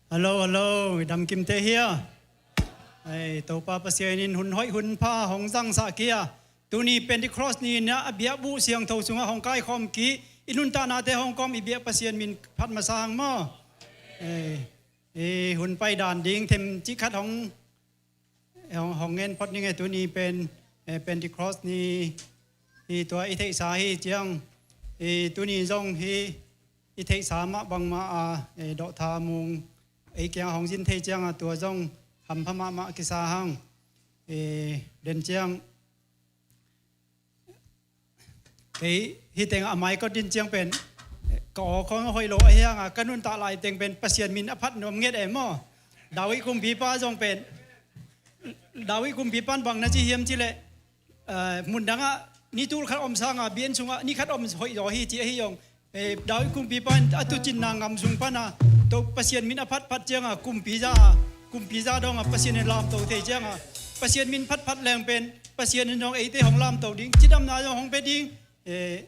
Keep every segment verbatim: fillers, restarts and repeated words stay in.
Hello, hello, i damkimte hia? Ei, Topa Pasian in hun hoih hun pha hong zangsah kei a, tuni Pentecost ni-in a biakbuh siangtho sungah hong kaikhawm kei, i nuntahnate hong kawm i biak Pasian min phat masa hang maw. Ei, i hun paidan ding themcik khat hong hong, hong ngen phot ning e. Tuni pen, eh, Pentecost ni hi, tua i theihsa hi ciang, eh, tuni zong hi i theihsa mah bangmah a, eh, dawhtha mung ei kiangah hong zin thei ciangah tua zong hampha mahmah kisa hang. Eh, den ciang kei hih tengah a mai ka din ciang pen ka aw khawng a hoih lo ahi hanga, ka nuntak lai teng pen Pasian min a phat nuam nget e maw. David kumpipa zong pen, David kumpipa in bang na ci hiam cih leh, eh, mundangah ni tul khat om sanga biakinn sungah ni khat om hoih zaw hi ci ahi zong, eh, David kumpipa in a tuucinna ngam sung pana Topa Pasian min a phatphat cianga kumpi za, kumpi za donga Pasian in lamto thei cianga, Pasian min phatphat leng pen Pasian in zong eite hong lamto ding, cidamna zong hong pia ding, eh,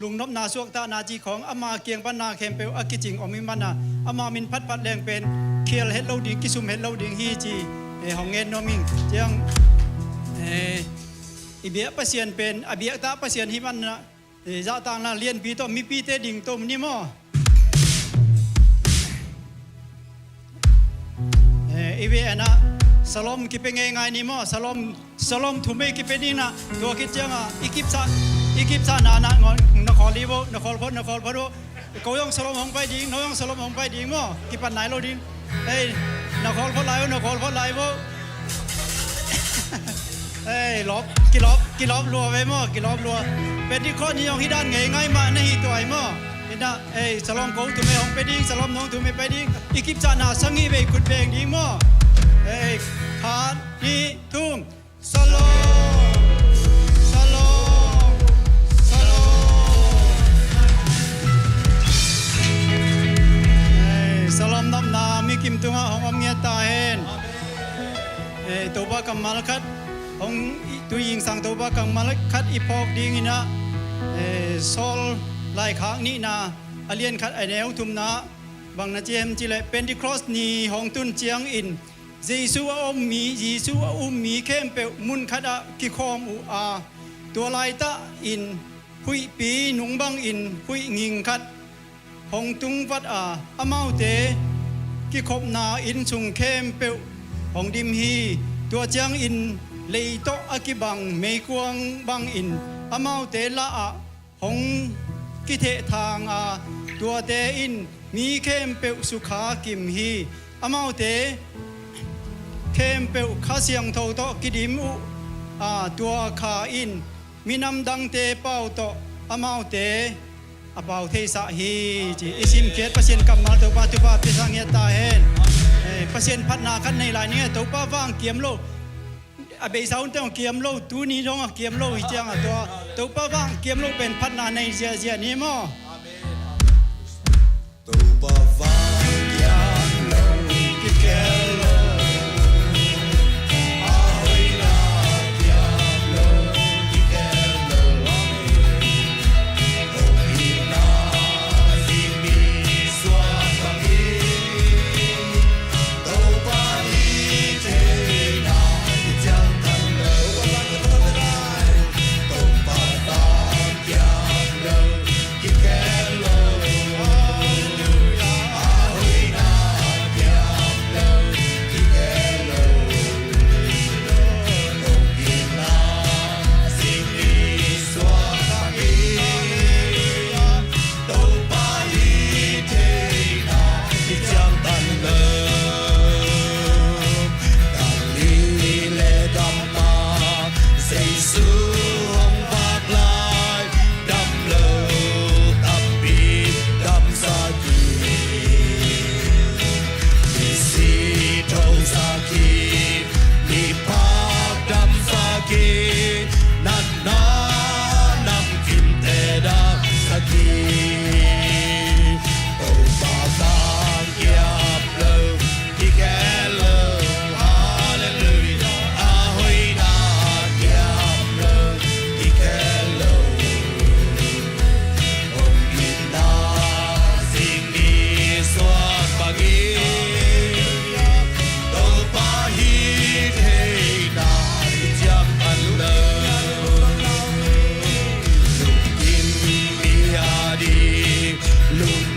lungnopna suaktahna cih khawng ama kiang pan na khempeuh a kicing om ih mana, ama min phatphat leng pen khial het lo ding, kisum het lo ding hi ci, eh, hong ngen nuam ing. Ciang, eh, i biak Pasian pen a biaktak Pasian hi mana, eh, zahtakna lianpi tawh mipite dingto ni maw. Eh, i ve ana salom kipia ngeingai ni maw. Salom, salom thum ei kipia ding na. Tua khit cianga i kipsah, i kipsah na na ngol, na khawl hi vo, na khawl phot, na khawl phot vo. Ko zong salom hong pai ding, no zong salom hong pai ding maw. Kipat nai lo ding. Ei, na khawl phot lai vo, na khawl phot lai vo. Ei, lawp, kilawp, kilawp lua ve maw, kilawp lua. Pentecost ni zong hih dan ngeingai mah na hi tuai maw. Ina, ei, salom ko thum ei hong pia ding, salom nong thum ei pai ding. I kipsahna sang ih vei khut beng ding maw. Ei, khat, nih, thum. Salom, salom, salom. Ei, salom nopna mi kim tungah hong om ngiat ta hen. Ei, Topa kammal khat hong i, tu zingsang Topa kammal khat i phawk ding ina, eh, Saul laikhak nihna a lian khat a neu thumna bang na ci hiam cih leh Pentecost ni hong tun ciangin Jesu a om mi, Jesu a um mi khempeuh mun khatah kikhawm uh a, tua laitah in huihpi nung bangin huih nging khat hong tungvat a, amaute kikhopna inn sung khempeuh hong dim hi. Tua ciangin lei tawh a kibang meikuang bangin amaute lahah hong kithehthang a, tuate in mi khempeuh sukha kim hi. Amaute khempeuh Kha Siangtho tawh kidim uh a, tua Kha in minam dangte pau tawh amaute a pau theisah hi, ci. I simkhiat Pasian kammal Topa thupha pia sa ngiat ta hen. Eh, Pasian phatna khat nei lai ning e. Topa vang kiam lo, a beisa hun teng kiam lo, tuni dong a kiam lo hi cianga tua Topa vang kiam lo pen phatna nei ziazia ni maw. Topa vang kiam lo, kikhel lo, a hoihna kiam lo, kikhel lo. Hong hihna hi mi suak bang hi. Topa hi theihna hi ciang than lo. Topa vang kiam lo, kikhel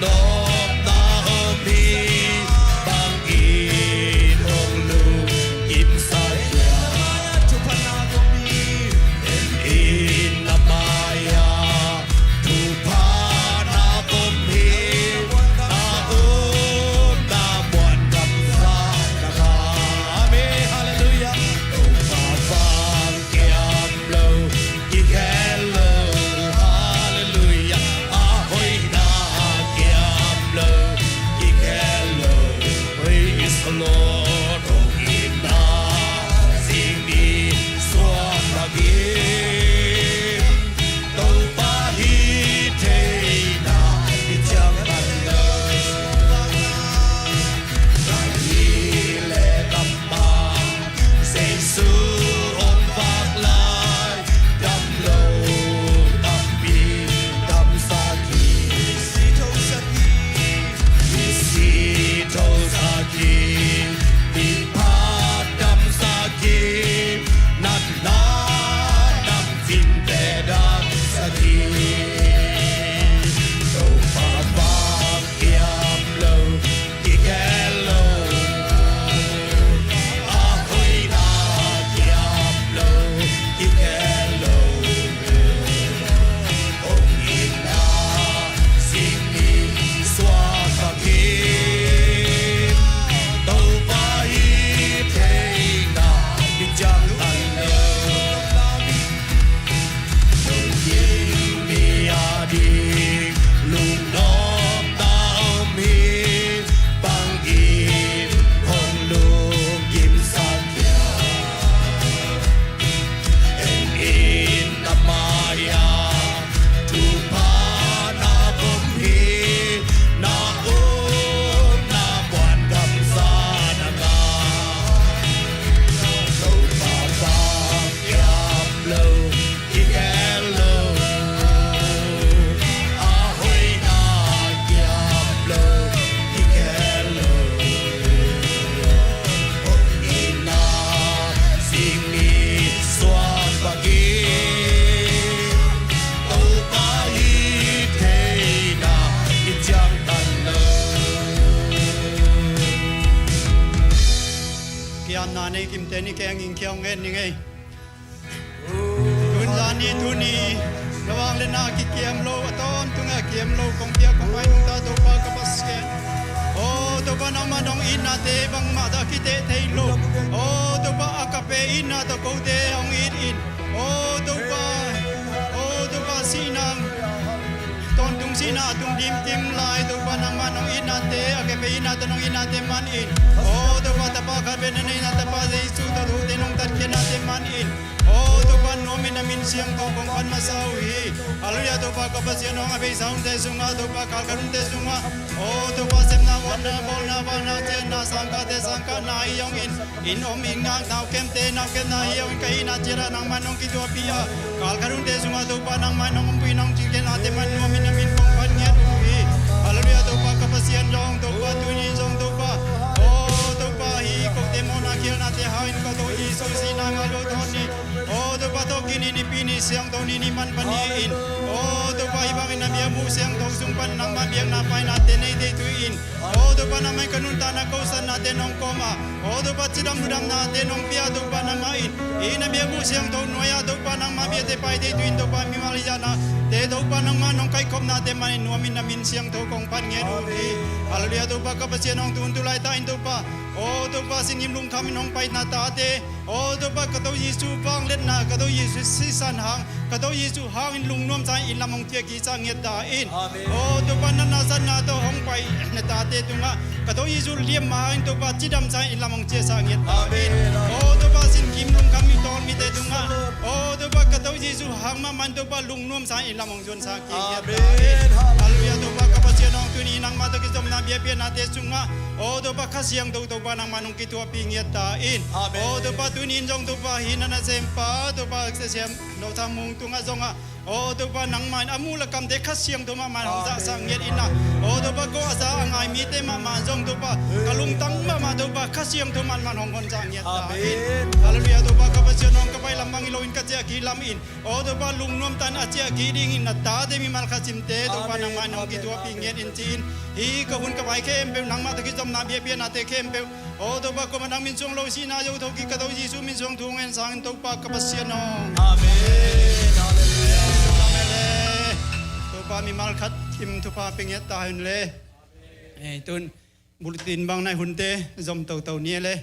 Omna om hi, bangin hong lungkimsak hiam? En na mai-ah thupha na om hi, na omna muan gamsa na ngah. Amen. Halleluiah. Topa bang kiam lo, kikhel lo. Halleluiah. A hoihna kiam lo, kikhel lo. Praise the Lord. Hong itna sing ni suak bangin Topa hih theihna i ciangtan lo. Kan hih leh kammal Jesu hong vak lai, dam lo tampi damsak hi. Misi thosak hi, mipa damsak hi, natna damcinte damsak hi. Topa bang kiam lo, kikhel lo. A hoihna kiam lo, kikhel lo. Hong itna sing ni suak bangin Topa hih theihna i ciangtan lo. Lungkim mi ading lungnopna om hi, bangin hong lungkimsak hiam? En in na mai-ah thupha na om hi, na omna muan gamsa na ngah. Topa bang kiam lo, kikhel lo. A hoihna kiam lo, kikhel lo. Hong itna sing ni suak bangin Topa hih theihna i ciangtan lo. Kiamna nei kimte ni keng in kiang ngen ni ngei. Tun zan ni tuni na vangliatna kikiam lo, a tawntung a kiam lo kong piak kong pai nungta Topa ka Pasian. O Topa, nangmah nong itnate bangmah tawh a kiteh thei lo. O Topa, agape itna tawh kote hong it in. O Topa, o Topa, sihna tawntung sihna a tung dimkim lai Topa, nangmah nong itnate, agape itna tawh nong itnate man in. O Topa, tapa khat bek na neihna tapa Jesu tawh thute nong tatkhiatnate man in. O Topa, nuam in na min siangtho kong phat masa uh hi. Halleluiah. Topa ka Pasian, hong a beisa hunte sungah, Topa, kalkal hunte sungah, o Topa, sepna, vuanna, bawlna, vakna, ciahna, sangkahte sangkahna hi hong in. Inn om inn ngak naukemte naukemna hi hong in, ka hihna ciatah nangmah nong kithuahpih a, kalkal hunte sungah Topa, nangmah nong ompih nong cinkhiatnate man nuam in na min kong phat ngiat uh hi. Halleluiah. Topa ka Pasian zong, Topa, tuni zong Topa, o Topa, hih kote mawhna khialhnate hang in, ka Topa Jesu sihna ngah lo tawh ni, o Topa, thawhkik ni, Nipi ni, siangtho ni, ni manpha ni in, o Topa, hih bangin na biakbuk siangtho sung pan nangmah biakna painate nei thei tu in. O Topa, nangmah in ka nuntakna kosatnate nong kawm a, o Topa, cidam ludamnate nong pia a, Topa, nangmah in hih na biakbuk siangtho nuai-ah Topa, nangmah biate pai thei tu in, Topa, mimal hih zahnate Topa, nangmah nong kaihkhopnate man in nuam in na min siangtho kong phat ngiat uh hi. Halleluiah. Topa ka Pasian, hong tun tu laitak in Topa, o Topa, sin gim lungkham in hong pai na tate, o Topa, ka Topa Jesu vangliatna, ka Topa Jesu sisan hang, ka Topa Jesu hang in lungnuam sa in inn lam hong ciah kisa ngiat ta in. Amen. O Topa, natna satna tawh hong pai na tate tungah ka Topa Jesu liamma hang in Topa, cidam sa in inn lam hong ciahsa ngiat ta in. Amen. O Topa, sin gim lungkham in tawlmite tungah, o Topa, ka Topa Jesu hang mahmah in Topa, lungnuam sa in inn lam hong zuansa ngiat ta in. Amen. Halleluiah. Topa ka Pasian, hong tuni nangmah tawh kizopna biakpiaknate sungah, o Topa, Kha Siangtho Topa, nangmah nong kithuahpih ngiat ta in. Amen. O Topa, tuni in zong Topa, hih na nasempa Topa, Sia Siam Lo Thang Mung tungah zongah, Aw Topa, nangmah in a muh le kamte Kha Siangtho mahmah in hong zahsak ngiat in ah. Aw Topa, ko a za a ngai mite mahmah zong Topa, ka lungtang mahmah Topa, Kha Siangtho mahmah in hong honzah ngiat ta in. Halleluiah. Topa ka Pasian aw, ka pai lam bang hi loin ka ciah kik lam in, aw Topa, lungnuam tan a ciah kik dingin na tate mimal khat simte Topa, nangmah in hong kithuahpih ngiat in ci-in, hih ka hun ka pai khempeuh nangmah tawh kizopna biakpiaknate khempeuh, aw Topa, kuamah nang min suang lo, sihna zo thokik ka tawh Jesuh min suang thu ngen sangin Topa ka Pasian aw. Amen. Halleluiah. Amen le. Topa mimal khat kim thupha pia ngiat ta hen le. Eh, tun bulletin bang nai hunte zom toto ni le.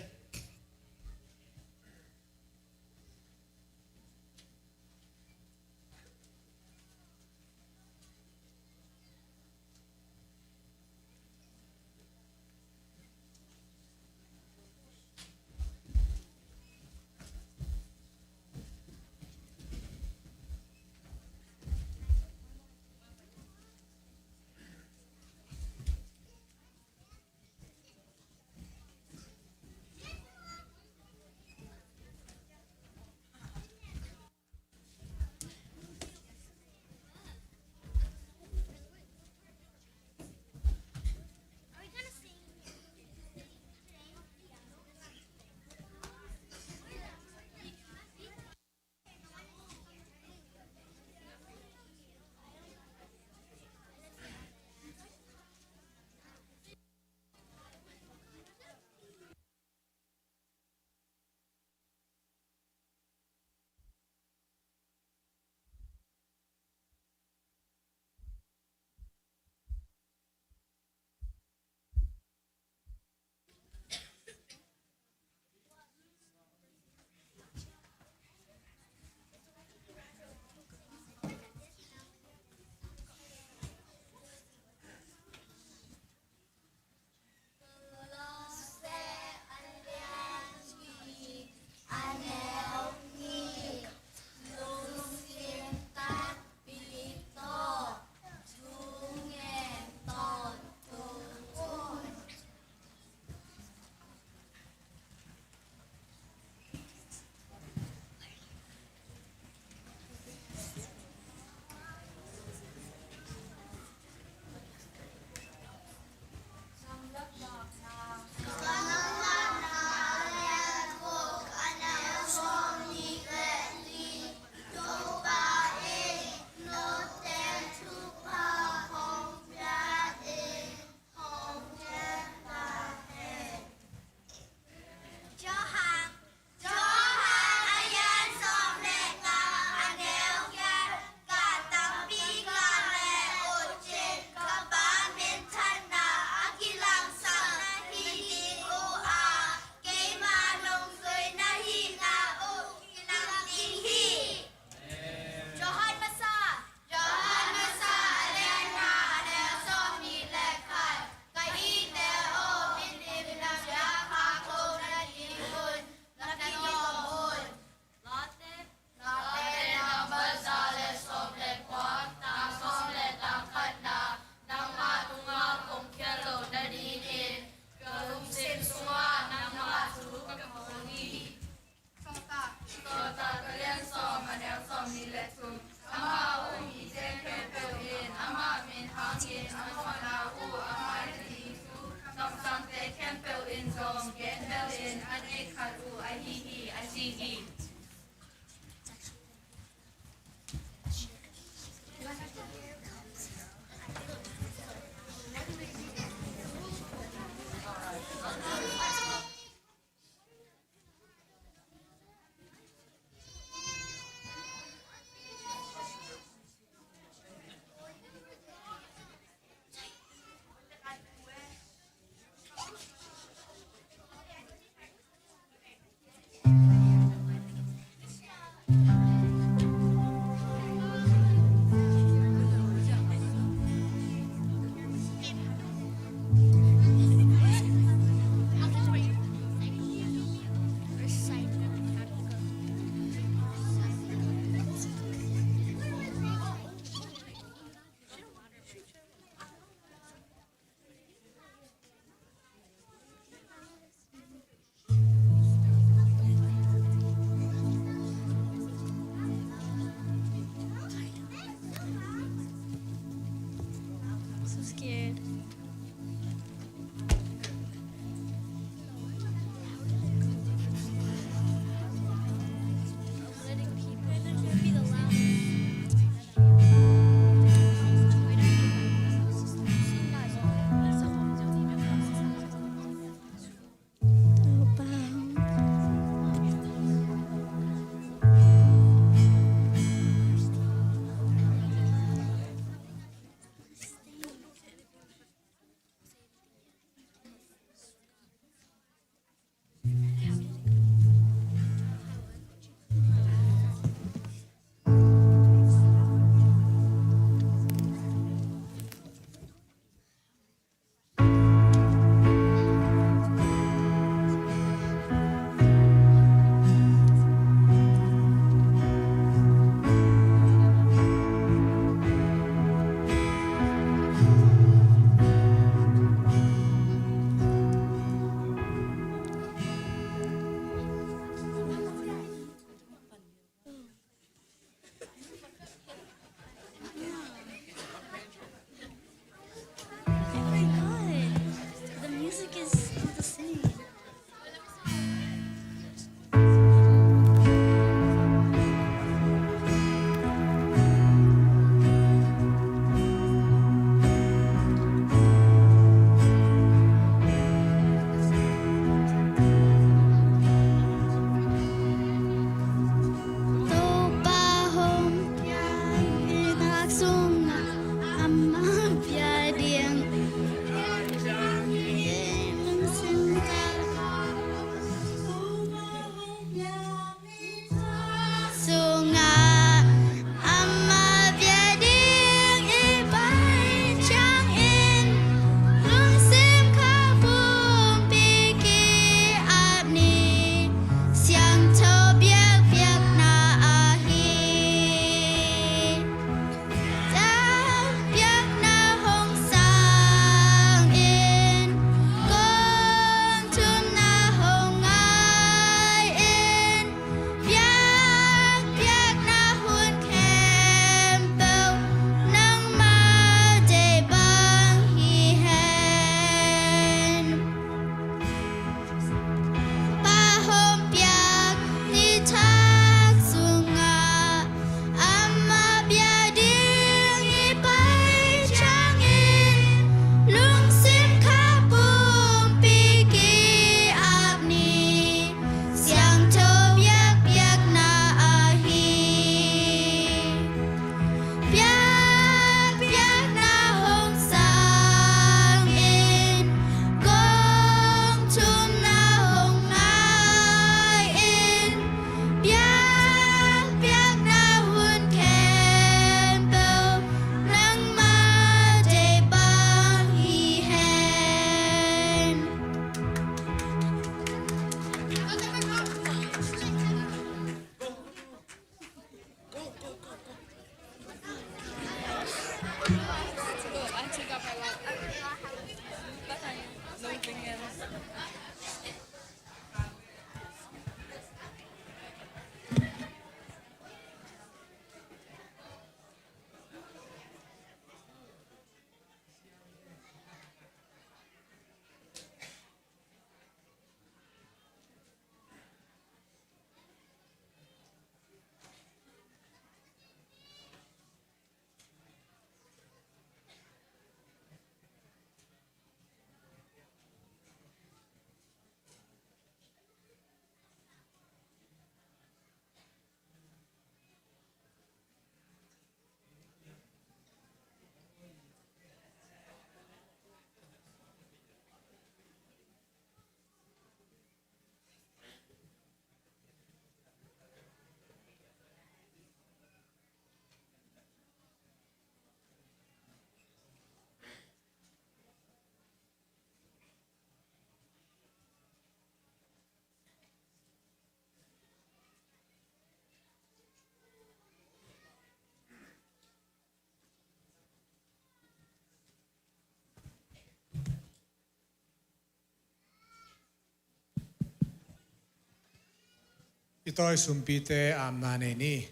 I tawi sumpite amna nei ni.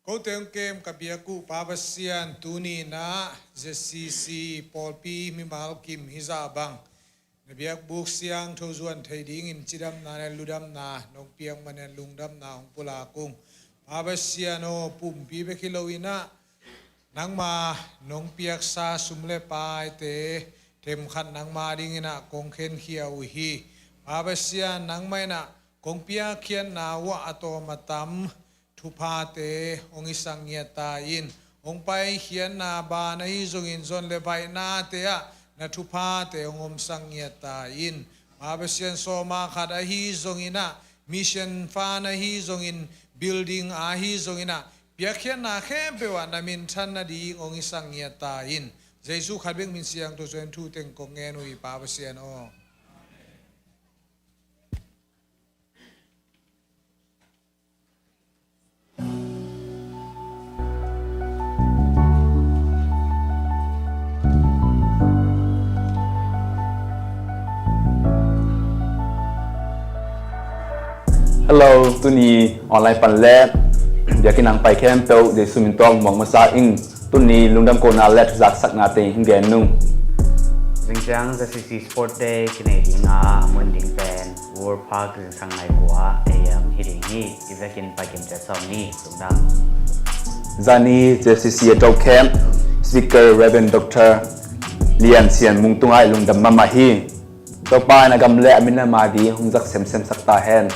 Kote hong kem ka biak uh Pa Pasian, tuni in ah Z C C pawlpi mimal kim hi zah bang na biakbuk siangtho zuan thei dingin cidamna le ludamna nong piak manin lungdamna hong pulak ung. Pa Pasian aw, pumpi bek hi lo in ah nangma nong piaksa sum le paite themkhat nangma dingin ah kong khenkhia uh hi. Pa Pasian, nangmah in ah kong piakkhiatna uh ah a tawm a tam thuphate hong hisak ngiat ta in. Hong paikhiatna ban ahi zongin zon le vaihnate ah na thuphate hong omsak ngiat ta in. Pa Pasian, sawma khat ahi zongin ah, mission fund ahi zongin, building ahi zongin ah, piakkhiatna khempeuh ah na minthan nading hong hisak ngiat ta in. Jesu khat bek min siangtho suan thu teng kong ngen uh hi Pa Pasian aw. Hello, tuni online pan le biakinn ah hong pai khempeuh Jesu min tawh muak masa ing. Tuni lungdam kohna le thuzaksaknate hong gen ung. Zingciang Z C C Sport Day kinei ding a, a mun ding pen World Park zingsang nai kua A M hi ding hi. I vekin pai kim ciat sawm ni. Lungdam. Zani Z C C a to camp speaker Reverend Doctor Lian Sian Mung tungah i lungdam mahmah hi. Topa in a gam le a minam a ding hong zak semsem sak ta hen.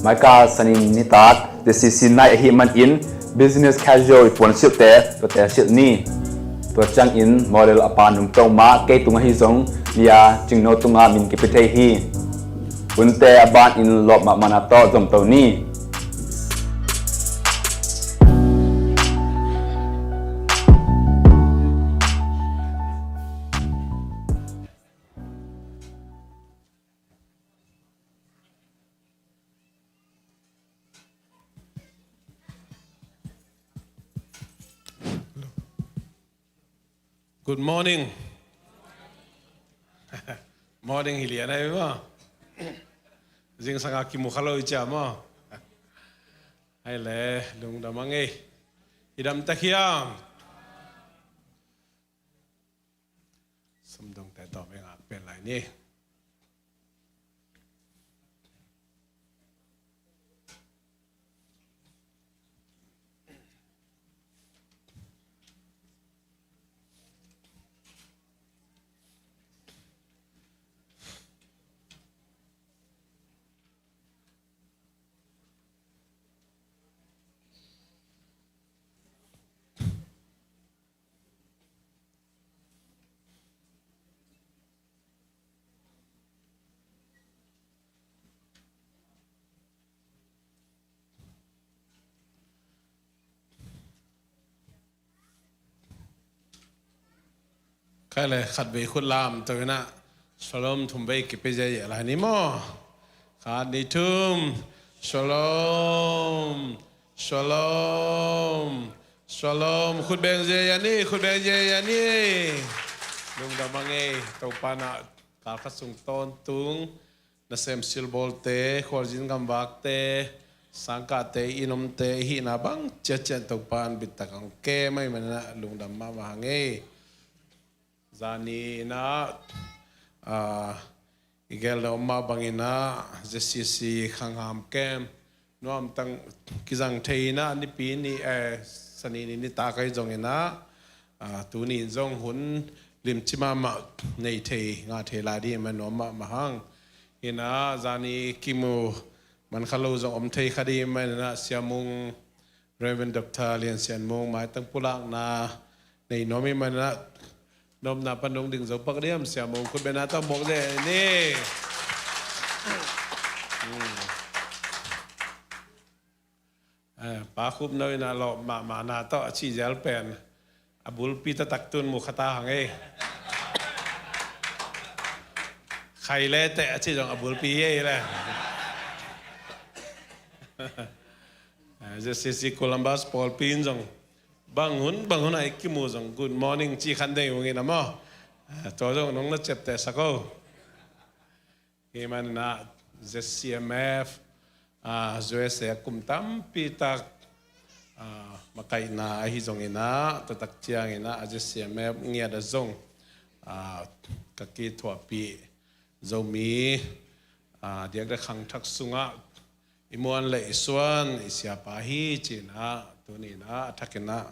Maika Sani nitak Z C C night ahih manin business casual i puansilhte tuate silh ni. Tua ciangin model a pan um peuhmah kei tung ahi zong Lia Cingno tungah min kipia thei hi. Hunte a banin lawp mahmahna tawh zomto ni. Good morning. Morning hi lian ai maw. Zingsang a kimu kha lo i cia maw. Ai le, lungdam a ngei. I dam tak hiam? Sumdongte tawh mi ngak pen lai ni. Khai le khat vei khut lam to ina. Shalom thum vei kipia zia lai ni maw. Khat ni thum. Shalom. Shalom. Shalom. Khut beng zia ni, khut beng zia ni. Lungdam a ngei, Topa na kal khat sung tawntung. Nasem silbawlte, khualzin gamvakte, sangkahte, i nomte, i hihna bang ciatciat Topa in bittak a hong kem ahih manin ah lungdam mahmah hang ei. Zani in ah, ah, i gel na om mah bangin ah, Z C C Khangham kem nuamtang kizang thei in ah, nipi ni, eh, Sani ni nitak ahi zongin ah, ah, tuni in zong hun limci mahmah nei thei, ngah thei lai ding ahih manin nuam mahmah hang. Hi in ah, zani kimu man kha lo zong om thei kha ding ahih manin ah, Sia Mung, Reverend Doctor Lian Sian Mung, maitang pulakna nei nuam ahih manin ah, nopna pan dong ding zo pak diam, Sia Mung, khut bengna tawh muak zia ni. Hmm. Eh, Pa Khup No in a lawp mahmahna tawh a cih zel pen a bulpi taktak tun mu kha ta hang ei. Khai le teh a cih zong a bulpi hi ei le. Eh, Z C C Columbus pawlpi in zong bang hun, bang hun a i kimu zong good morning cih khan dei ung in a maw. Eh, tua zong nong na ciapteh sak o. Hi manin ah Z C M F, USA kum tampi tak makaihna ahi zongin ah, tua tak ciangin ah, a Z C M F ngiat a zong ka kithuahpih Zomi diakdiak khangthak sungah i muan le i suan i siapa hi ci-in ah, tuni-in ah a thakin ah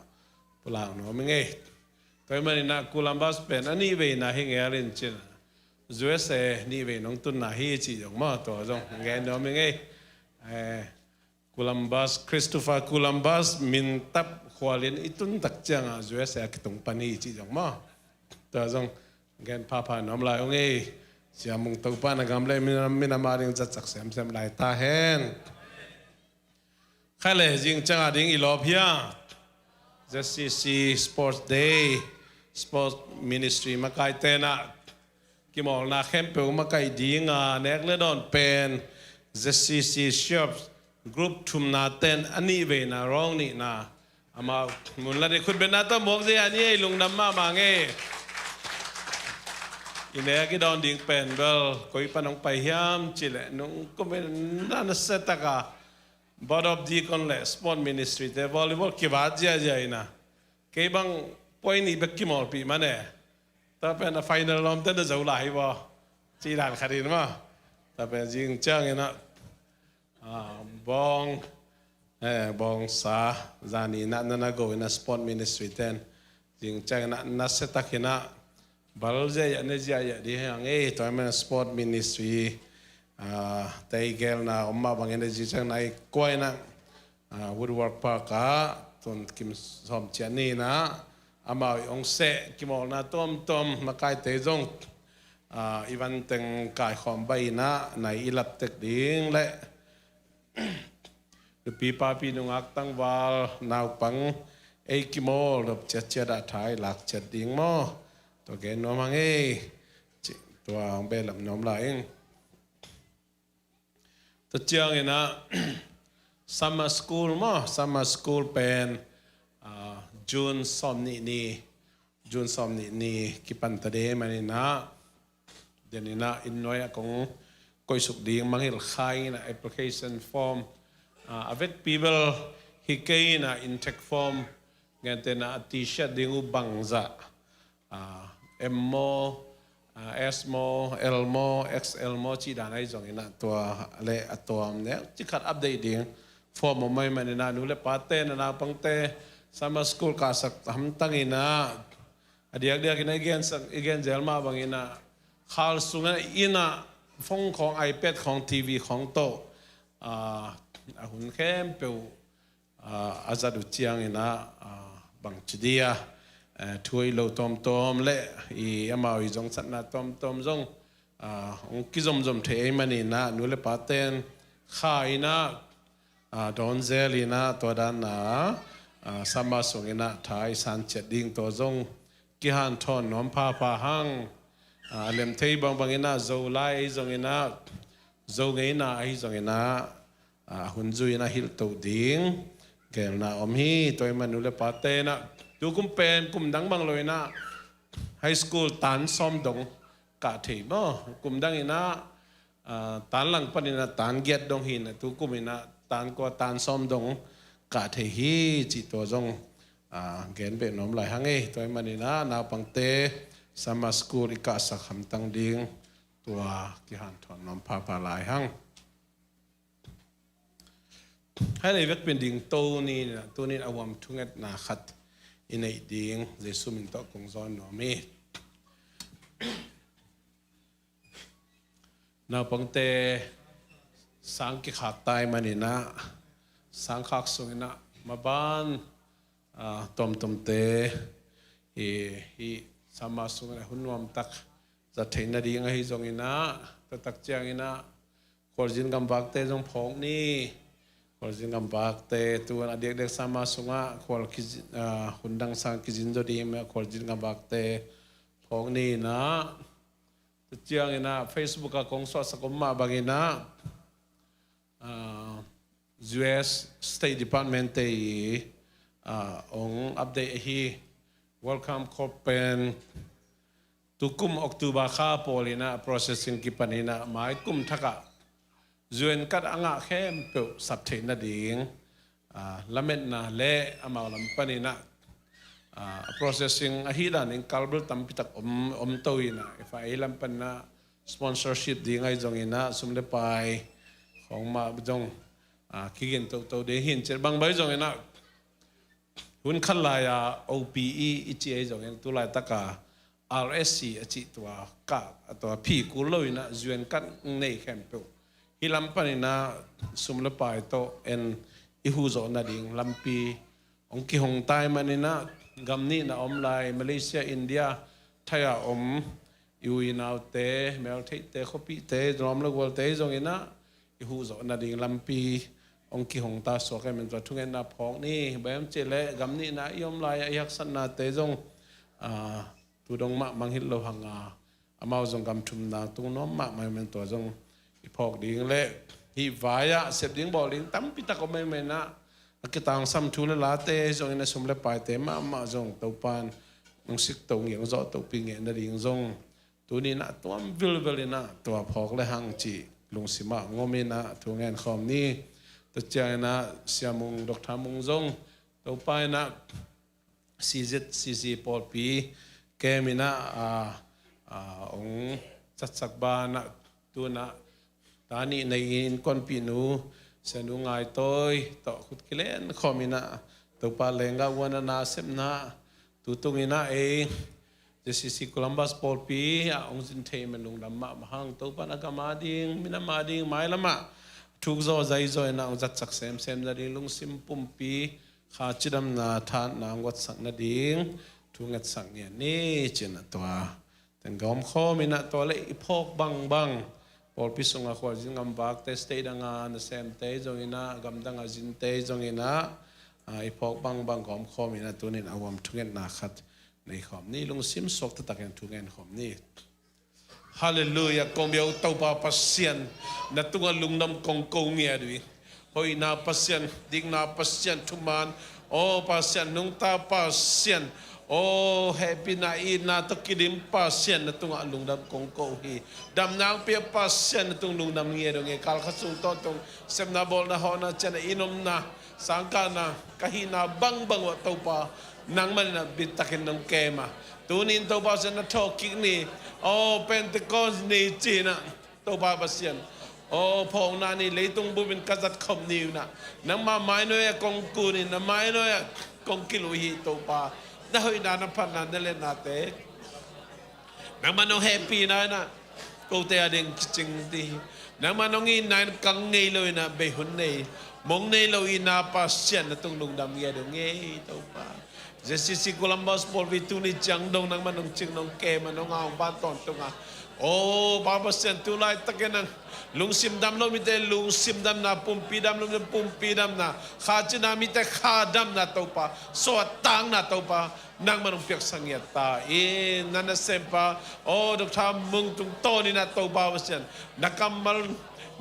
pulak nuam ing ei. Tua ahih manin ah Columbus pen a nihveina hi ngel in ci-in ah, USA nihvei nong tunna hi cih zong maw, tua zong gen nuam ing ei. Columbus, Christopher Columbus min tap khualin i tun tak ciangah USA kitung pan hi cih zong maw, tua zong gen phapha nuam lai ung ei. Sia Mung Topa na gam le minam, minam a ding zatsak semsem lai ta hen. Kha le zing ciangah ding i lawp hia? Z C C Sports Day, Sports Ministry makaite in ah kimawlna khempeuh makaih ding a, nek le dawn pen Z C C Shop Group thumna ten a nihveina rawng nihna, amau mun la ding khutbetna tawh muak zia ni ei, lungdam mahmah ing ei. I nek i dawn ding pen bel koi pan hong pai hiam cih leh, nung kum in ah nasia tak a Board of Deacon le Sport Ministry te volleyball kivat ziahziah in ah, kei bang point nih bek kimawlpih mah ne. Tua pen a final lawmte na zo lai hi vaw, ci dan khat in maw. Tua pen zing ciangin ah, ah, bawng, eh, bawngsa, zani na, na, na go in ah Sport Ministry ten zing ciangin ah nasia takin ah bal ziahziah, ne ziahziah ding hi hang ei. Tua ahih manin Sport Ministry, ah, te i gelna om mah bangin ah zing ciangin ah i kuaina, ah, Woodwork Park ah tun kim sawm ciat ni-in ah amau i hong seh kimawlna tuamtuam makaite zong, ah, i van teng kaikhawm baih in ah nai i lap tek ding le nupi papi nungak tangval naupang ei kimawl dop ciatciat ah tha i lak ciat ding maw, tua gen nuam hang ei. Ci, tua hong behlap nuam lai ing. Tua ciangin ah summer school maw, summer school pen, ah, June sawm nih ni, June sawm nih ni kipan ta ding ahih manin ah, den in ah inn nuai ah kong koihsuk ding mangngilh kha ing in ah, application form, ah, a vekpi bel hi kei in ah, intake form, gentehna a T-shirt ding uh bangzah, ah, M maw, ah, S maw, L maw, X L maw cih dan ahi zongin ah, tua le a tuam nek ci khat update ding form om ahih manin ah, nu le pate, na naupangte summer school kahsak hamtang in ah, a diakdiak in ah i gensak, i gen zel mah bangin ah, khal sungah inn ah phone khawng, iPad khawng, T V khawng tawh, ah, a hun khempeuh, ah, a zat uh ciangin ah, ah, bangci dia, eh, thu a i lo tuamtuam le i amau i zongsatna tuamtuam zong, ah, hong kizomzom thei ahih manin ah, nu le paten kha in ah, ah, dawn zel in ah, tua dan ah, ah, summer sungin ah tha i san ciat ding, tua zong kihanthawn nuam phapha hang. Ah, a lem thei bangbang in ah, Zolai ahi zongin ah, Zo ngeina ahi zongin ah, ah, hun zui in ah hilh to ding gelna om hi. Tua ahih manin nu le paten ah, tu kum pen kum dang bang lo in ah high school tan sawm dong kah thei maw. Kum dang in ah, ah, tan lang panin ah tan giat dong hi in ah, tu kum in ah tan kua tan sawm dong kah thei hi cih tua zong, ah, gen beh nuam lai hang ei. Tua ahih manin ah naupangte summer school i kahsak hamtang ding, tua kihanthawn nuam phapha lai hang. Hai lei vekpi in ding to ni in ah, tuni in a huam thungetna khat i neih ding Jesu min tawh kong zawn nuam hi. Naupangte sang kikhak ta ahih manin ah, sang khak sungin ah maban, ah, tuamtuamte hi, hi summer sungin ah hun nuamtak zat theih nading ahi zongin ah, tua tak ciangin ah khualzin gamvakte zong phawk ni. Khualzin gamvakte, tu a diakdiak summer sungah khual kizi-, ah, hun dang sang kizin zaw ding mah, khualzin gamvakte phawk ni in ah, tua ciangin ah Facebook ah kong suahsak om mah bangin ah, ah, U S State Department te i, ah, hong update ahi, welcome call pen tu kum October kha pawl in ah processing kipan in ah, mai kum thak ah U N card a ngah khempeuh sap theih nading, ah, lametna le amau lam panin ah, ah, processing ahih danin kalbul tampi tak om, om to in ah, F I A lam panin ah sponsorship ding ahi zongin ah, sum le pai khong mah zong, ah, kigin toto ding hi in, ciat bang bang zongin ah, hun khat lai-a O P E i cih ahi zongin, tu laitaka R S C a cih tua kah, a tua phi kul lo in ah U N card nei khempeuh hih lam panin ah sum le pai tawh en i huh zawh nading lampi hong kihong tai manin ah, gam nihna om lai, Malaysia, India, Thai-a om i u i naute, meltheihte, khuapihte, lawm le gualte zongin ah i huh zawh nading lampi hong kihong ta suak ahih manin tua thungetna phawk ni. Bang hiam cih leh gam nihna i om lai-a i haksatnate zong, ah, tu dong mah mangngilh lo hang a, amau zong gam thumna tung nuam mahmah ahih manin tua zong i phawk ding le hih vai-ah sep ding bawl ding tampi tak om ahih manin ah, a kitangsam thu le late zongin ah, sum le paite mahmah zong Topa'n hong sik to ngei, hong zawh topi ngei nading zong tuni-in ah tuam vilvel in ah tua phawk le hang cih lungsim ah hong om in ah thu ngen khawm ni. Tua ciangin ah Sia Mung, Doctor Mung zong Topa in ah C Z C C pawlpi camp in ah, ah, ah, hong zatsak banah, tu-in ah ta nih nei innkuanpihnu Sia Nu Ngai Tawi tawh khut kilen khawm in ah, Topa leenggah uan a nasepna, tu tung in ah ei Z C C Columbus pawlpi ah hong zin thei man lungdam mahmah hang. Topa in a gam ading, minam ading, mailam ah thuk zaw zai zaw in ah hong zatsak semsem nading lungsim pumpi, kha cidamna, thahatna hong guatsak nading thu ngetsak ngiat ni, ci-in ah tua teng gawm khawm in ah, tua le i phawk bangbang, pawlpi sungah khualzin gamvakte, state dangah nasemte zongin ah, gamdangah zinte zongin ah, ah, i phawk bangbang gawm khawm in ah, tuni-in a huam thungetna khat nei khawm ni. Lungsim suak taktakin thu ngen khawm ni. Halleluiah. Kong biak Topa Pasian, na tungah lungdam kong ko ngiat uh hi. Hoihna Pasian, dikna Pasian, thuman, aw Pasian, nungta Pasian, aw hehpihna itna tawh kidim Pasian, na tungah lungdam kong ko uh hi. Damna hong pia Pasian, na tung lungdam ngiat uh hi. Kal khat sung tawh tung sepna, bawlna, hawhna, ciahna, inn omna, sangkahna, ka hihna bangbang uah Topa, nangmah in ah bittakin nong kem a, tuni-in Topa Pasian, na thawhkik ni, aw Pentecost ni ci-in ah, Topa Pasian, aw phawkna ni, leitung bupin ka zat khop ni uh in ah, nangma mainawi ah kong kun in, na mainawi ah kong kiluh hi Topa. Na hoihna, na phatna, na liatnate, nangmah nong hehpihna in ah kote ading kicing ding hi. Nangmah nong itna in kang ngei lo in ah bei hun nei, mong nei lo itna Pasian, na tung lungdam ngiat uh hi, Topa. Z C C Columbus pawlpi tuni ciang dong nangmah nong cing, nong kem a, nong a, hong pan tawntungah, aw Pa Pasian, tu laitakin ah lungsim dam lo mite lungsim damna, pumpi dam lo mite pumpi damna, kha cidamna mite kha damna Topa, suahtakna Topa, nangmah nong piaksak ngiat ta in. Na nasempa, aw Doctor Mung tungtawn in ah Topa Pasian, na kammal,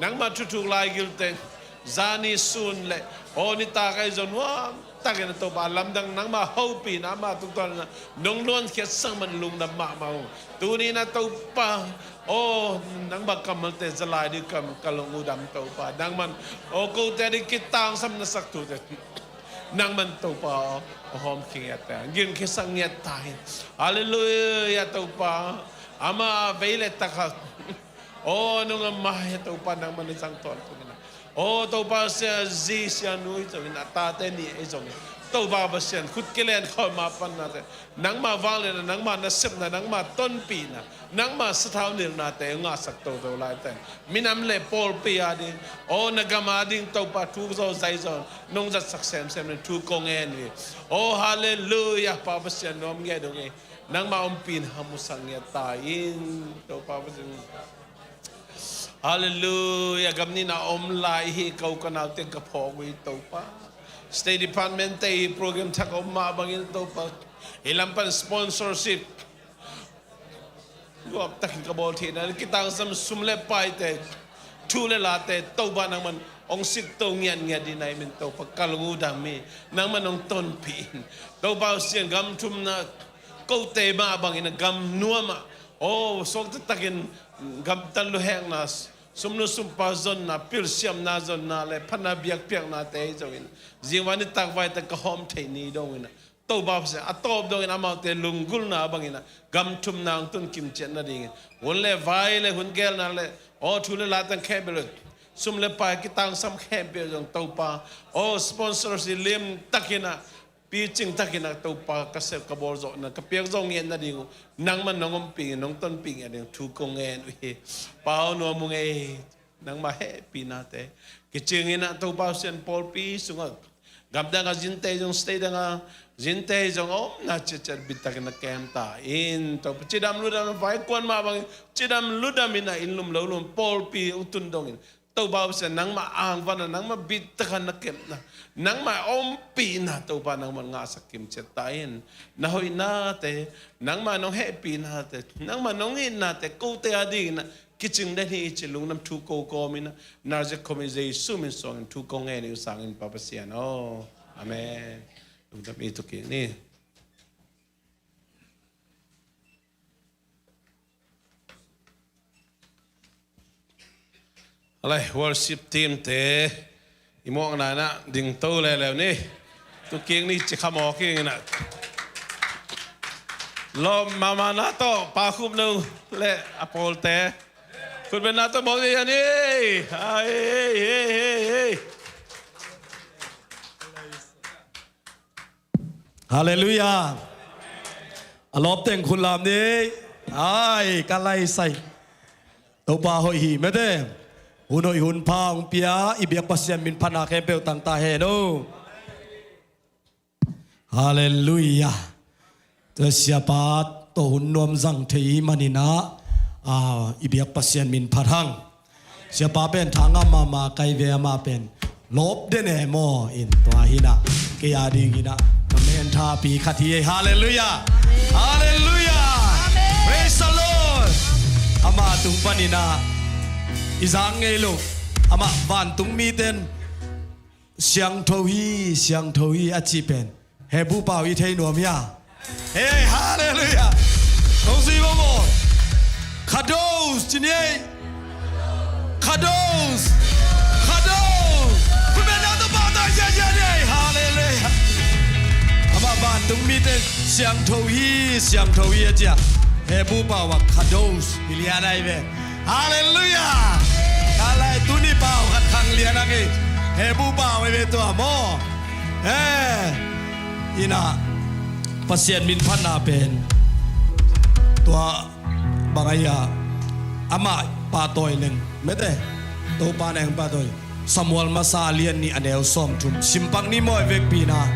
nangmah thuthuk laigilte, zani sun le, aw nitak ahi zong nuamtakin ah Topa, lamdang nangmah hopihna, amah tungtawn in ah nong luankhiatsak man lungdam mahmah ung. Tuni-in ah Topa, aw nangmah kammalte za lai ding ka, ka lung uh dam Topa. Nangmah in, aw kote ading kitangsam na sak thute nangmah in Topa aw hawmkhiat ta, ginkhiasak ngiat ta hi. Halleluiah Topa. Amah vei le tak ah, aw nung a mai ah Topa, nangmah in zang tawntung in ah, aw Topa, Sia Zi, Sia Nu ahi zongin, a tate nih ahi zongin, Topa Pasian, khut kilen khawm a pannate, nangmah vangliatna, nangmah nasepna, nangmah tonpihna, nangmah sathau nilnate ngahsak toto laitakin, minam le pawlpi ading, aw na gam ading Topa, thuk zaw zai zaw nong zatsak semsem nading thu kong ngen uh hi. Aw halleluiah, Pa Pasian, nuam ngiat ung hi. Nangmah ompihna musak ngiat ta in, Topa Pasian. Halleluiah. Gam nihna om lai hi, ka u ka naute ka phawk uh hi Topa. State Department te hi, program thak om mah bangin Topa, hih lam pan sponsorship nuamtakin ka bawl theihna, kitangsam sum le paite, thu le late Topa, nangmah in hong sik to ngiatngiat ding na hih manin Topa, ka lung uh dam hi. Nangmah in hong tonpih in, Topa Pasian, gam thumna kote mah bangin ah gam nuam ah, aw suak taktakin gamtat luhekna, Sumnu sumpa zonna, pilsiamna zonna le phatna biakpiaknate ahi zongin, zingvai nitak vaite ka hawm theih ni dongin ah, Topa Pasian a tawp dongin amaute lunggulhna bangin ah gam thumna hong tun kimciat nadingin, hun le vai le hun gelna le, aw, thu le la teng khempeuh le, sum le pai kitangsam khempeuh zong Topa, aw, sponsorship limtakin ah, picing takin ah Topa ka sep ka bawl zawhna ka piak zawh ngiat nading uh, nangmah nong ompih in, nong tonpih ngiat ding thu kong ngen uh hi. Pau nuam ung ei. Nangmah hehpihnate kicingin ah Topa Pasian pawlpi sungah, gamdang a zinte zong, state dang a zinte zong a omna ciatciat bittakin a kem ta in, Topa cidam ludam vai kuan mah bangin cidam ludam in ah inn lum lo lum pawlpi hong tun dongin, Topa Pasian nangmah angvan a, nangmah bittakin na kepna, nangmah ompihna Topa nangmah ngahsak kimciat ta in. Na hoihnate, nangmah nong hehpihnate, nangmah nong itnate kote a dingin ah kicing den hi ci-in lungdam thu ko kawmin ah, Nazareth khuami Jesu min suangin thu ko ngen ing, sangin Pa Pasian aw. Amen. Lungdam i, tu kik ni. Alai, worship team te i mawkna in ah dingto leuleu ni. Tu kik ni, ci kha mawk ing in ah. Lawm mahmahna tawh Pa Khup No le a pawlte khutbetna tawh mawk ding hi a ni. Ai, hei, hei, hei, hei. Halleluiah. A lawp teng khut lam ni. Ai, ka laisai. Topa hoih hi mete. Hun hoih hun pha hong pia i biak Pasian min phatna khempeuh tangta hen o. Halleluiah. Tua siapa tawh hun nuam zang thei i hih manin ah, ah, i biak Pasian min phat hang. Siapa pen tha ngam mahmah kai ve, amah pen lawp den e maw. In tua hi in ah kei a dingin ah ka menthapi khat hi ei. Halleluiah. Halleluiah. Praise the Lord. Amah tung panin ah i zak ngei lo, amah vantung miten siangtho hi, siangtho hi a cih pen Hebru pau i thei nuam hia? Hei, halleluiah. Hong zui maw maw. Kadosh ci ni ei. Kadosh. Kadosh. Khutbetna tawh pahtawi ziahziah ni ei. Halleluiah. Amah vantung mite siangtho hi, siangtho hi a ci a, Hebru pau ah kadosh hi lian ahi ve. Halleluiah. Ka lai, tuni pau khat khang lian a ngei. Hebru pau ahi ve tua maw. Eh, in ah Pasian min phatna pen tua bang ahi a, amah pahtawi leng mete, Topa neng pahtawi. Samuel masa a lian nih a neu sawmthum sim pak ni maw, i vekpi in ah.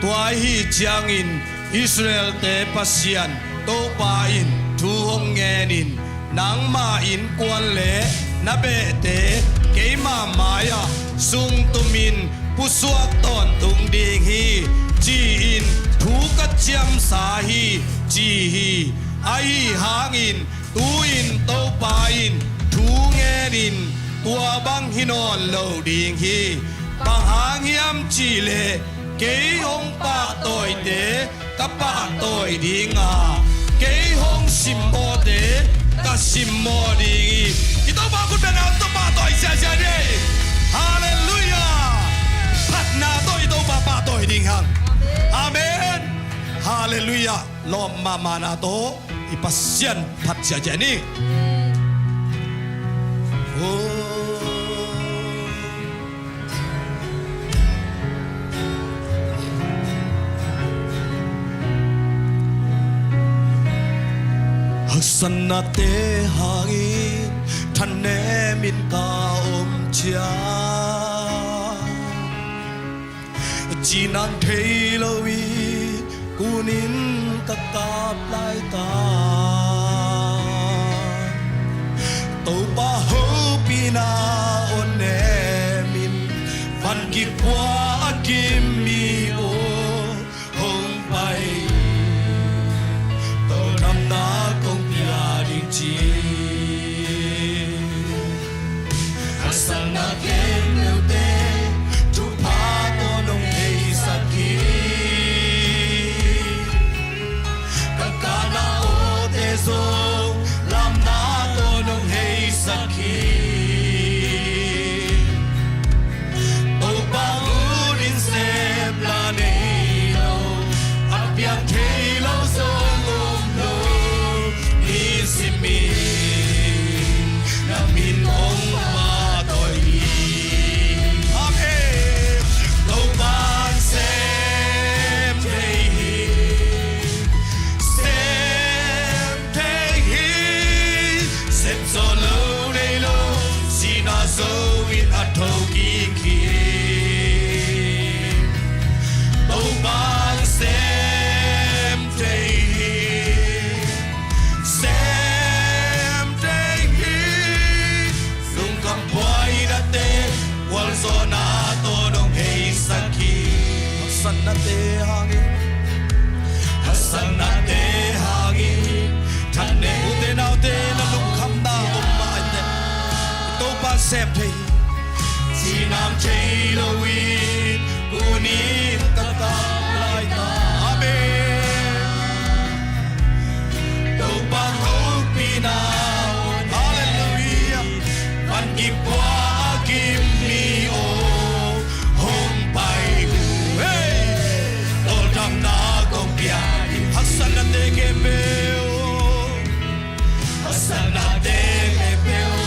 Tua ahi ciangin Israelte Pasian Topa in thu hong ngenin, nangma innkuan le na behte keima mai-ah sungtumin pusuak tawntung ding hi, ci-in thu ka ciamsa hi, ci hi. Ahi hangin tu-in Topa in thu ngenin tua bang hi nawn lo ding hi. Bang hang hiam cihleh kei hong pahtawite ka pahtawi ding a, kei hong simmawhte ka simmaw ding hi. I Topa khutbetna tawh pahtawi ziahziah ni. Halleluiah. Phatna tawh i Topa pahtawi ding hang. Amen. Halleluiah. Lawm mahmahna tawh i Pasian phat ziahziah ni. Oh. Haksatnate hangin thanemin ka om ciang, cinang thei lo-in kunin ka kap laitak, Topa hopihna hong nemin, van kikua a kim mi aw hong pai, tawldamna kong pia ding ci. Haksatna khempeuhte thupha tawh nong heisak hi. Ka kahna awte sem thei hi. Cinam thei lo in kunin ka kah lai ta. Amen. Topa hopihna, halleluiah. Van kipua a kim mi aw, hong pai uh. Hey! Tawldamna kong pia ding. Haksatnate khempeuh, haksatnate khempeuh,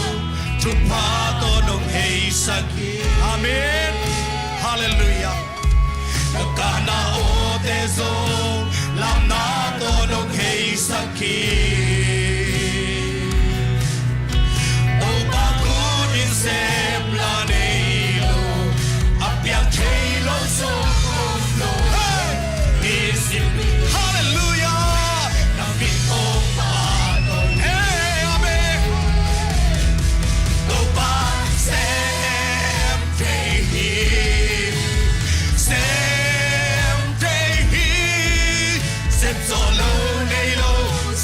thupha tawh nong heisak hi. Amen. Halleluiah. Ka kahna awte zong lamna tawh nong heisak hi. Topa khut in sem la nei lo, a piang thei lo zong om lo. Hey! Nisim, halleluiah. Na mit hong phat lo. Hey, amen. Topa sem thei hi, sem thei hi. Sem zawh lo nei lo,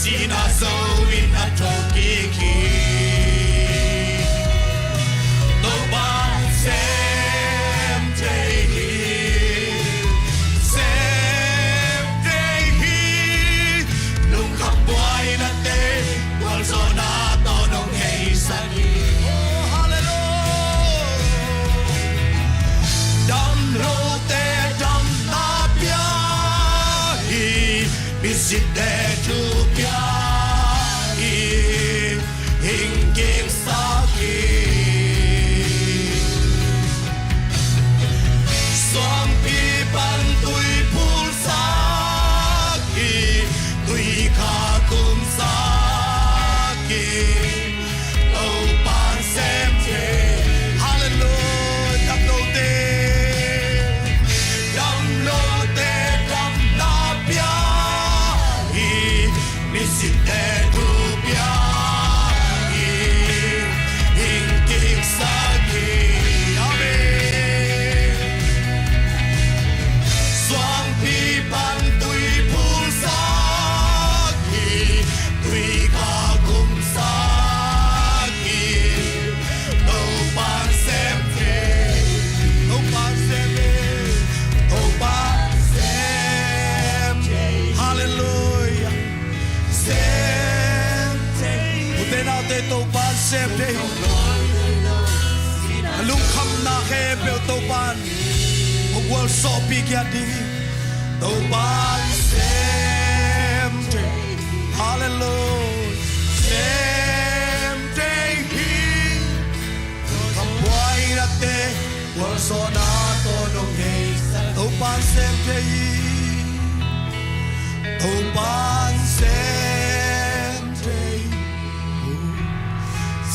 sihna zo in a thokik hi. Topa sem thei hi, sem thei hi. Lungkham buainate, gualzawhna tawh nong heisak hi. Oh, halleluiah. Damlote damna pia hi, misitte thu pia hi, hing kiksak hi. Suangpi pan tui phulsak hi, tui kha kumsak hi. Topa'n sem thei. Halleluiah. Damlote, damlote damna pia hi, misitte thu pia hi, hing kiksak hi. Amen. Suangpi pan tui phulsak hi, tui kha kumsak hi. Topa'n sem thei. Topa'n sem thei. Topa'n sem thei. Halleluiah. Sem thei. Ute naute, Topa'n sem thei. A lungkhamna khempeuh Topa'n hong gualzawhpih khia ding hi. Topa'n sem thei. Halleluiah. Sem thei hi. Lungkham buainate, gualzawhna tawh nong heisak. Topa'n sem thei hi. Topa'n sem thei hi.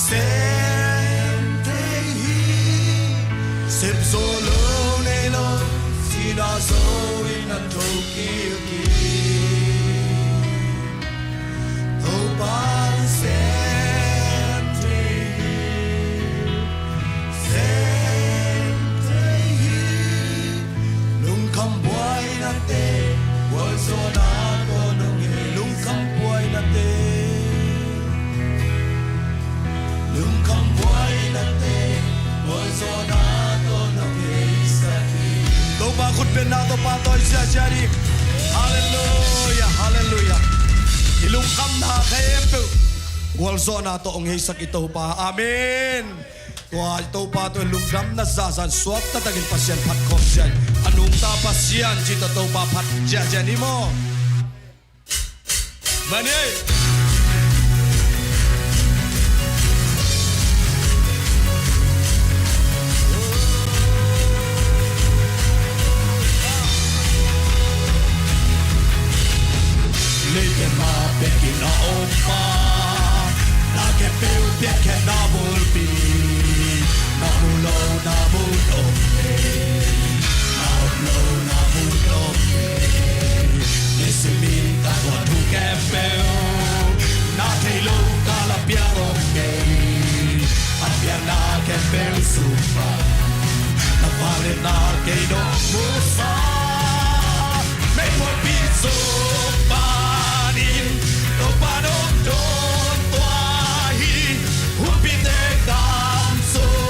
Sem thei hi. Sem zawh lo nei lo, sihna zo in a thokik hi. Topa'n sem thei hi. Sem thei hi. Lungkham buainate, gualzawhna tawh nong hei. Lungkham buainate, lungkham buainate, gualzawhna tawh nong heisak hi. Topa khutbetna tawh pahtawi ziahziah ni. Halleluiah, halleluiah. I lungkhamna khempeuh gualzawhna tawh hong heisak i Topa. Amen. Tua i Topa tawh i lungdamna zahzah in suakta takin Pasian phat khawm ziah in, a nungta Pasian cih tawh Topa phat ziahziah ni maw. Mani ei. Leitema pekin a ompa, na khempeuh piakkhiatna bulpi, na mu lo na mun om kei, na om lo na mun om kei. Nisim in ka thuak thu khempeuh, na thei lo ka la piang om kei. A pianna khempeuh sung pan, na vangliatna kei nong musak. Meikuangpi sung panin Topa nong dawn tua hi. Humpite kam sung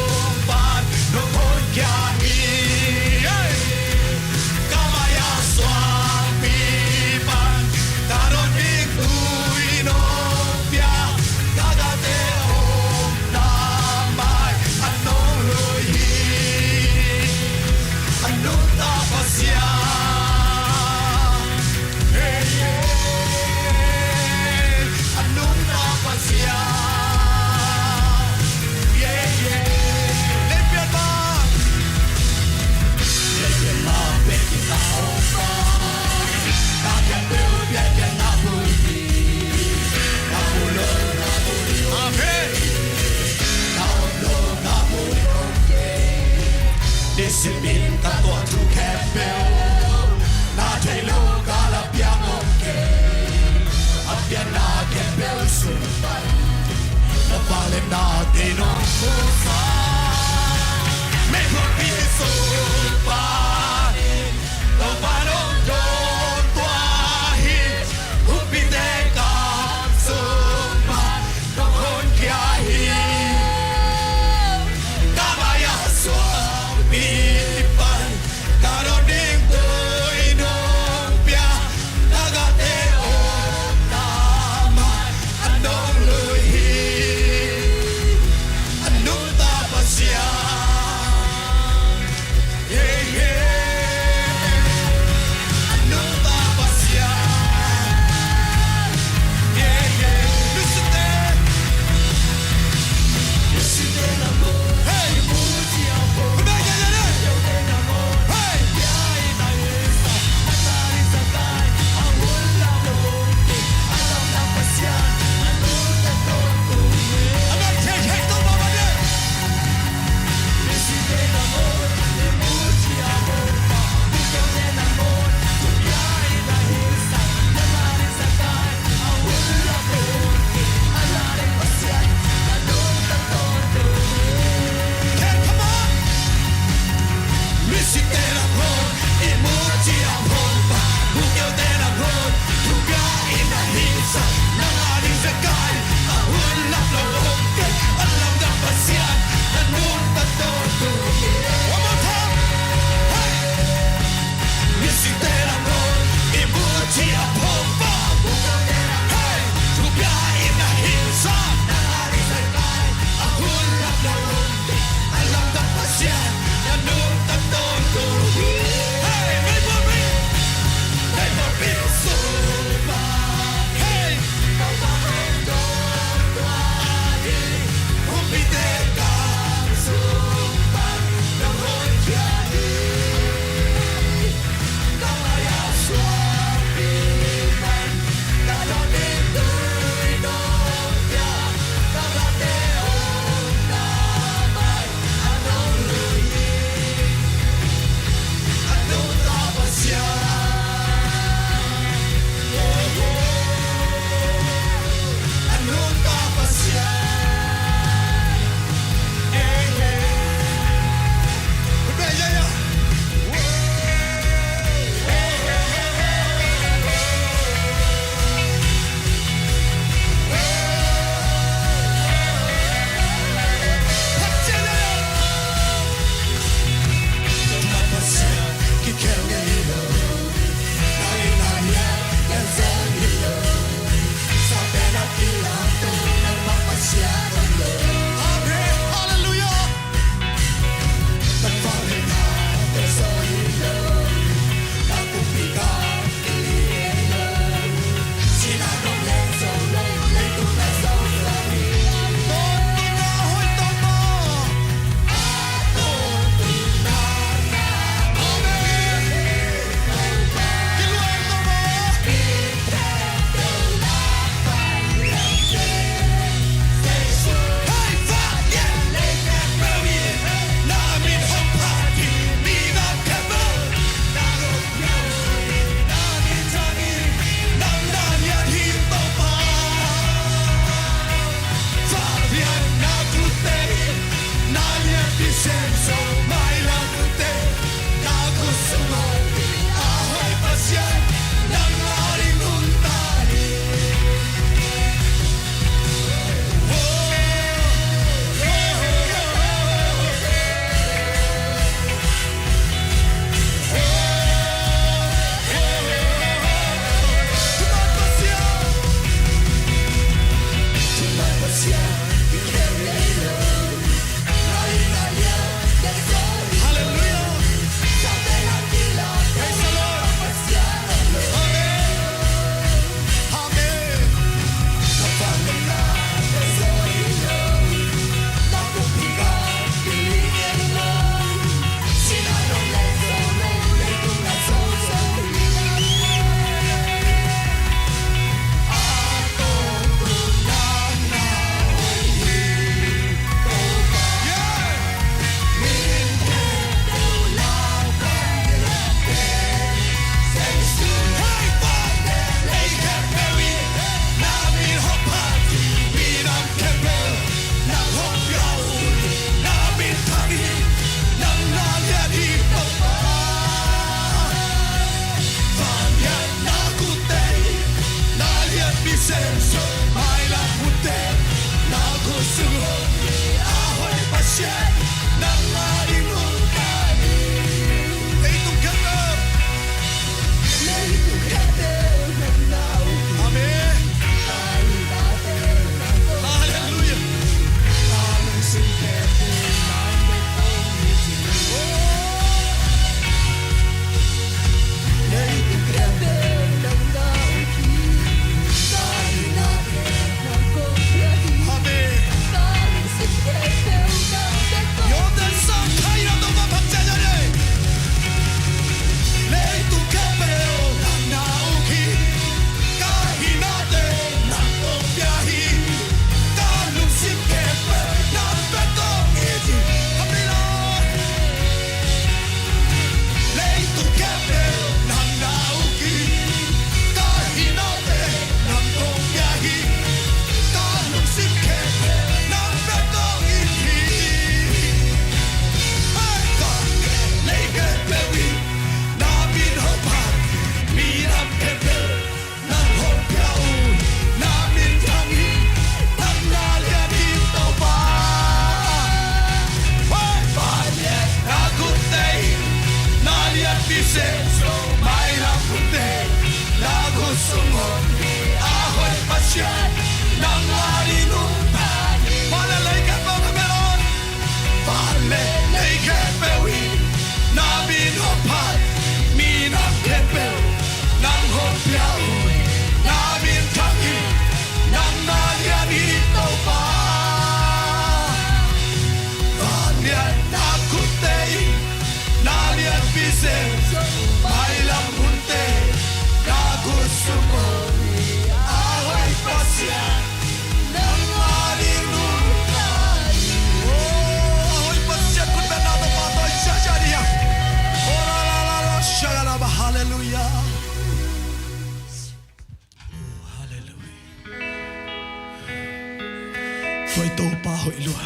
Tua i Topa hoih lua.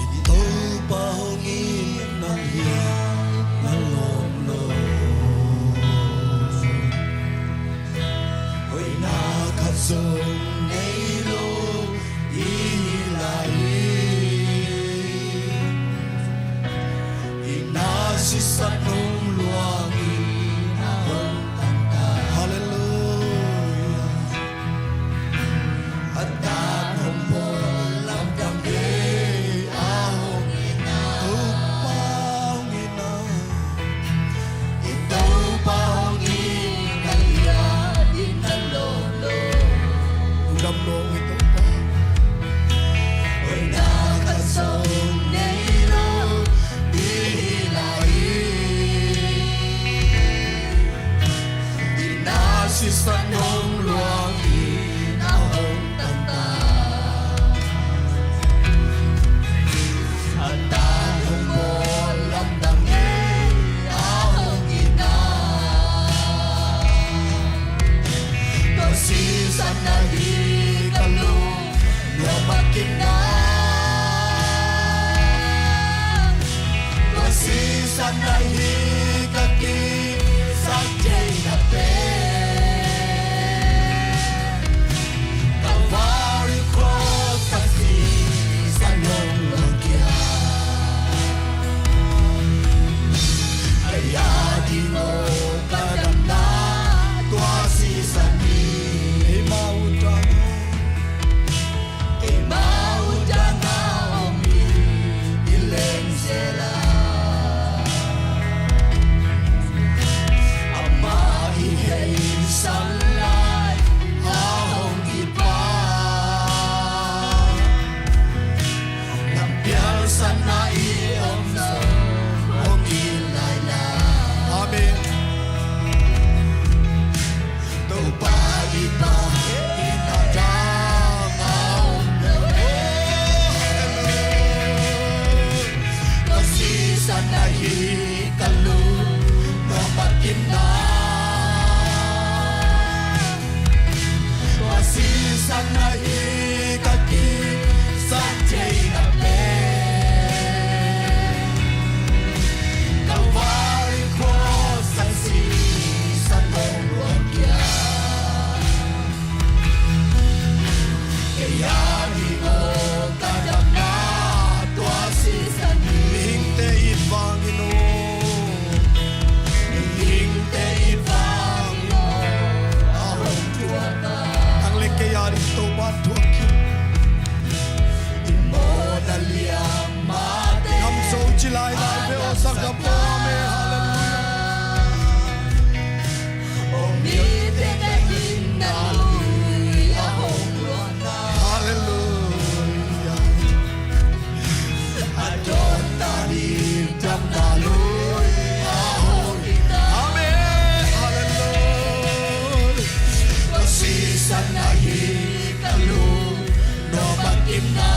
I Topa hong itna hiam na lawm lo. Hoihna khat zong nei lo i hi lai hi. I na sisan hong luang in a hong tangtak. Hallelujah. A dan hong bawl lamdang ei a hong itna. Topa hong itna. I Topa hong itna hiam na lawm lo. Lungdam lo i Topa. Hoihna khat zong nei lo i hi lai hi. I na sisan hong luang in a hong tangtak. A dan hong bawl lamdang ei a hong itna. Tua sisan na hi ka lung nuam a kinna. Tua sisan na hi ka kisak theihna pen. Calvary cross a sisan hong luang kia. A ya ding aw ka damna tua sisan hi. Keimah uh dang, keimah uh dang a om hi i leng zel a. Amah i heisan lai a hong kipan. Lampial sanna i om zong hong it lai lai. Amen. Topa i bang i na dang a om lo. Oh, hallelujah. Tua sisan na hi ka lung nuam a kinna. Tua sisan na hi ka kisak theihna pen. Calvary cross a sisan hong luang kia. Kei a ding aw ka damna tua sisan hi. Mihingte it vangin aw. Mihingte it vangin aw a hong thuak a. Nang le kei a ding Topa'n thuak hi. I mawhna liam mahte. Nam zo ci lailai ve aw, sanggam aw, amen, hallelujah. Hong it teh ka hinna lui a hong luang na. Hallelujah. A dawnna ding damna lui a hong itna. Amen. Hallelujah. Tua sisan na hi ka lung nuam a kinna.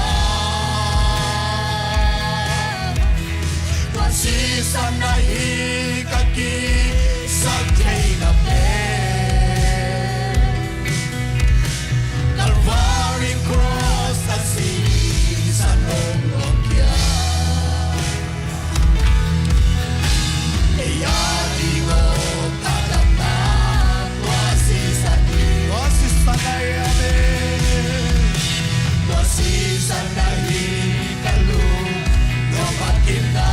Tua sisan na hi ka kisak theihna pen. Calvary cross a sisan hong luang kia. Kei a ding aw ka damna tua sisan hi. Tua sisan na hi, amen. Tua sisan na hi ka lung nuam a kinna.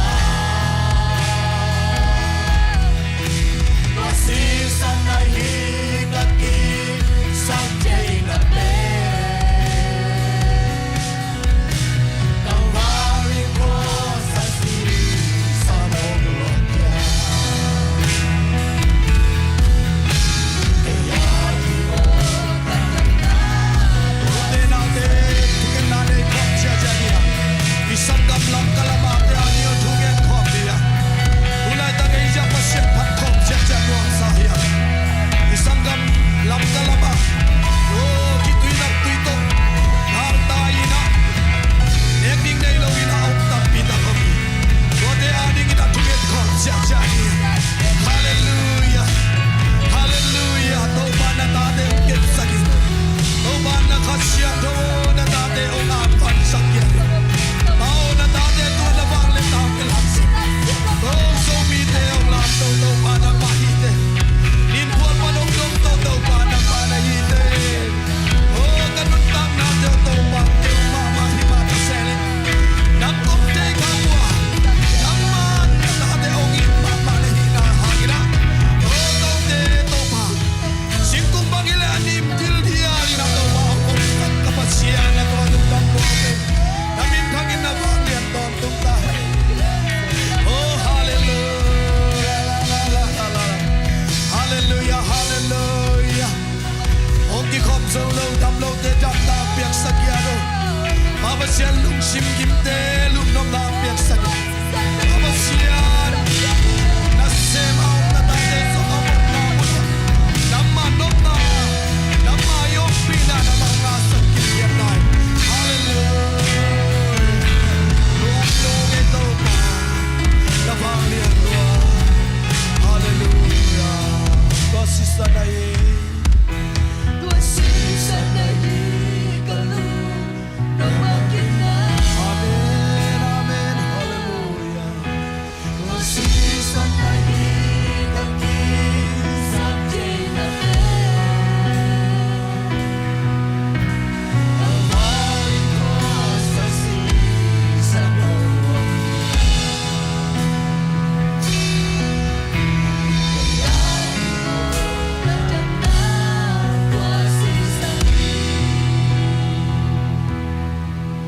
Pasian lungsim kimte lungnopna piaksak in. A Pasian, nasem a omna tate zong a omna mun ah nangma nopna, nangma i ompihna, nangma ngahsak kimpiakna in. Halleluia. Lungdam e Topa, na vanglian lua. Halleluia. Tua sisan ahi, tua sisan ahi ka lung. Amen, amen, halleluia.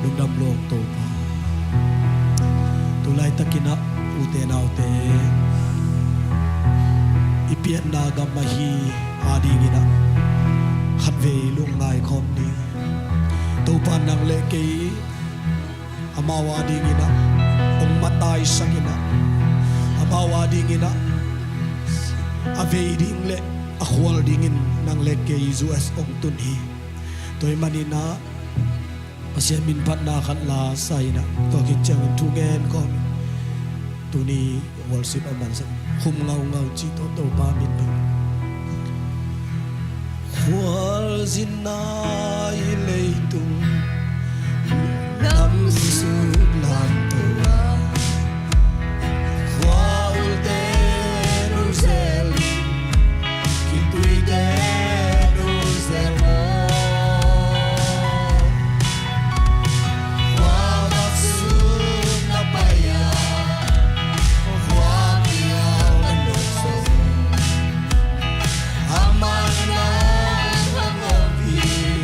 Lungdam lawng Topa. Tulaitakin ah ute naute, i pianna gam ahi adingin ah khatvei lungngai khawm ni. Topa nang le kei amau adingin ah hong mataisakin ah, amau adingin ah a vei ding le a khual dingin nang le kei U S hong tun hi. Tua ahih manin ah Pasian min phatna khat la sa in ah, tua khit ciangin thu ngen kawm in tuni worship a mansak khum ngaungau ci tawh Topa min phat. Khualzinna i leitung lam suk lam tua, khua ulte nu zel, khituite nu zel maw. Khua vak sung na pai a, khua kiang a lukso, a man na hang om hi.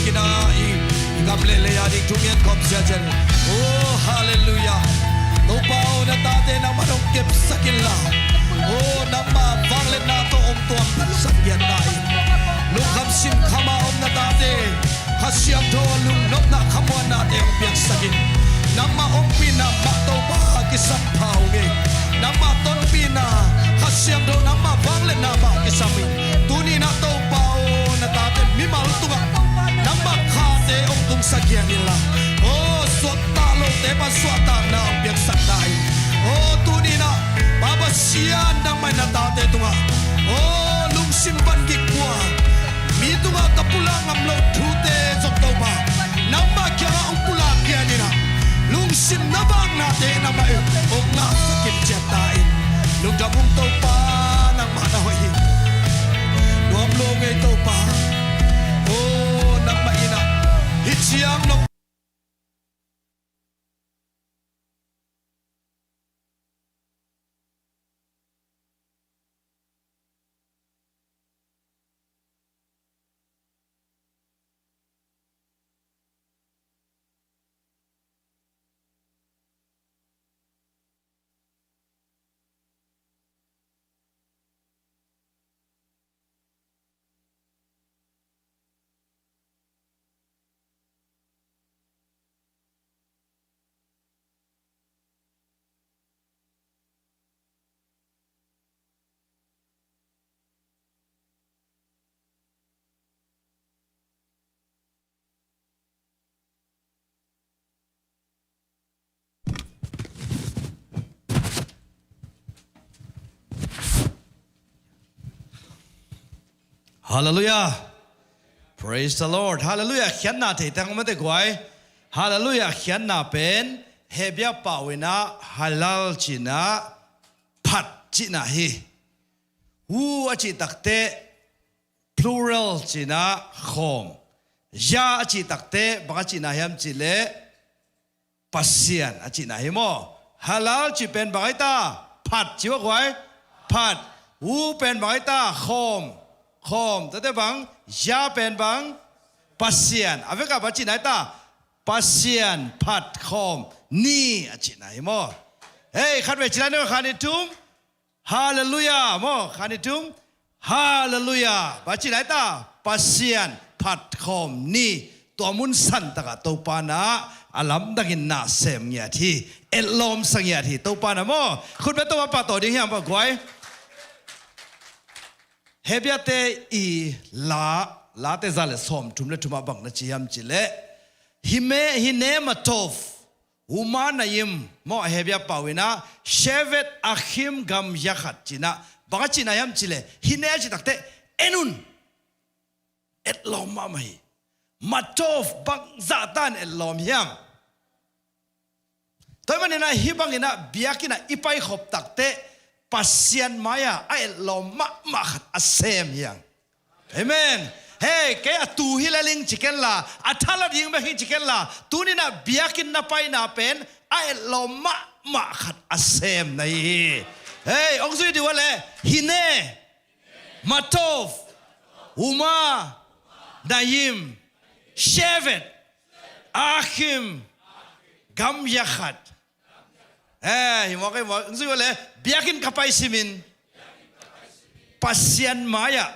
Na i, i gam le lei a ding thungen khawm sia cian. Oh, halleluiah. Topa aw, na tate nangmah dong kepsak inla, oh, nangmah vangliatna tawh hong tuam piaksak pian ta in. Lungkham sinkham a om na tate, Kha Siangtho lungnopna khamuannate hong piaksak in. Nangmah ompihna mah Topa kisam pha ung ei. Nangmah tonpihna, Kha Siangtho nangmah vangliatna mah kisam in. Tuni-in ah Topa aw, na tate mimal tungah nangmah khate hong tungsak hian inla, aw, suahtak lote pan suahtakna hong piaksak ta in. Aw, tuni-in ah Pa Pasian, nangmah in na tate tungah, aw, lungsim pan kikuang, mi tungah ka pulak ngam loh thute zong Topa, nangmah kiangah hong pulak hian inla, lungsim na vaknate nangmah in hong ngahsak kim ciat ta in. Lungdam ung Topa, nangmah na hoih hi. Nuam lo ngei Topa. Oh, nangmah in ah hih ciang nong Halleluiah. Praise the Lord. Halleluiah. Khiatna thei tang mate guai. Halleluiah. Khiatna pen Hebia pau in ah halal cihna, phat cihna hi. Hu a cih takteh plural cihna khawm. Yah a cih takteh bang a cihna hiam cihleh Pasian a cihna hi maw. Halal cih pen bang ahi ta? Phat, ci ua guai. Phat. Hu pen bang ahi ta? Khawm. Khawm. Tate bang? Yah pen bang? Pasian. A vekah bang a cihna ahi ta? Pasian phat khawm ni a cihna hi maw. Hei, khatvei ci lai ni, kha ni thum. Halleluiah maw, kha ni thum. Halleluiah. Bang a cihna ahi ta? Pasian phat khawm ni. Tua mun santakah Topa in ah a lamdangin na sem ngiat hi. Etlawmsa ngiat hi Topa in ah maw. Khutbet Topa pahtawi ding hiam, pahtawi guai. Hebiate i la, Late za le sawmthum le thumah bang na ci hiam cihleh, hine, hine ma tov, umanayim, maw, a Hebia pau in ah, shevet achim gam yachad cihna, bang a cihna hiam cihleh, hine a cih takteh, en un. Etlawm mahmah hi. Ma tov, bangzah tan etlawm hiam. Tua ahih manin ah hih bangin ah biakinn ah i paikhop takteh Pasian mai-ah a etlawm mahmah khat a sem hi hang. Amen. Hei, kei a tu hi lel ing ci kenla, a thala ding bek hi ci kenla, tuni-in ah biakinn na paina pen a etlawm mahmah khat a sem na hi hi. Hei, hong zui dih uh a leh, hine, ma tov, umanayim, shevet achim gam yachad. Eh, hi mawk, hi mawk. Hong zui uh a leh, biakinn ka pai simin Pasian mai-ah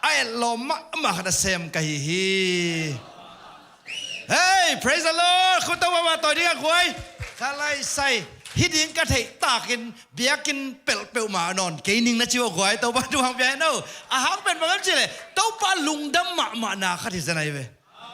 a etlawm mahmah khat a sem ka hi hi. Hei, praise the Lord. Khut tawh pahtawi ding a guai. Ka laisai, hih ding ka theih takin biakinn pelh peuhmah nawn kei ning na ci uh a guai. Topa thu hang pia hen aw. A hang pen bang hiam cih leh Topa lungdam mahmahna khat hi zen ahi ve.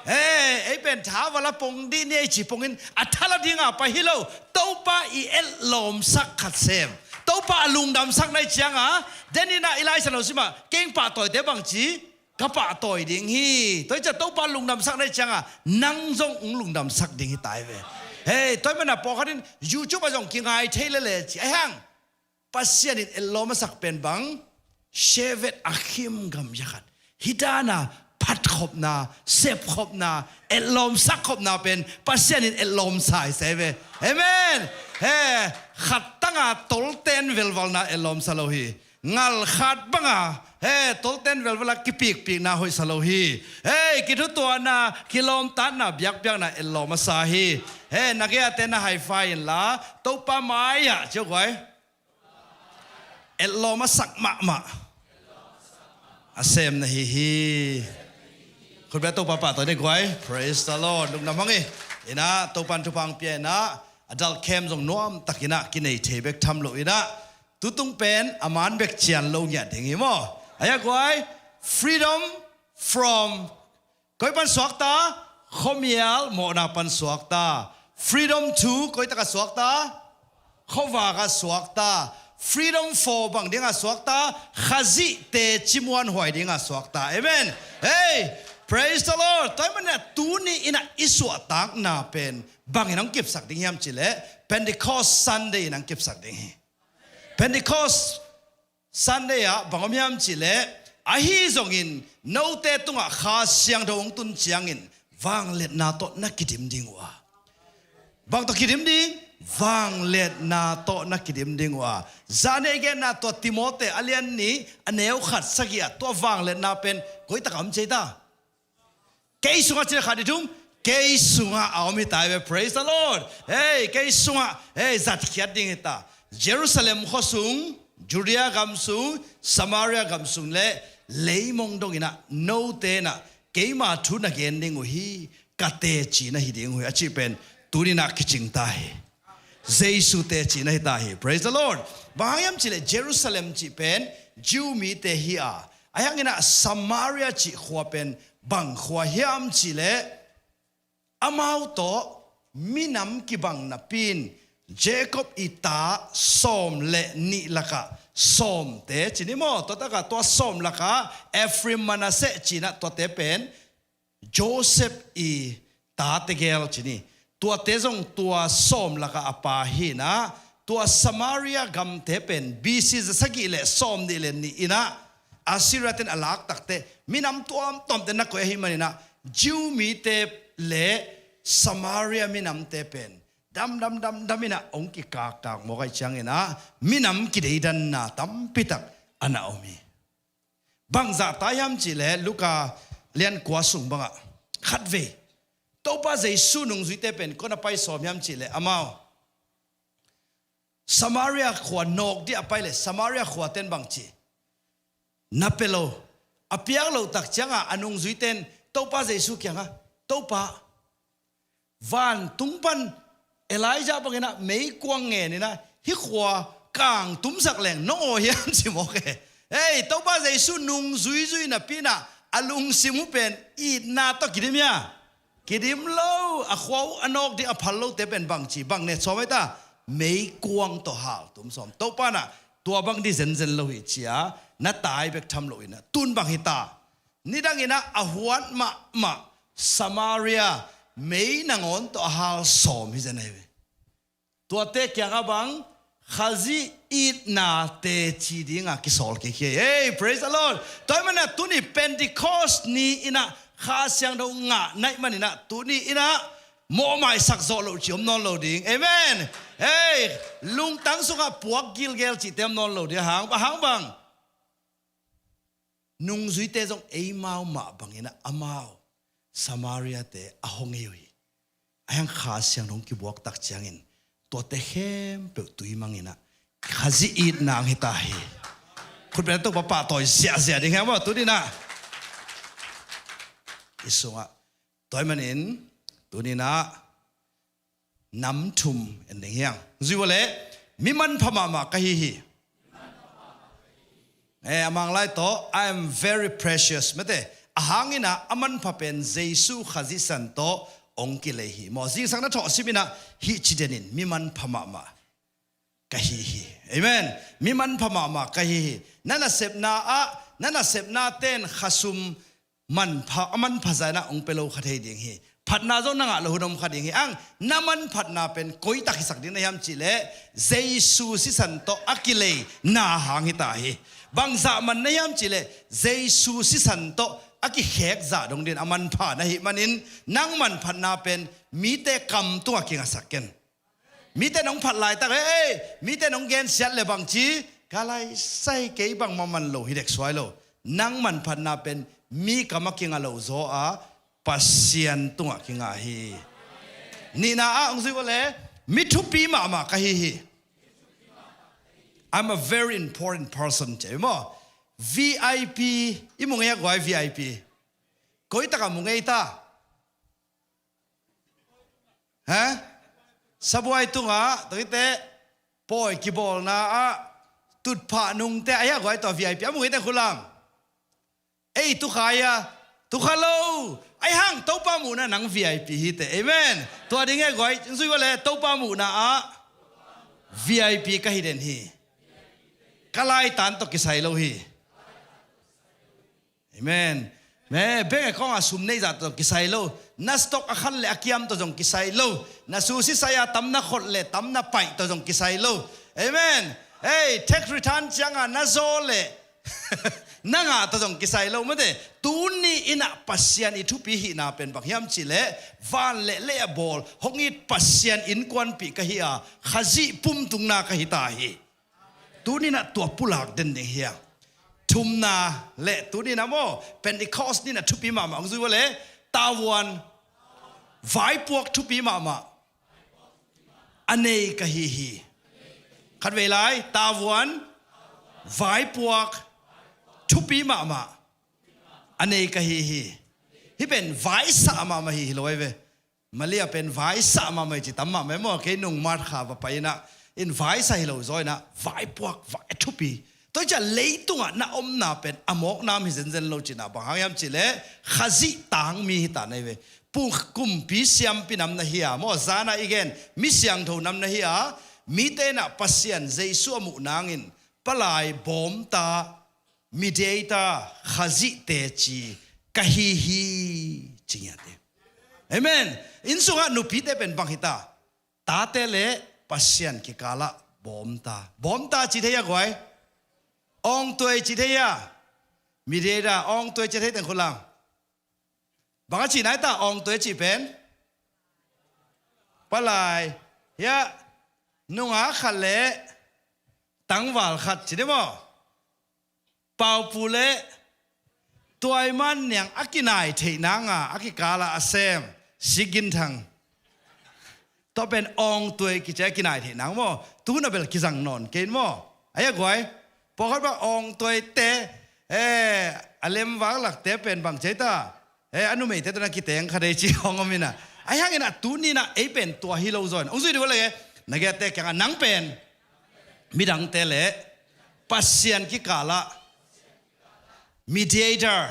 Hei, ei pen tha va la pong dih ni ei ci pongin a thala dinga pai hi lo. Topa i etlawmsak khat sem, Topa a lungdamsak na hih cianga, den in ah i Lai Siangtho simah kei hong pahtawite bangci ka pahtawi ding hi. Tua hi ciah Topa lungdamsak na hih cianga nang zong hong lungdamsak ding hi ta hi ve. Hei, tua ahih manin ah pawlkhat in YouTube ah zong kingai thei lel e ci, ahi hang Pasian in etlawm a sak pen bang? Shevet achim gam yachad. Hih dana phatkhopna, sepkhopna, etlawmsak khopna pen Pasian in etlawmsa hi sa hi ve. Amen. He, khat tanga tolten velvalna etlawmsa lo hi. Ngalkhat banga, he, tolten velvela kipikpikna hoihsa lo hi. He, kithutuahna, kilawmtatna, biakpiakna etlawm a sa hi. He, na gei-a te na high five inla, Topa mai-ah, ciau guai. Etlawm a sak mahmah a sem na hi hi. Khutbia Topa pahtawi ni guai. Praise the Lord. Lungdam hang hi. Inah, Topan thupha hong pia inah, adult camp zong nuamtak inah kinei thei bek tham lo inah, tutung pen a man bek cian lo ngiat ding hi maw. Aya guai, freedom from koi pan suakta, khuamial mawhna pan suakta. Freedom to koi taka suakta, khuavaka suakta. Freedom for bang dinga suakta, Khazih teci muanhuai dinga suakta. Amen. Hey, praise the Lord. Tua ahih manin tuni inah i suahtakna pen bangin hong kipsak ding hiam cihleh, Pentecost Sunday in hong kipsak ding hi. Pentecost Sunday ah bang om hiam cihleh, ahi zongin note tungah Kha Siangtho hong tun ciangin vangliatna tawh na kidim ding uh a. Bang tawh kidim ding? Vangliatna tawh na kidim ding uh a. Zani i genna tua Timoti a lian nih a neu khat sagih ah tua vangliatna pen koi takah om ci ei ta? Kei sungah ci le, khat, nih, thum. Kei sungah a om hi ta hi ve. Praise the Lord. Hey, kei sungah, hey, zatkhiat ding hi ta. Jerusalem khua sung, Judea gam sung, Samaria gam sung le leimong dong inah note inah keima thu na gen ding uh hi, ka teci na hi ding uh hi, a cih pen tuni inah kicing ta hi. Jesu teci na hi ta hi. Praise the Lord. Bang hang hiam cihleh Jerusalem cih pen Jew mite hi a, ahi hang inah Samaria cih khua pen bang khua hiam cihleh, amau tawh minam kibang napi in Jacob i ta sawm le nih lakah sawmte ci ni maw. Tua takah tua sawm lakah Ephraim, Manasseh ci inah tuate pen Joseph i ta tegel ci ni. Tuate zong tua sawm lakah a pa hi inah, tua Samaria gamte pen B C za sagih le sawmnih le nih inah Assyria ten a lak takteh minam tuamtuamte na koih ahih man inah Jew mite le Samaria minamte pen damdam damdam inah hong kikakkak mawk ahih ciang inah minam kideidanna tampitak a na om hi. Bangzah ta hiam cihleh Luka lian kua sung bangah khatvei Topa Jesu nungzuite pen koi na pai sawm hiam cihleh amau Samaria khua nawk ding a pai leh Samaria khuaten bang ci? Na pia lo. A piak loh tak ciangah a nungzuiten Topa Jesu kiangah, Topa, vantung pan Elijah bang inah meikuang ngen inah hih khua kangtumsak leng nong aw hiam ci mawk e. Hei, Topa Jesu nungzuizui napi inah a lungsim uh pen itna tawh kidim hia? Kidim lo. A khua uh a nawk ding a phal lote pen bang ci, bang ne sawm ai ta? Meikuang tawh haltum sawm. Topa inah tua bang ding zenzen lo hi ci a, na tai bek tham lo inah tun bang hi ta? Nidang inah a huat mahmah Samaria mei nangawn tawh a hal sawm hi zen ahi ve. Tuate kiangah bang Khazih itna teci dinga kisawl kik hi. Hey, praise the Lord. Tua ahih man inah tuni Pentecost ni inah Kha Siangtho ngah na hih man inah tuni inah mawhmaisak zawh loh ci om nawn lo ding. Amen. Hey, lungtang sungah puak gilgel cihte om nawn lo ding. A hang, a hang bang nungzuite zong eimau mah bang inah amau Samaria-te a hong ei uh hi. Ahi hang Kha Siangtho hong kibuak tak ciangin tuate khempeuh tui mang inah Khazih itna hong hi ta hi. Khutbetna Topa pahtawi ziahziah ding hi hang maw tuni inah i sungah. Tua ahih manin tuni inah nam thum en ding hi hang. Zui vua leh, mi manpha mahmah ka hi hi. Eh, a Manglai tawh, "I am very precious." Mate, a hang inah a manpha pen Jesu Khazih san tawh hong kilei hi. Maw, zingsang na thawh sim inah hih ci den in, mi manpha mahmah ka hi hi. Amen. Mi manpha mahmah ka hi hi. Na nasepna ah, na nasepna ten khasum manpha, a manpha zah inah hong pia lo kha thei ding hi. Phatna zong na ngah loh hun om kha ding hi. Ang, na manphatna pen koi tak hisak ding na hiam cihleh, Jesu sisan tawh a kilei na hang hi ta hi. Bangzah man na hiam cihleh, Jesu sisan tawh a kikhek zah dong ding a manpha na hih manin, nang manphatna pen mite kam tungah kingahsak ken. Mite nong phat laitak, "Ei, ei, mite nong gensiat le bang ci, Ka lai sai kei bangmah man lo hi dek suai lo. Nang manphatna pen mi kam a kinga lo zaw a Pasian tungah kinga hi. Nihna ah hong zui vua le mi thupi mahmah ka hi hi. I'm a very important person ci maw. V I P i mu ngei a guai V I P. Koi takah mu ngei ta. Ha? Sabuai tungah tawite pawi kibawlna ah tutphah nungte a hiah guai tawh V I P a mu ngei te khulam. Ei tukha ia tukha lo a hang Topa muhna nang V I P hi te. Amen. Tua ding e guai zui vua le Topa muhna ah V I P ka hi den hi. Ka laitan tawh kisai lo hi. Amen. Me beng e kong a sum nei zat tawh zong kisai lo. Na stock a khan le a kiam tawh zong kisai lo. Na susi sai a tam na khot le tam na paih tawh zong kisai lo. Amen. Ei tax return cianga na zaw le na ngah tawh zong kisai lo mate. Tuni inah Pasian i thupi hihna pen bang hiam cih leh van le lei a bawl hong it Pasian innkuanpih ka hi a Khazih pumtungna ka hi ta hi. Tuninah tua pulak den ding hiang. Thumna le tuninah maw Pentecost ninah thupi mahmah hong zui vua le tavuan vaipuak thupi mahmah a nei ka hi hi. Khatvei lai tavuan vaipuak thupi mahmah a nei ka hi hi. Hih pen vaisah mahmah hi hi lo ai ve. Malia pen vaisah mahmah hi ci tam mahmah maw kei nung March kha va pai inah in vaisah hi lo zaw inah vaipuak vai thupi. Tua hi ciah leitungah na omna pen a mawknam hi zenzen lo cinah bang hang hiam cih leh Khazih tangmi hi ta na hi ve. Kumpi siampi nam na hi a maw zanah i gen mi siangtho nam na hi a mite inah Pasian Jesu a muh nangin palai bawmta mediator Khazih teci ka hi hi ci ngiat hi. Amen. Inn sungah nupite pen bang hi ta. Tate le Pasian kikalah bawmta bawmta ci thei a guai. Awngtuai ci thei a. Mediator awngtuai ci thei teng khulam. Bang a ci nai ta awngtuai ci pen palai hiah nungak khat le tangval khat ci dih maw? Paupu le tuaiman niang a kinai theih nanga a kikala a sem siginthang. Tua pen awngtuai kici a kinai theih nang maw? Tuhun a bel kizang nawn kein maw? Ahi a guai pawlkhat bang awngtuai te a lemvak lakte pen bang cei ta. He a numeite tawh na kiteng kha dei ci hong om inah ahi hang inah tuninah ei pen tua hi lo zaw in hong zui dih vua leh na giatte kiangah nang pen midangte le Pasian kikalah mediator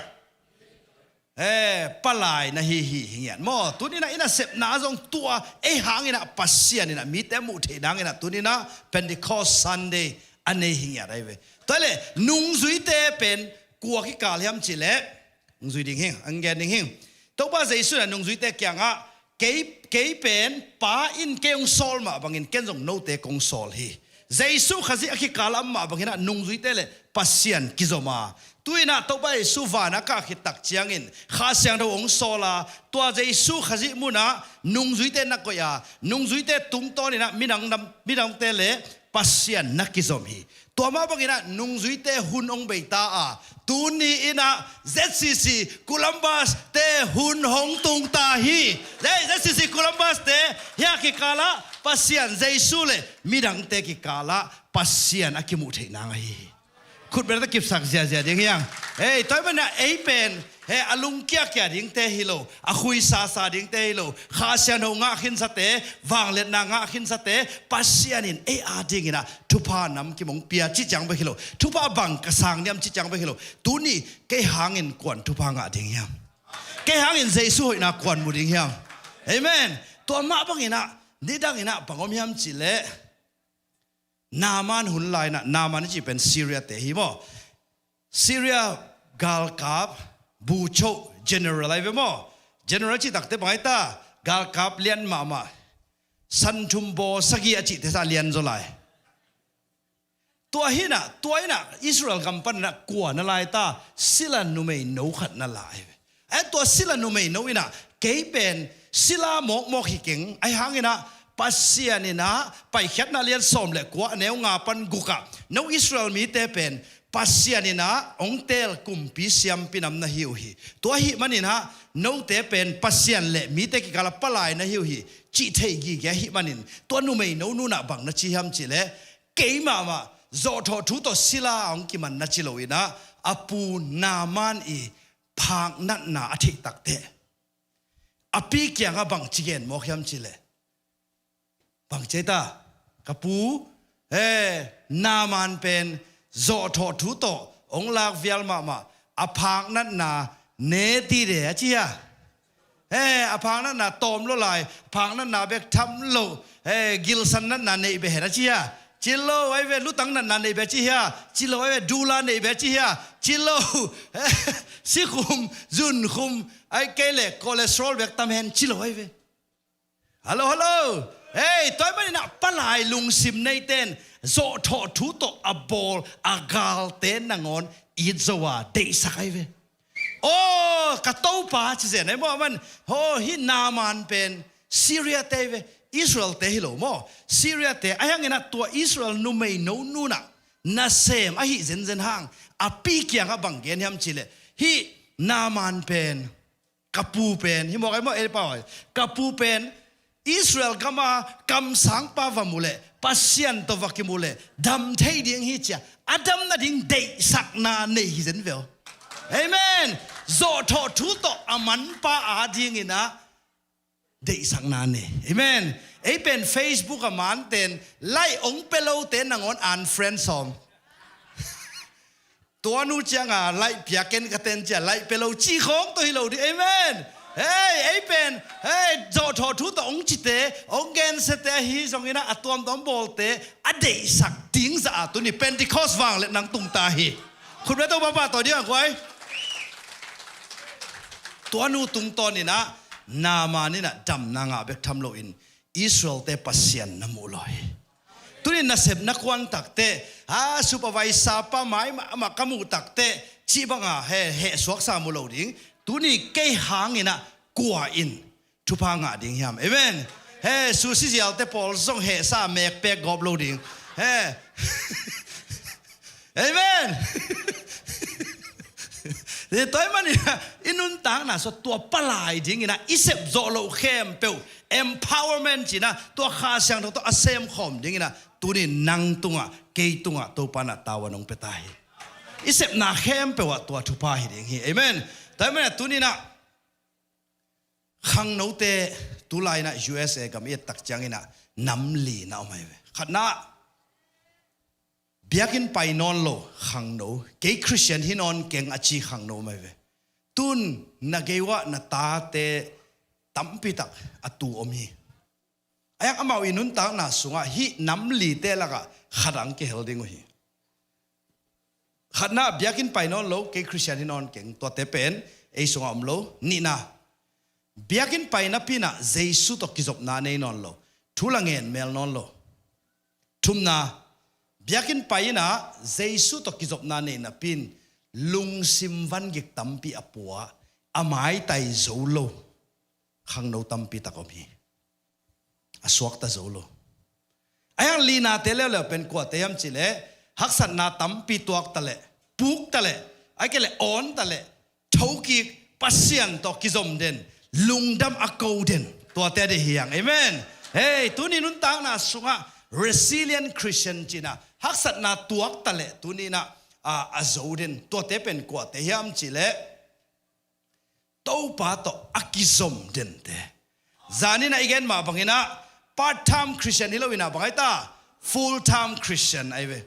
he palai na hi hi hi ngiat maw? Tuninah i nasepna zong tua ei hang inah Pasian inah mite muh theih nang inah tuninah Pentecost Sunday a nei hi ngiat ahi ve. Tua le nungzuite pen kua kikal hiam cih leh Nungzui ding hing, ang gen ding hing. Topa Jesu na nungzuite kiangah kei, kei pen Pa in kei hong sawl mah bangin ken zong note kong sawl hi. Jesu Khazih a kikal a mah bangin ah nungzuite le Pasian kizom a. Tu inah Topa Jesu van a kah khit tak ciangin Kha Siangtho hong sawl a. Tua Jesu Khazih munah nungzuite na koih a. Nungzuite tungtawn inah midang, midangte le Pasian na kizom hi. Tua mah bangin ah nungzuite hun hong bei ta a. Tuni inah Z C C Columbus te hun hong tung ta hi. Hei, Z C C Columbus te hiah kikalah Pasian Jesu le midangte kikalah Pasian a kimuh theih nang ahi hi. Khutbet a kipsak ziazia ding hiang. Hei, tua ahih manin ah ei pen he a lungkiakia dingte hi lo, a khuisasa dingte hi lo, Kha Siangtho ngah khinsate, vangliatna ngah khinsate, Pasian in ei a dingin ah thupha nam kim hong pia cih ciang bek hi lo, thupha bang ka sang diam cih ciang bek hi lo. Tuni kei hangin kuan thupha ngah ding hiam? Kei hangin Jesu hoihna kuan mu ding hiam? Amen. Tua mah bangin ah nidang inah bang om hiam cih leh Naaman hun lai inah, Naaman i cih pen Syria te hi maw? Syria galkap bucho general ahi ve maw? General cih takte bang ahi ta, galkap lian mahmah. Santhum baw sagih a cihte sa lian zaw lai. Tua hi inah, tua inah Israel gam pan inah kua na lai ta, sila numei no khat na lai ve. Ahi tua sila numei no inah kei pen sila mawkmawk hi keng, ahi hang inah Pasian inah Paikhiatna lian sawm le kua a neu nga pan gukah No Israel mite pen Pasian in ah hong teel kumpi siampi nam na hi uh hi. Tua ahih manin ah note pen Pasian le mite kikal ah palai na hi uh hi, cih thei gige ahih manin tua numei no nu in ah bang na ci hiam cih leh, keimahmah zawhthawh thu tawh sila hong kiman na ci lo in ah, a pu Naaman i phak natna a theih takteh a pi kiangah bang ci gen mawk hiam cih leh, bang ci ta, ka pu, eh, Naaman pen zawhthawh thu tawh hong lak vial mahmah, a phak natna ne ti de a ci hia? Eh, a phak natna tawm lo lai, a phak natna bek tham lo, eh, gilsan natna neih beh hen a ci hia? Ci lo ai ve. Lutang natna neih beh ci hia? Ci lo ai ve. Dula neih beh ci hia? Ci lo. Sikhum, zunkhum, ai kei leh cholesterol bek tam hen ci lo ai ve. Hallo, hallo. Hei, tua ahih manin ah palai lungsim neite in zawhthawh thu tawh a bawl a galte nangawn it zo a deihsak ai ve. Aw, ka Topa ci zen ai maw, aman. Haw, hih Naaman pen Syria te ai ve. Israel te hi lo maw. Syria te. Ahih hangin ah tua Israel numei no nu in ah nasem ahi zenzen hang a pi kiangah bang gen hiam cih leh, hih Naaman pen ka pu pen, hi mawk ai maw, ei pa aw, ka pu pen Israel gam ah kamsangpa va mu leh, Pasian tawh va kimu leh dam thei ding hi ci a, a dam nading deihsakna nei hi zen ve aw. Amen. Zawhthawh thu tawh a manpa adingin ah deihsakna nei. Amen. Ei pen Facebook a mante in like hong pia lote nangawn unfriend sawm. Tua nu ciangah like pia ken ka ten ci a, like pia lo ci khawng tawh hi lo ding. Amen. Hei, ei pen, hei, zawhthawh thu tawh hong cite, hong gensiate ahi zongin ah a tuamtuam bawlte a deihsak ding zah a tuni Pentecost vangliatna hong tung ta hi. Khut beng to papa tawh ding a guai. Tua nu tungtawnin ah Naaman in ah damna ngah bek tham loin Israel te Pasian na muh lo hi. Tuni nasep na kuan takteh, a, supervisor pa mai mahmah ka muh takteh cih banga he, heh suaksa mu lo ding. Tuni kei hangin ah kua in thupha ngah ding hiam? Amen. He, susi zialte pawl zong hehsa mekpek gawp lo ding. He. Amen. Tua ahih manin ah i nuntakna sung tua palai dingin ah i sep zawh loh khempeuh, empowerment ci-in ah, tua Kha Siangtho tawh a semkhawm dingin ah tuni nang tungah, kei tungah Topa in ah tavuan hong pia ta hi. I sepna khempeuh ah tua thupha hi ding hi. Amen. Tua ahih manin ah tuni in ah khangnote, tulai in ah U S A gam i et tak ciangin ah nam li na om ahi ve. Khatna, biakinn pai nawn lo khangno, kei Christian hi nawn keng a ci khangno om ahi ve. Tun na gei uah na tate tampi tak a tu om hi. Ahih hang amau i nuntakna sungah hih nam lite lakah khat hong kihel ding uh hi. Khatna, biakinn pai nawn lo, kei Christian hi nawn keng, tuate pen ei sungah om lo. Nihna, biakinn pai napi in ah Jesu tawh kizopna nei nawn lo, thu la ngen mel nawn lo. Thumna, biakinn pai in ah Jesu tawh kizopna nei napi in lungsim vangik tampi a pua, a maitai zo lo khangno tampi tak om hi. A suakta zo lo. Ahih hang linate leuleu pen kuate hiam cih leh, haksatna tampi tuak ta leh, puk ta leh, ahih kei leh awn ta leh, thokik, Pasian tawh kizom den, lungdam a ko den, tuate a deih hi hang. Amen. Hei, tuni nuntakna sungah resilient Christian ci-in ah, haksatna tuak ta leh tuni in ah, a, a zo den, tuate pen kuate hiam cih leh, Topa tawh a kizom dente. Zanin ah i gen mah bangin ah part time Christian hi lo in ah bang ahi ta, full time Christian ahi ve.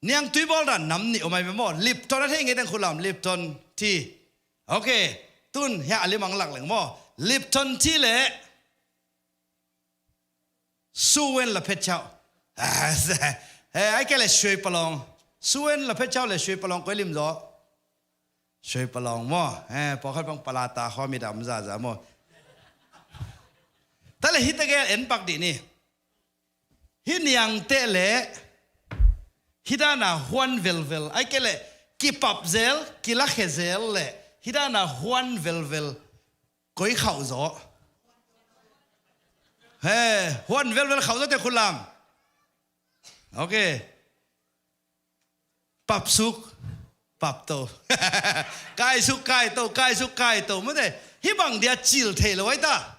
Niangtui bawl dan nam nih om ahi ve maw. Lipton a thei ngeiteng khut lam, Lipton tea. Ok. Tun hiah a limang lak leng maw. Lipton tea le Suwen la phet chau. He, ahih kei leh suai palawng. Suwen la phet chau le suai palawng koi lim zaw. Suai palawng maw. He, pawlkhat bang palata khawm i dam zaza maw. Tua leh hihte gel en pak dih ni. Hih niangte leh hih dana huan velvel, ahih kei leh kipap zel, kilakhe zel leh hih dana huan velvel koi khauh zaw? He, huan velvel khauh zawte khut lam. Ok. Papsuk, papto. Kaisuk, kaito, kaisuk, kaito. Mate, hih bang dia cil thei lo ai ta.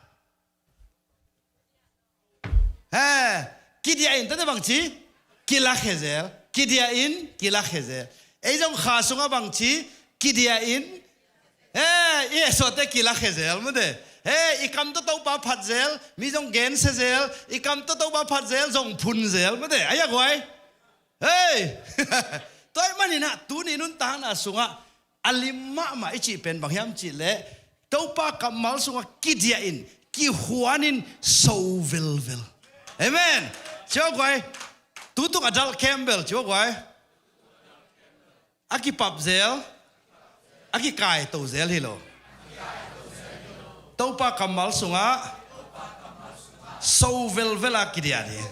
He, kidiah in tate bangci, kilakhia zel. Kidiah in, kilakhia zel. Ei zong Kha sungah bangci, kidiah in. He, i Jesuate kilakhia zel, mate. He, i kam tawh Topa phat zel, mi zong gensia zel, i kam tawh Topa phat zel, zong phun zel, mate. Ai a guai. Hei! Tua ahih manin ah, tuni nuntakna sungah a lim mahmah i cih pen bang hiam cih leh, Topa kammal sungah kidiah in, kihuan in, so velvel. Amen. Ci ua guai. Tutung adult camp bel, ci ua guai. A kipap zel, a kikaito zel hi lo. Topa kammal sungah so velvel a kidiah ding.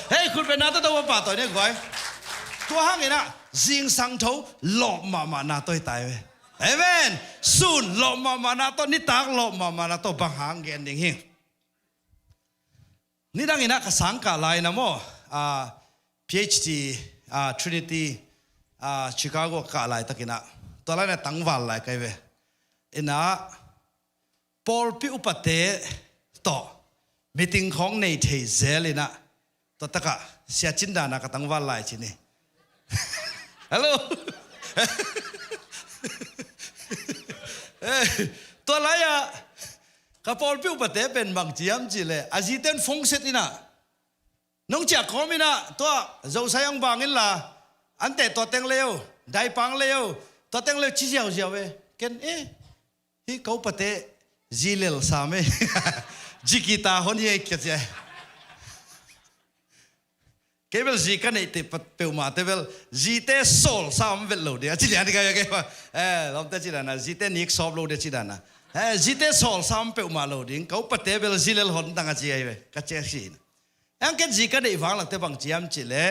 Hei, khutbetna tawh Topa pahtawi ni guai. Tua hangin ah, zingsang tho lawp mahmahna tawh hi ta hi ve. Amen. Sun lawp mahmahna tawh, nitak lawp mahmahna tawh bang hang gen ding hi. Nidangin ah ka sang kah lai-in ah maw, ah, PhD, ah, Trinity, ah, Chicago kah laitakin ah, tua lai-in ah tangval lai ka hi ve. In ah, pawlpi upate tawh meeting khawng nei thei zel in ah, tua takah Sia Cin dan ah ka tangval lai ci ni. Hello. Eh, tua lai-ah ka pawlpi upate pen bang ci hiam cih leh, a zite in phone set in ah, nong ciah kawm in ah, tua Zosai hong bang inla, ante tua teng leu, daipang leu, tua teng leu ci ziauziau ve. Ken, eh, hih ka upate zi lel sam e. Zi guitar hon hi e, kia ci e. Kei bel zi ka neih teh peuhmah te bel, zite sawl sam vet lo ding a ci lian ding a, kei bel, eh, lawmte ci dan a, zite nik sawp lo ding a ci dan a. Eh, zite sawl sam peuhmah lo ding, ka upate bel zi lel hon ding a ci ahi ve, ka ci a si. Ang ken zi ka neih vanglak te bang ci hiam cih leh,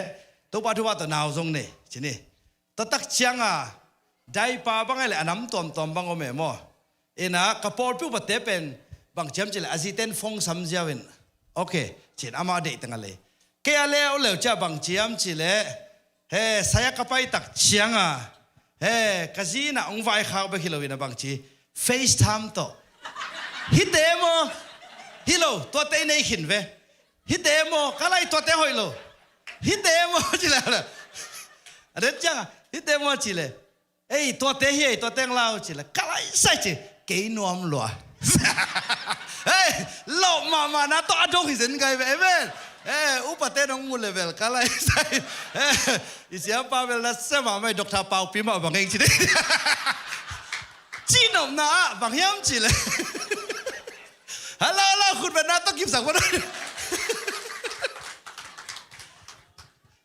Topa thupha tawh nau zong nei ci ni. Tua tak ciang a, daipa bang ahih leh a nam tuamtuam bang om e maw. In ah ka pawlpi upate pen bang ci hiam cih leh, a zite in phone sam ziau in. Ok, ci-in amah deih teng a lei. Kei a leh a leu ciah bang ci hiam cih leh, he, sai-ah ka pai tak ciang a, he, ka zi in ah hong vaikhak bek hi lo in ah bang ci, FaceTime tawh. Hihte maw, hi lo, tuate i nei khin ve. Hihte maw, ka lai tuate hoih lo. Hihte maw, ci leh. A den ciang a, hihte maw, ci leh. Ei, tuate hi ei, tuate hong lau, ci leh. Ka lai sai ci, kei nuam lua. Ei, lawp mahmahna tawh a dong hi zen gai ve, amen. Eh, upate nong mu leh bel, ka lai sai. Eh, i siapa bel na sema mai, Doctor Paupi mah bang eng ci dei. Ci nopna ah, bang hiam ci leh. Hello, hello, khutbetna tawh kipsak pah.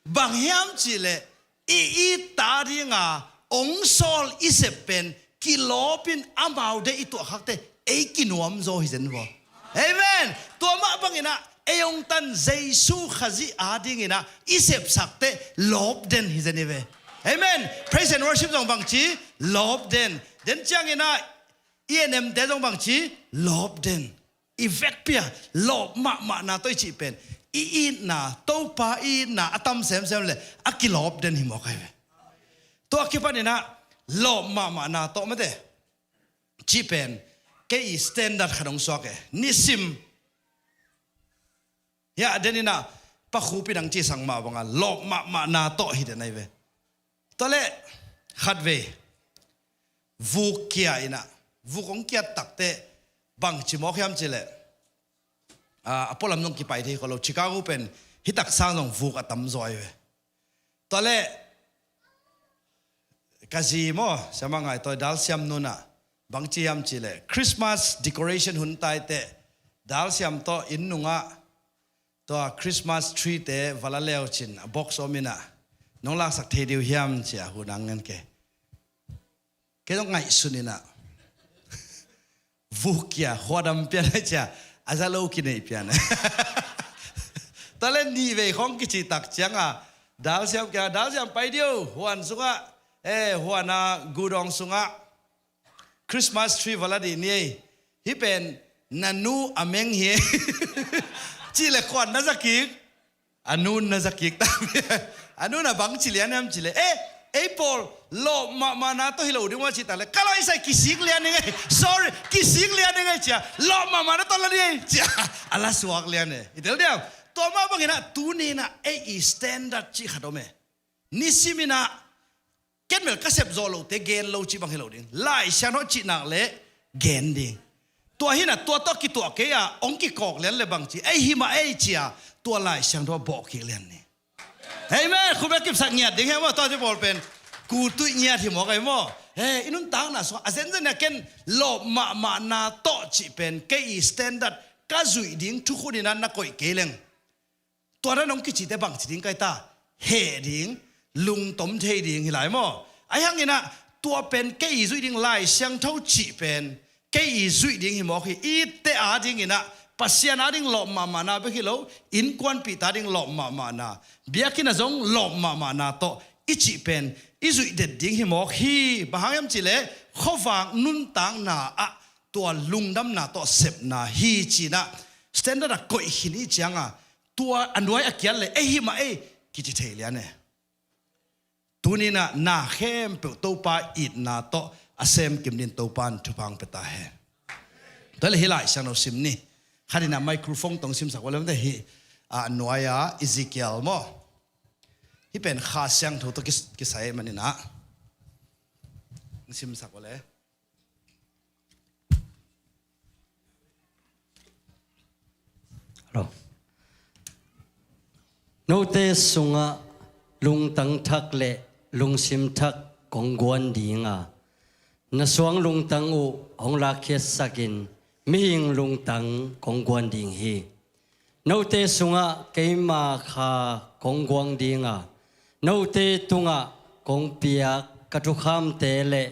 Bang hiam cih leh, i it ta ding a, hong sawl i sep pen, kilawp in amau deih i tuah khak teh, ei kinuam zaw hi zen vaw. Amen. Tua mah bangin ah, ei hong tan Jesu Khazih a dingin ah, i sepsak teh, lawp den hi zen hi ve. Amen. Praise and worship zong bang ci, lawp den. Den ciangin ah, E and M te zong bang ci, lawp den. I vekpi a lawp mahmahna tawh i cih pen, i itna, Topa i itna a tam semsem leh a kilawp den hi mawk ahi ve. Tua kipanin ah lawp mahmahna tawh mate cih pen kei i standard khat hong suak e. Nisim hiah denin ah Pa Khup in hong cihsak mah bang a lawp mahmahna tawh hi den ahi ve. Tua leh khatvei vuk kia in ah, vuk hong kiat tak teh bang ci mawk hiam cih leh, ah, a pualam zong kipai thei kho lo, Chicago pen hih tak sang zong vuk a tam zaw ahi ve. Tua leh ka zi maw, Sia Mang Ngai Tawi, Dalsiam Nu in ah bang ci hiam cih leh, Christmas decoration hun tai teh Dalsiam tawh inn nungah tua Christmas tree te va la leu cin, a box om in ah, nong laksak thei ding uh hiam ci a, hun hong ngen kei. Kei zong ngaihsun in ah, vuk kia, khuadam pian ahi cia, a za lo kineih pian. Tua leh nihvei khawng kicih tak ciang a, Dalsiam kia, Dalsiam pai dih o, huan sungah, eh, huan a gudawng sungah Christmas tree va la dih ni ei. Hih pen na nu a meng hi. Cih leh khuan na za kik, a nu na za kik ta. A nu in a bang ci lian hiam cih leh, eh, ei pawl lawp mahmahna tawh hi lo ding uh a cih tak leh, ka laisai kisik lian ing ei, sorry, kisik lian ing ei ci a, lawp mahmahna tawh la ding ei ci a, a la suak lian ei. I tel diam? Tua mah bangin ah tuni in ah ei i standard cih khat om e. Nisim in ah ken bel ka sep zawh lote gen lo cih bang hi lo ding. Lai Siangtho cih nak leh gen ding. Tua hi in ah tua tawh kituak kei a hong kikawk lian leh bang ci, ei hi mah ei ci a, tua Lai Siangtho ah bawh kik lian ni. Amen. Khut beng kipsak ngiat ding hi maw, tua ci pawl pen. Kutuih ngiat hi maw, kai maw. He, i nuntakna sungah a zenzen a ken lawp mahmahna tawh cih pen kei i standard ka zuih ding thukhun in ah na koih kei leng, tua dan hong kicite bang ci ding kai ta? Heh ding, lungtom thei ding hi lai maw. Ahi hangin ah tua pen kei i zuih ding Lai Siangtho cih pen kei i zuih ding hi mawk hi. I te adingin ah Pasian ading lawp mahmahna bek hi lo, innkuanpihte ading lawp mahmahna, biakinn ah zong lawp mahmahna tawh i cih pen i zuih det ding hi mawk hi. Bang hang hiam cih leh khuavak nuntakna ah tua lungdamna tawh sepna hi ci in ah standard ah koih khin i hih ciang a, tua a nuai a kiat leh ei hi mah ei kici thei lian e. Tuni in ah na khempeuh Topa itna tawh a sem kim dingin Topa in thupha hong pia ta hen. Tua leh hih Lai Siangtho sim ni. Khat in ah microphone tawh hong simsak uh leh, hi a nuai a Ezekiel maw, hih pen Kha Siangtho tawh kis-, kisai ahih manin ah hong simsak uh leh. Hello. Note sungah lungtang thak le lungsim thak kong guan ding a, na suang lungtang uh hong lakkhiatsakin mihing lungtang kong guan ding hi. Note sungah keima Kha kong guang ding a, note tungah kong piak ka thukhamte le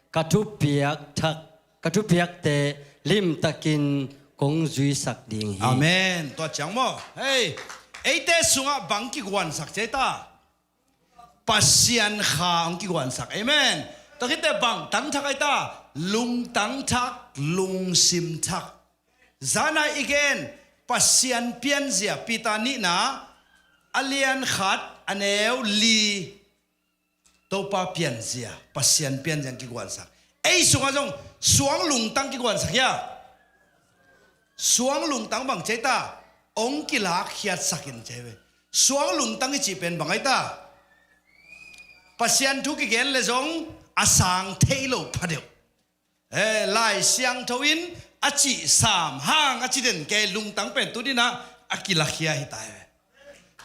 ka thupiak thak, ka thupiakte limtakin kong zuisak ding hi. Amen. Tua ciang maw. Hei, eite sungah bang kiguansak ci ei ta? Pasian Kha hong kiguansak. Amen. Tua khit teh bang tang thak ei ta? Lungtang thak, lungsim thak. Zan a i gen Pasian pianzia, Peter nihna a lian khat a neu li. Topa pianzia, Pasian pianzia hong kiguansak. Ei sungah zong suang lungtang kiguansak hia? Suang lungtang bang ci ei ta? Hong kilakkhiatsakin ci ei ve. Suang lungtang i cih pen bang ei ta? Pasian thu kigen leh zong a sang thei lo phadeuh. Eh, Lai Siangtho in a cih sam hang a ci den kei lungtang pen tuni in ah a kilakhia hi ta hi ve.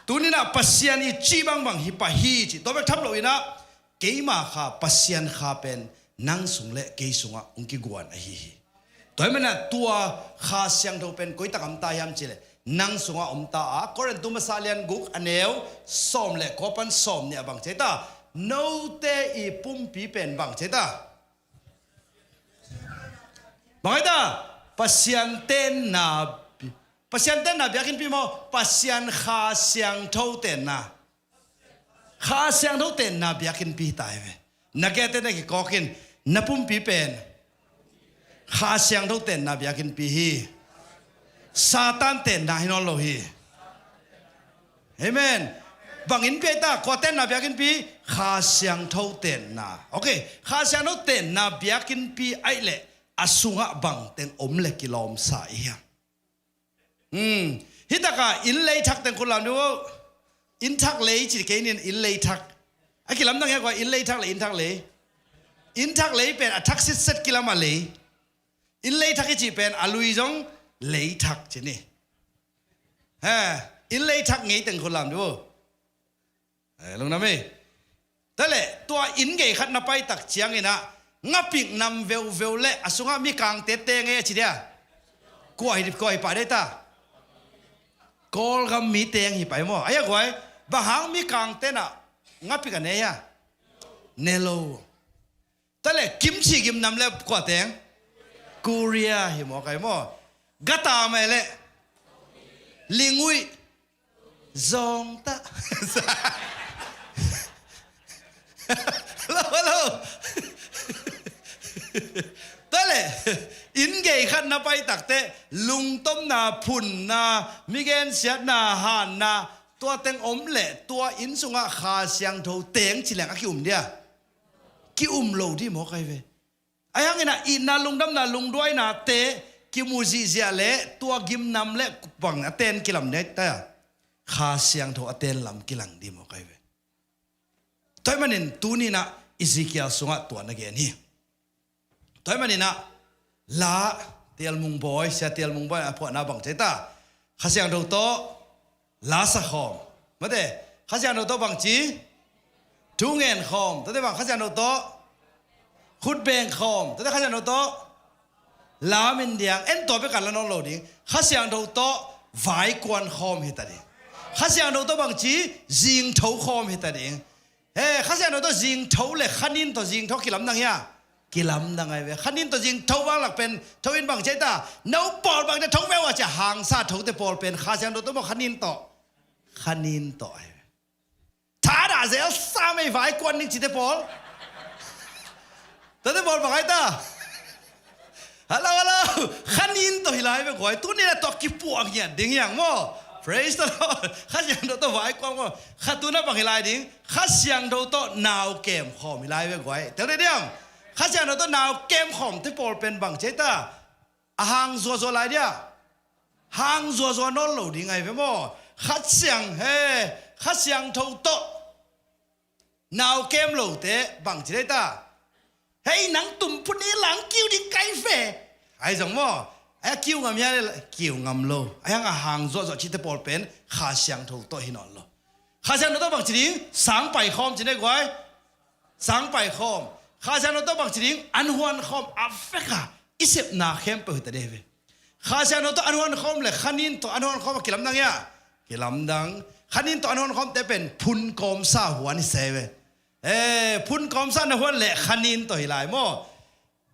Tuni in ah Pasian i cih bangbang hi pah hi ci. Tua bek tham loin ah keima Kha, Pasian Kha pen nang sung le kei sungah hong kiguan ahi hi. Tua ahih manin ah tua Kha Siangtho pen koi tak a om ta hiam cih leh nang sungah om ta a, Korin tu masa lian guk a neu sawm le kua pan sawm nih ah bang ci ei ta? Note i pumpi pen bang ci ei ta? Bang ei ta? Pasian tenna bi-, Pasian tenna biakinnpi maw, Pasian Kha Siangtho tenna. Kha Siangtho tenna biakinnpi hi ta hi ve. Na gete na kikawk in, na pumpi pen Kha Siangtho tenna biakinnpi hi. Satan tenna hi nawn lo hi. Amen. Bang innpi ei ta? Kua tenna biakinnpi? Kha Siangtho tenna. Ok, Kha Siangtho tenna biakinnpi ahih leh a sungah bang teng om le kilawmsa i hiam? Hmm. Hi tak a inn lei thak teng khut lam dih uh. Inn thak lei ci kei ni, inn lei thak. A kilamdang hia kua, inn lei thak le inn thak lei. Inn thak lei pen a thak sitset kilam a lei. Inn lei thak i cih pen a lui zong lei thak ci ni. Ha, inn lei thak ngei teng khut lam dih uh. Eh, lungdam ei. Tua leh tua inn gei khat na pai tak ciangin ah ngapik nam veuveu le a sungah mikangte teng ei a ci dia. Kua hi, kua hi pah dei ta? Kawlgam mi teng hi pah ei maw. Ahi a guai, bang hang mikangte in ah ngapik a ne hia? Ne lo. Tua leh kimci gim nam le kua teng? Korea hi maw, kai maw. Gata mai le linguih zong ta. Hello, hello. Tua leh inn gei khat na pai tak teh lungtomna, phunna, migensiatna, hanna, tua teng om leh tua inn sungah Kha Siangtho teng ci leng a ki-um dia? Ki-um lo dih mawk ahi ve. Ahi hangin ah itna, lungdamna, lungduaina te kimu zihziah leh tua gimnam leh bang a ten kilam dek ta, Kha Siangtho a ten lam kilang dih mawk ahi ve. Tua ahih manin tuni-in ah Ezekiel sungah tua na gen hi. Tua ahih manin ah la, Tial Mung Bawi, Sia Tial Mung Bawi a phuahna bang ci ta? Kha Siangtho tawh la sa khawm. Mate, Kha Siangtho tawh bang ci? Thu ngen khawm. Tate bang, Kha Siangtho tawh khut beng khawm. Tate Kha Siangtho tawh lam in diang. En, tua bek a la nawn lo ding. Kha Siangtho tawh vaikuan khawm hi ta ding. Kha Siangtho tawh bang ci? Zingtho khawm hi ta ding. He, Kha Siangtho tawh zingtho leh kha nin tawh zingtho kilamdang hia? Kilamdang ahi ve. Kha nin tawh zingtho vanglak pen tho in bang ci ta? No pawl bang te tho ve ua ci a, hangsa thote pawl pen Kha Siangtho tawh maw, kha nin tawh? Kha nin tawh ahi ve. Thadah zel sam ei, vaikuan ning cite pawl. Tate pawl bang ahi ta? Hello, hello. Kha nin tawh hi lai ve guai. Tuni-in ah tua kipuah ngiat ding hi hang maw. Praise the Lord. Kha Siangtho tawh vaikuan maw. Kha tu-in ah bang hi lai ding? Kha Siangtho tawh nau kem khawm hi lai ve guai. Tel dih diam. Kha Siangtho tawh nau kem khawmte pawl pen bang ci ta? A hang zuazua lai dia? Hang zuazua nawn lo ding ahi ve maw. Kha Siang, he, Kha Siangtho tawh nau kem lote bang ci dai ta? Hei, nang tum phun ni lang kiu ding kai fe. Ahi zong maw. Ahi a kiu ngam hia leh kiu ngam lo. Ahi hang a hang zuahzuah cihte pawl pen Kha Siangtho tawh hi nawn lo. Kha Siangtho tawh bang ci ding? Sang pai khawm ci ne guai. Sang pai khawm. Kha Siangtho tawh bang ci ding? An huan khawm. A vek a i sepna khempeuh hi ta ding ve. Kha Siangtho tawh an huan khawm leh kha nin tawh an huan khawm a kilamdang hia? Kilamdang. Kha nin tawh an huan khawmte pen phun kawmsa huan hi se ve. Eh, phun kawmsa na huan leh kha nin tawh hi lai maw.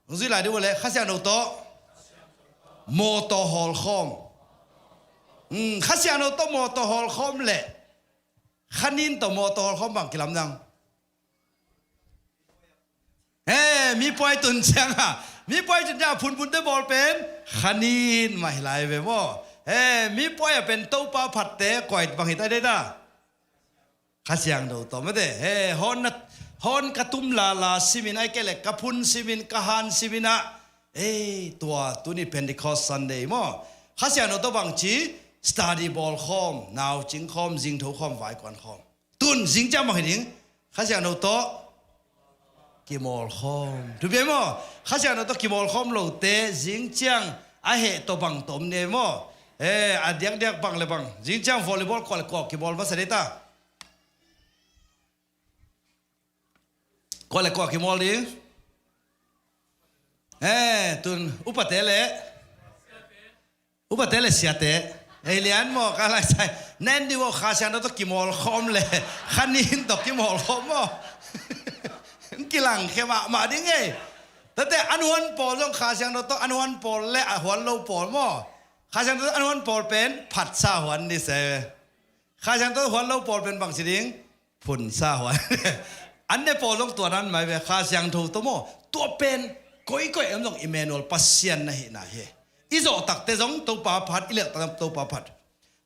Hong zui lai ding uh leh Kha Siangtho tawh mawtaw hawl khawm. Hmm, Kha Siangtho tawh mawtaw hawl khawm leh kha nin tawh mawtaw hawl khawm bang kilamdang? He, mi puai tun ciang a, mi puai tun ciang a phunphunte bawl pen kha nin mah hi lai ve maw. He, mi puai a pen Topa phatte koi bang hi ta dei ta? Kha Siangtho tawh mate. He, hawn na, hawn ka tum lala simin, ahih kei leh ka phun simin, ka han simin ah. Ei, tua tuni Pentecost Sunday maw. Kha Siangtho tawh bang ci? Study bawl khawm, naucing khawm, zingtho khawm, vaikuan khawm. Tun zingciang bang hi ding? Kha Siangtho tawh kimawl khawm. Thupi maw? Kha Siangtho tawh kimawl khawm lote zingciang a heh tawh bang tawh om ni maw? Eh, a diakdiak bang le bang. Zingciang volleyball kuah le kuah kimawl masa dei ta? Kuah le kuah kimawl ding. Eh, tun upate le Upate le siate. Ei lian maw, ka lai sai. Nen di maw, Kha Siangtho tawh kimawl khawm le kha nin tawh kimawl khawm maw. Kilang khia mahmah ding ei. Tate an huan pawl zong Kha Siangtho tawh an huan pawl le a huan lo pawl maw. Kha Siangtho tawh an huan pawl pen phatsa huan ni se. Kha Siangtho huan lo pawl pen bang ci ding? Phunsa huan. An ne pawl zong tua nan mai ve, Kha Siangtho tawh maw. Tua pen koikoi em zong Emmanuel Pasian na hihna hi. I zawh takte zong Topa phat, i lelh takte Topa phat.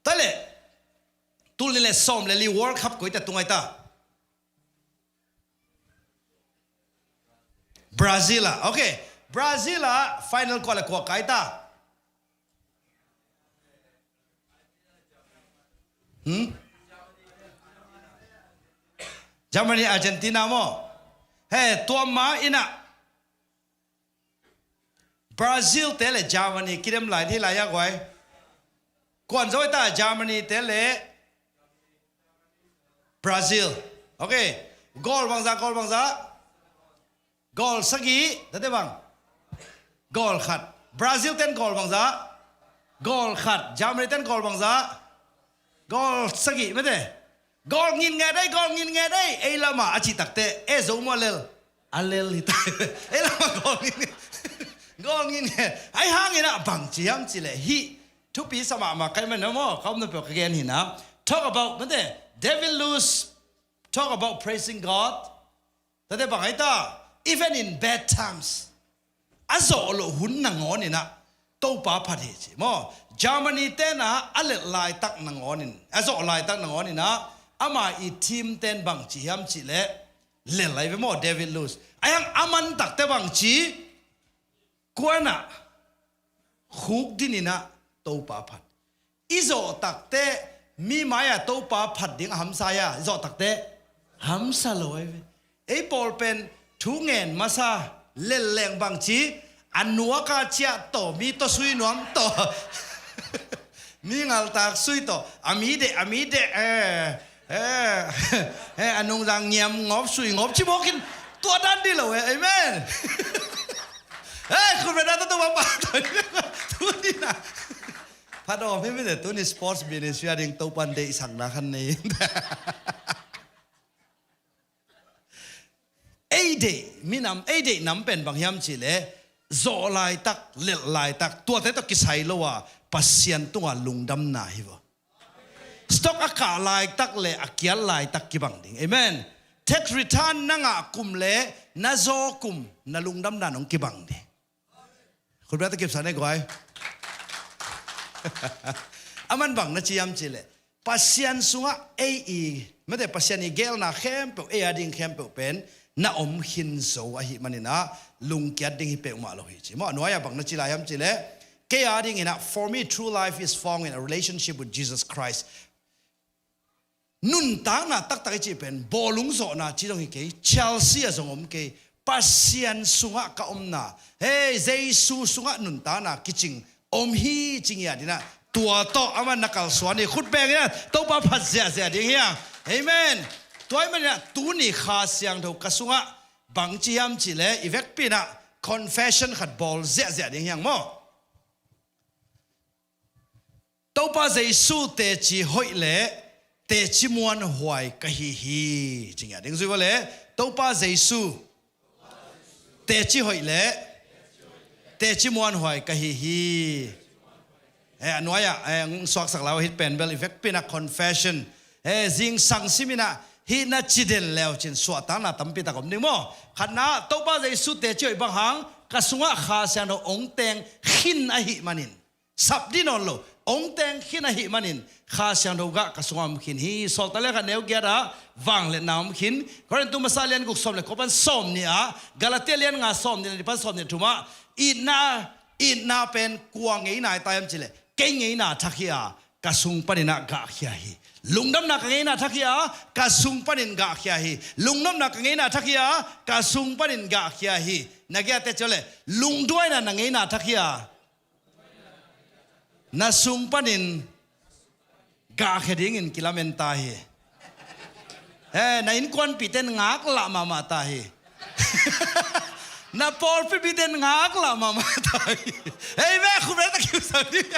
Tua leh tul nih le sawm le li World Cup koi ta tung ai ta? Brazil ah. Okay. Brazil ah final kua le kua kai ta? Hmm? Germany, Argentina maw? He, tua ma in ah Brazil te le Germany kidem lai dih lai a guai. Kuan zo ta Germany te le Brazil. Okay. Goal bangza, goal bangza. Goal sagih, tate bang? Goal khat. Brazil ten goal bangza? Goal khat. Germany ten goal bangza? Goal sagih mate. Goal ngin nge dei, goal ngin nge dei. Ei lama a cih takte e zo mua lel. A lel hi ta. Ei lama goal ngin nge. Goal ngin nge. Ahi hangin ah bang ci hiam cih leh hih thupi sa mahmah kai man na maw. Ka omna peuh ka gen hi na. Talk about mate. David Lewis talk about praising God. Tate bang ai ta, even in bad times. A zawh loh hun nangawn in ah, Topa phat hi ci maw. Germany tenah a lelh laitak nangawnin, a zawh laitak nangawninah ama i team ten bang ci hiam cihleh, lelh lai ve maw, David Luiz. Ahi hang a man takte bang ci, kuanah khuk dininah Topa phat. I zawh takte mi mai-ah Topa phat ding a hamsa ia, i zawh takte hamsa lo ahi ve. Ei pawl pen thu ngen masa lelleng bang ci, a nuaka ciah tawh, mi tawh sui nuam tawh, mi ngaltak sui tawh, a mi deh, a mi deh, eh, eh, eh, a nungzang ngiam ngawp, sui ngawp ci bawkin tua dan dih lo eh. Amen. Hei, khut beng na tawh Topa phat tawh. Tuni na phat awm hi mite, tuni sports ministry a ding Topan deihsakna khan nei. Ei deih minam, ei deih nam pen bang hiam cihleh, zawh laitak, lelh laitak, tuate tawh kisai lo a Pasian tungah lungdamna hi vaw. Stock a kah laitak le a kiat laitak kibang ding. Amen. Tax return na ngah kum le na zaw kum na lungdamna nong kibang ding. Khut beng na tawh kipsak ni guai. A man bang na ci hiam cihleh, Pasian sungah ei i, mate, Pasian i geelna khempeuh, ei a ding khempeuh pen na om khin zo ahih maninah lungkiat ding hi peuhmah lo hi ci maw. A nuai-ah bang na ci lai hiam cihleh, kei a dinginah, "For me, true life is found in a relationship with Jesus Christ." Nuntakna taktak i cih pen bawlung zawhna ci zong hi kei, Chelsea ah zong om kei, Pasian sungah ka omna, hei, Jesu sungah nuntakna kicing om hi ci ngiat inah, tua tawh a man na kalsuan hi. Khut beng inah Topa phat ziahziah ding hi hang. Amen. Tua ahih maninah tuni Kha Siangtho ka sungah bang ci hiam cihleh, i vekpi inah confession khat bawl ziahziah ding hi hang maw. Topa Jesu teci hoih le teci muanhuai ka hi hi. Ci ngiat ding, zui vua le. Topa Jesu teci hoih le teci muanhuai ka hi hi. Eh, a nuai-ah, eh, suaksak lau hih pen bel i vekpi inah confession, eh, zingsang sim inah hih na ci den leu cin suahtakna tampi tak om ding maw. Khatna, Topa Jesu teci hoih bang hang ka sungah Kha Siangtho ong teng khin ahih manin, sap dih nawn lo, ong teng khin ahih manin Kha Siangtho gah ka sungah om khin hi. Sawltak lian khat neu giat ah vangliatna om khin. Korintu masa lian guk sawm le kua pan sawm nih ah, Galatia lian nga sawm nih le nih pan sawm nih le thum ah, itna, itna pen kua ngeina hi ta hiam cihleh, kei ngeina thak hi a, ka sung paninah gahkhia hi. Lungdamna ka ngeina thak hi a, ka sung panin gahkhia hi. Lungnopna ka ngeina thak hi a, ka sung panin gahkhia hi. Na giate ciang le, lungduaina na ngeina thak hi a, na sung panin gahkhia dingin kilamen ta hi. Eh, na innkuanpihte in ngaklah mahmah ta hi. Na pawlpi mite in ngaklah mahmah ta hi. Hei, ve khut beng na tawh kipsak ding.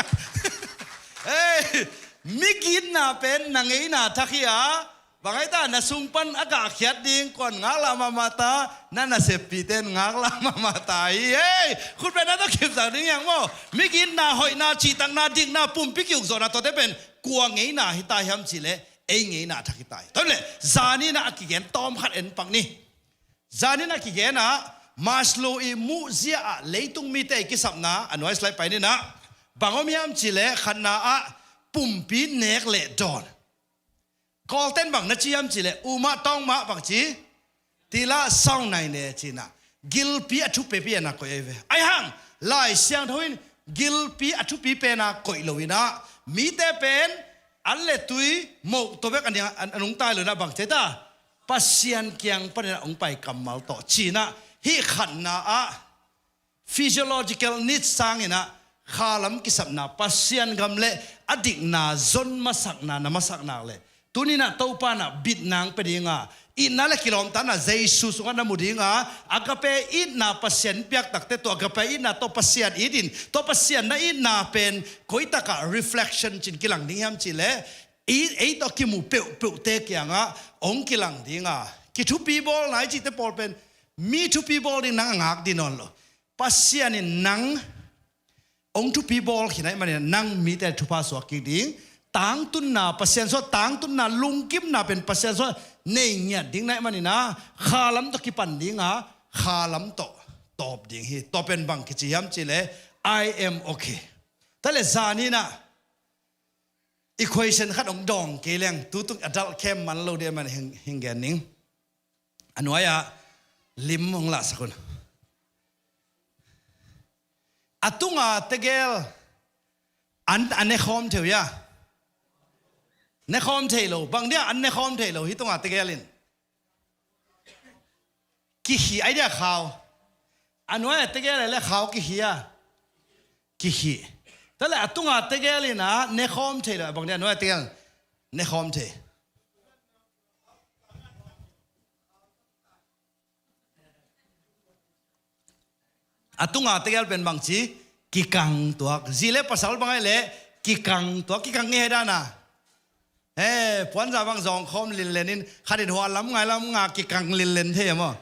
Hei, migitna pen na ngeina thak hi a, bang ahi ta, na sung pan a gahkhiat ding kua in ngaklah mahmah ta, na naseppihte in ngaklah mahmah ta hi. Hei, khut beng na tawh kipsak ding hi hang maw. Migitna, hoihna, cihtakna, dikna, pumpi ki-ukzawhna, tuate pen kua ngeina hi ta hiam cihleh, ei ngeina thak hi ta hi. Tua leh, zaninah a kigen tawm khat en pak ni. Zaninah a kigenah, Maslow i muhzia ah leitung mite i kisapna, a nuai slide pai ninah, bang om hiam cihleh, khatna ah pumpi nek le dawn. Kawlten bang na ci hiam cihleh, umah tawngmah bang ci, tila saungnai ne cinah, gilpi a thupipi a na koih ahi ve. Ahi hang, Lai Siangtho in gilpi a thupi pena koih loinah, mite pen an le tui moh tawh bek a nia, a, a nungta hi loinah bang ci ta, Pasian kiang paninah hong pai kammal tawh cinah, hih khatna ah physiological needs sanginah, khalam kisapna, Pasian gam le a dikna zon masakna na masak nak leh, tuninah Topa nah bitna hong pia dinga, itna le kilawmtatna Jesu sungah na mu dinga, agape itna Pasian piak takte, tua agape itna tawh Pasian itin, tua Pasian na itna pen koitakah reflection cin kilang ding hiam cihleh, i, ei tawh kimu peuhpeuhte kiangah hong kilang dinga, kithupi bawlna i cihte pawl pen mi thupi bawl ding nang a ngak dih nawn lo. Pasian in nang hong thupi bawl khin ahih manin nang mite thupha suak kik ding. Tangtunna, Pasian sungah tangtunna, lungkimna pen Pasian sungah nei ngiat ding na hih maninah, khalam tawh kipan dinga, khalam tawh tawp ding hi. Tua pen bang kici hiam cihleh, I am okay. Tua le zan in ah equation khat hong dawng kei leng, tu tung adult camp man lo ding man hing, hing gen ning. A nuai-ah lim hong lahsak un. A tunga tegel an, a ne khawm thei uh hia? Ne khawm thei lo. Bang dia an ne khawm thei lo hih tunga tegel in? Kikhih ai dia khau. A nuai-ah tegel le khau kikhih a? Kikhih. Tua le a tunga tegel in ah ne khawm thei lo. Bang dia a nuai-ah tegel ne khawm thei? A tunga tegel pen bangci? Kikang tuak. Zi le pasal bang ai le kikang tuak. Kikang nge hih dan a? He, puanza bang zawng khawm linlen in khat in hua lam ngai lam nga kikang linlen thei a maw?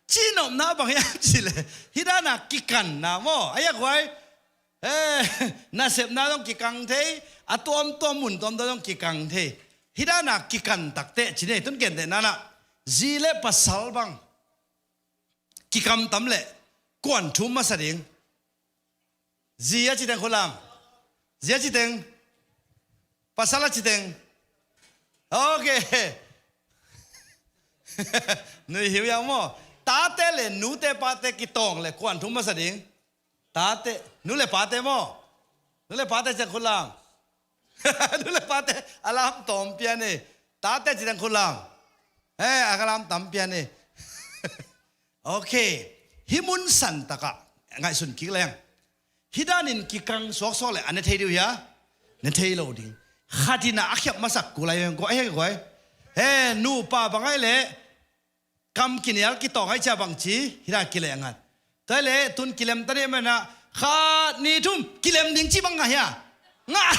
Cihnopna bang hiam cih le hih dan a kikanna maw? A yak huai. Eh, nasepna zong kikang thei, a tuamtuam mun tuamtuam zong kikang thei. Hih dan a kikan takteh ci ni, tun gentehna in ah zi le pasal bang kikamtam le kuan thum masa ding? Zi a ci teng khut lam. Zi a ci teng. Pasal a ci teng. Okay. Nui hiu hiam maw? Tate le nute pate kitawng le kuan thum masa ding? Tate, nu le pate maw? Nu le pate ci teng khut lam. Nu le pate a lam tawm pian e. Tate ci teng khut lam. Eh, a ka lam tam pian e. Okay. Hih mun san takah ngaihsun kik leng, hih danin kikang suaksuak le a ne thei ding uh hia? Ne thei lo ding. Khat in ah a khiap masak kul ai, guai, he guai. He, nupa bang ai le kam kinial kitawng ai cia bangci hih dan kileh ngat. Tua le tun kilem ta ding man ah, khat ni thum kilem ding ci bang ngah hia? Ngah.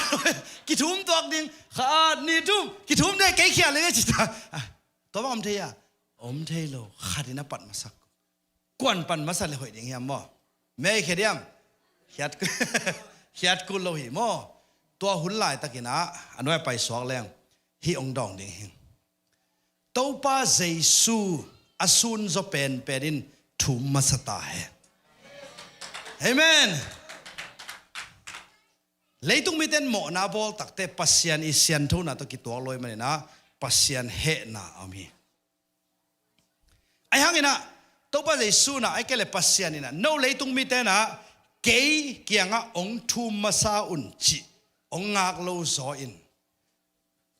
Kithum tuak ding. Khat ni thum kithum ding, kei khial le ngai ci ta. Ah, tua bang om thei a? Om thei lo. Khat in a pat masak. Kuan pan masa le hoih ding hiam maw? Mei khe diam? Khiat, khiat kul lo hi maw? Tua hun laitakin ah a nuai pai suak leng hih hong dawng ding hi. Topa Jesu a sun zaw penpen in thum masa ta hen. Amen. Leitung mite in mawhna a bawl takteh Pasian i sianthona tawh kituak lo ahih manin ah Pasian hehna a om hi. Ahi hangin ah Topa Jesu in ah, ahih kei leh Pasian in ah, no leitung mite in ah kei kiangah hong thum masa un cih hong ngak lo zaw in,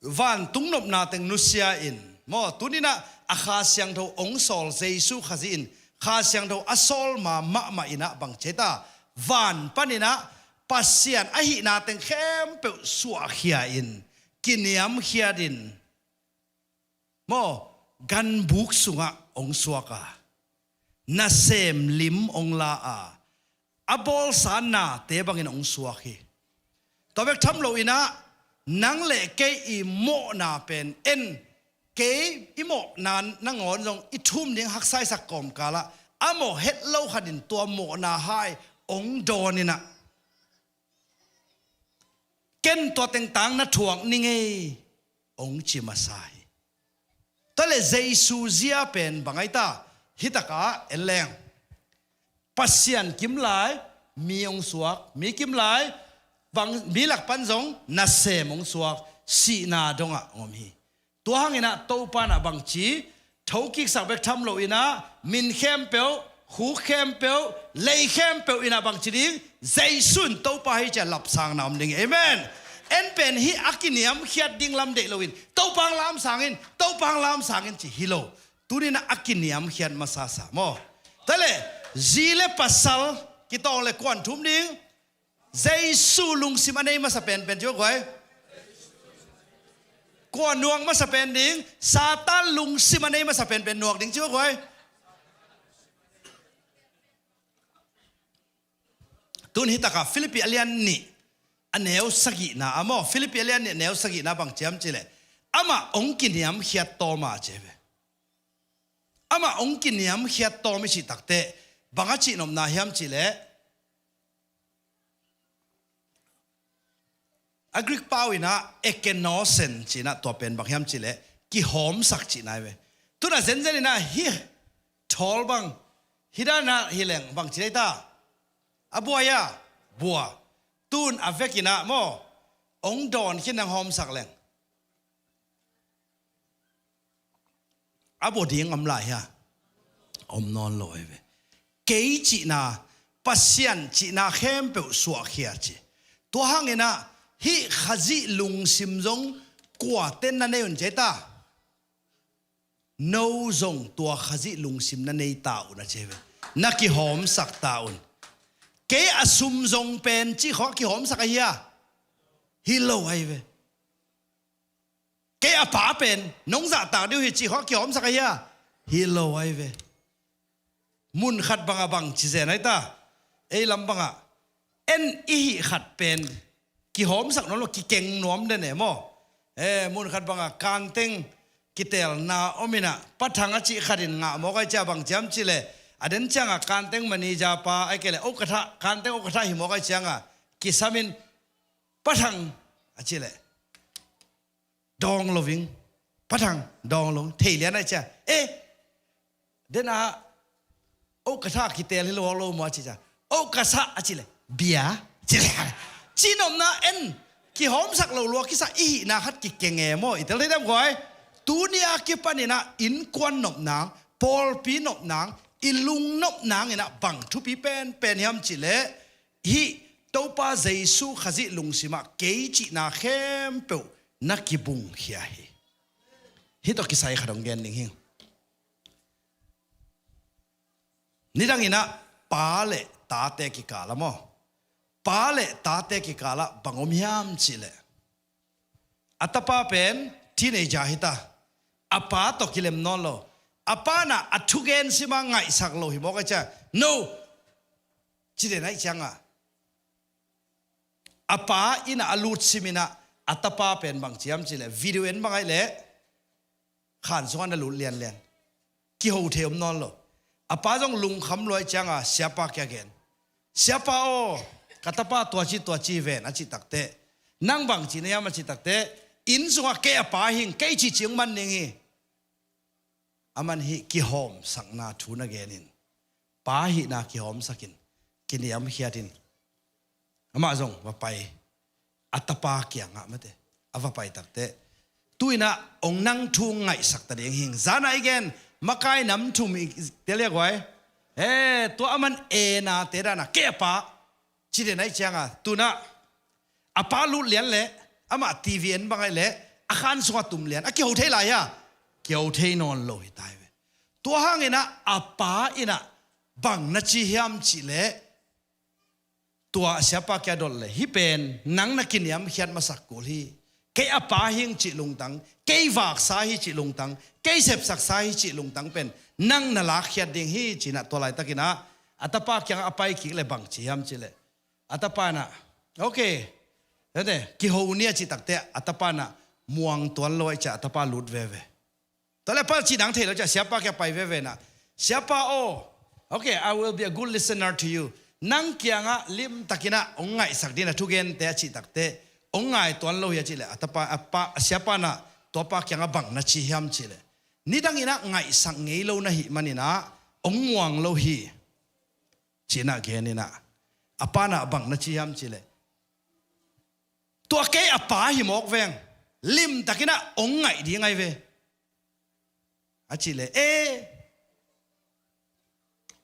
vantung nopna teng nusia in, maw, tuni in ah a Kha Siangtho hong sawl Jesu Khazih in Kha Siangtho a sawl ma mahmah in ah bang ci hiam, van panin ah Pasian ahihna teng khempeuh suahkhia in, kiniamkhiat in, maw, ganbuk sungah hong suak a, nasem lim hong la a, a bawlsa nate bangin hong suak hi. Tua bek tham loin ah nang le kei i mawhna pen en, kei i mawhna nangawn zong i thum ding haksa i sak kawmkal ah a mawh het lo khat in tua mawhna hai hong dawn in ah, ken tua teng tang na thuak ning ei, hong ci masa hi. Tua le Jesu zia pen bang ai ta? Hih takah en leng, Pasian kim lai mi hong suak, mi kim lai, bang, mi lak pan zong nasem hong suak, sihna dongah hong om hi. Tua hangin ah Topa in ah bang ci, thokiksak bek tham loin ah min khempeuh, khuk khempeuh, lei khempeuh in ah bang ci ding, Jesu in Topa hi ci-a lapsangna om ding. Amen. En pen hih a kiniamkhiat ding lam deih loin, Topa hong lamsang in, Topa hong lamsang in ci hi lo. Tuni in ah a kiniamkhiat masasa maw? Tua le zi le pasal kitawng le kuan thum ding? Jesu lungsim a nei masa penpen ci uh guai. Kua nuak masa pen ding? Satan lungsim a nei masa penpen nuak ding ci uh guai. Tun hih takah Philippi a lian nih a neu sagihna ah maw, Philippi a lian nih a neu sagihna bang ci hiam cih leh, amah hong kiniamkhiat tawm a ci ve. Amah hong kiniamkhiat tawm i cih takteh bang a cihnopna hiam cih leh, a Greek pau in ah ekenosen cih in ah tua pen bang hiam cih leh kihawmsak cihna hi ve. Tun a zenzen in ah hih thawl bang, Hih danah hi leng bang ci dai ta? A bua hia? Bua. Tun a vekinah maw, ong dawn khin nang hawmsak leng a bua ding om lai hia? Om nawn lo ahi ve. Kei cihna, Pasian cihna khempeuh suahkhia ci. Tua hanginah hih Khazih lungsim zong kuaten na nei un ci dai ta? No zong tua Khazih lungsim na nei ta un a ci ve. Na kihawmsak ta un. Kei a sum zong pen cih khawng a kihawmsak ahi hia? Hi lo ahi ve. Kei a pa pen nong zahtak ding uh hi cih khawng a kihawmsak ahi hia? Hi lo ahi ve. Mun khat bangah bang ci zen ahi ta? Ei lam bangah en i hih khat pen kihawmsak nawn lo, kikeng nuam den e maw? Eh, mun khat bangah kanteng kitelna om inah, Pa Thang a cih khat in ngah mawk ahi cia, bang ciam cih leh, a den ciangah kanteng manager pa ahi kei leh, okatha, kanteng okatha hi mawk ahi ciangah kisam in, Pa Thang a cih leh dawng lo ing. Pa Thang, dawng lo ing. Thei lian ahi cia. Eh, den a, okatha kitel hi lo, lo maw a cih cia. Okasa a cih leh bia ci leh, ci nopna en, kihawmsak lo lua kisa i hihna khat kikeng e maw? I tel thei diam guai? Tuni a kipaninah innkuan nopnang, pawlpi nopnang, i lung nopnang inah bang thupi penpen hiam cih leh, hih Topa Jesu Khazih lungsimah kei cihna khempeuh na kibungkhia hi. Hih tawh kisai khat hong gen ding hi. Nidanginah pa le tate kikal ah maw, pa le tate kikal ah bang om hiam cih leh, a tapa pen teenager hi ta. A pa tawh kilem nawn lo. A pa inah a thugen sima ngaihsak lo hi mawk ahi cia. No. Ci den ahi ciangah, a pa inah a lut siminah, a tapa pen bang ciam cih leh, video en bang ahi leh, khan sungah na lut lianlian. Kiho thei om nawn lo. A pa zong lungkham lua ahi ciangah siapa kiang gen. Siapa aw, ka tapa tuaci tuaci ven a cih takteh, nang bang ci na hiam a cih takteh, inn sungah kei a pa hing, kei cihcih hong man ding hi. Aman hih kihawmsakna thu na genin, pa hihna kihawmsakin, kiniamkhiatin, amah zong va pai. A tapa kiangah mate, a va pai takteh, tu inah ong nang thu ngaihsak ta ding hing. Zanah i gen, makai nam thum i tel hia guai? Eh, tua aman enate danah kei a pa ci den ahi ciangah, tunah a pa lut lian leh, amah TV en bang ahi leh, a khan sungah tum lian. A kiho thei lai hia? Kiho thei nawn lo hi ta hi ve. Tua hanginah a pa inah bang na ci hiam cih leh, tua siapa kiang dot leh, hih pen nang na kiniamkhiat masak kul hi. Kei a pa hing cih lungtang, kei vaksa hi cih lungtang, kei sepsaksa hi cih lungtang pen nang na lakkhiat ding hi, ci inah tua laitakinah a tapa kiangah a pai kik leh bang ci hiam cih leh, a tapa inah, okay, ente, kiho ni a cih takteh, a tapa inah muang tuan lo ahi cia, a tapa lut veve. Tua leh a pa cih nang thei lo cia, siapa kiang pai veve inah, siapa aw, okay, I will be a good listener to you. Nang kiangah limtakinah ong ngaihsak ding a thugente a cih takteh, ong ngai tuan lo hi a cih leh, a tapa, a pa, a siapa inah tua pa kiangah bang na ci hiam cih leh, nidanginah ngaihsak ngei lo na hih maninah ong muang lo hi, ci inah gen inah, a pa inah bang na ci hiam cih leh, tua kei a pa hi mawk veng, limtakinah ong ngaih ding ahi ve, a cih leh, eh,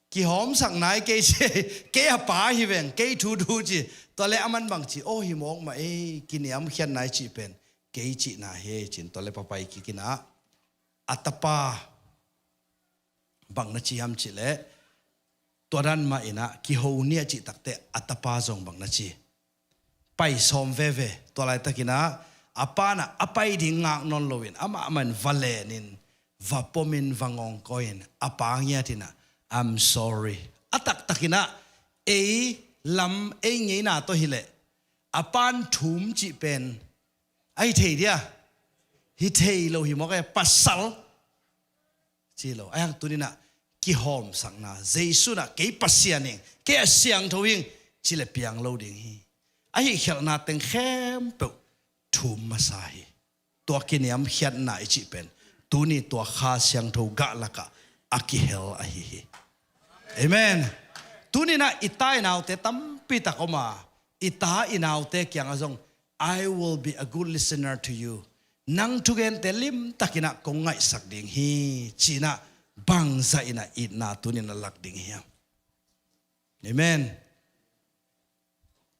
kihawmsak nai kei ci, kei a pa hi veng, kei thu thu ci. Tua leh aman bang ci, aw, hi mawk mah ei, kiniamkhiat nai cih pen kei cihna hi ei, ci-in tua leh papai kik inah, a tapa bang na ci hiam cih leh, tua dan mah inah kiho ni a cih takteh a tapa zong bang na ci? Pai sawm veve. Tua laitakinah a pa inah a pai ding ngak nawn loin amah mah in va lenin, va pomin, va ngawngkawi in, a pa ngiat inah, I'm sorry. A taktakinah ei lam, ei ngeina tawh hi leh, a pan thum cih pen a hi thei dia? Hi thei lo hi mawk e, pasal ci lo. Ahi hang tuninah kihawmsakna, Jesu inah kei Pasian hing, kei a siangtho hing ci leh piang lo ding hi. A hih khialhna teng khempeuh thum masa hi. Tua kiniamkhiatna i cih pen tuni tua Kha Siangtho gah lakah a kihel ahi hi. Amen. Tuninah i ta i naute tampi tak om a, i ta i naute kiangah zong, "I will be a good listener to you." Nang thugente limtakinah kong ngaihsak ding hi, cinah bangzah inah itna tuninah lak ding hiam? Amen.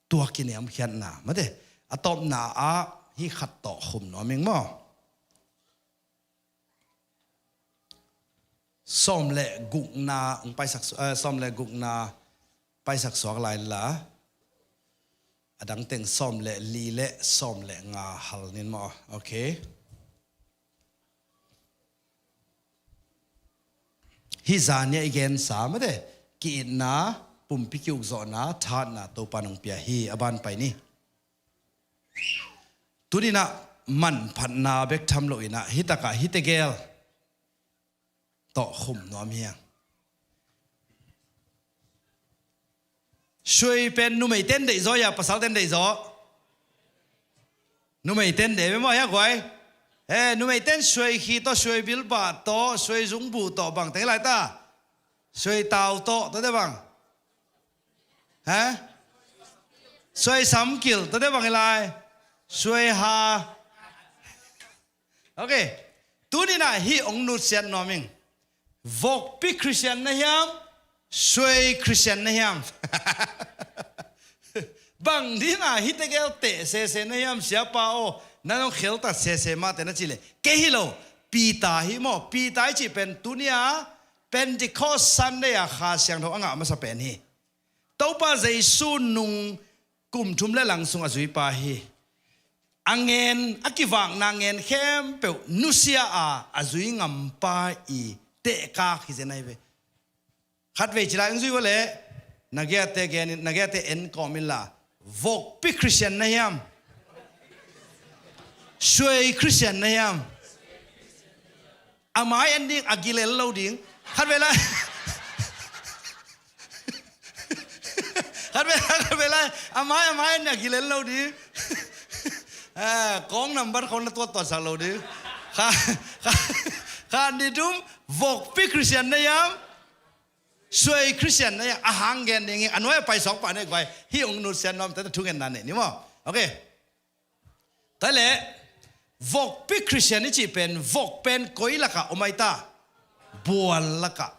Tua kiniamkhiatna mate, a tawpna ah hih khat tawh khum nuam ing maw? Sawm le gukna hong paisak su-, eh, sawm le gukna paisak suak lai la. A dang teng sawm le li le sawm le nga hal ning maw? Okay. Hih zan ni-a i gensa mate, ki-itna, pumpi ki-ukzawhna, thahatna Topa nong pia hi. A ban pai ni. Tuninah manphatna bek tham loinah hih takah hih tegel tawh khum nuam hiang. Suai pen numeiten deihzaw ia pasalten deihzaw? Numeiten deih ve maw hia guai? He, numeiten suai khi tawh, suai bilbah tawh, suai zungbuh tawh bang teng hi lai ta? Suai tau tawh, tua te bang? He? Suai samkil, tua te bang hi lai? Suai ha. Okay. Tuninah hih hong nutsiat nuam ing. Vokpi Khristian na hiam? Suai Khristian na hiam? Bang dinga hih tegel teh sese na hiam, siapa aw? Na nong kheltat sese mahte na cih leh, kei hi lo, Peter hi maw. Peter i cih pen tunia Pentecost Sunday a Kha Siangtho a ngah masa pen hi. Topa Jesu nung kum thum le lang sung a zuipa hi. A ngen, a kivakna ngen khempeuh nusia a, a zui ngampa i tehkak hi zen ahi ve. Khatvei ci lai hong zui vua leh, na giate gen in, na giate en kawm in la, vokpi Khristian na hiam? Suai Khristian na hiam? A mai en ding, a gil en lo ding. Khatvei lai. Khatvei lai, khatvei lai. A mai, a mai en ding, a gil en lo ding. Ah, kong nambat kong na tuat tuat sak lo ding. Kha, kha, kha ni dum, vokpi Khristian na hiam? Suai Khristian na hiam? A hang gen ding hi, a nuai a pai sawk pah ni guai. Hih hong nutsiat nuamte thu ngenna nei ni maw? Okay. Tua leh, vokpi Khristian i cih pen, vok pen koi lakah om ai ta? Buan lakah.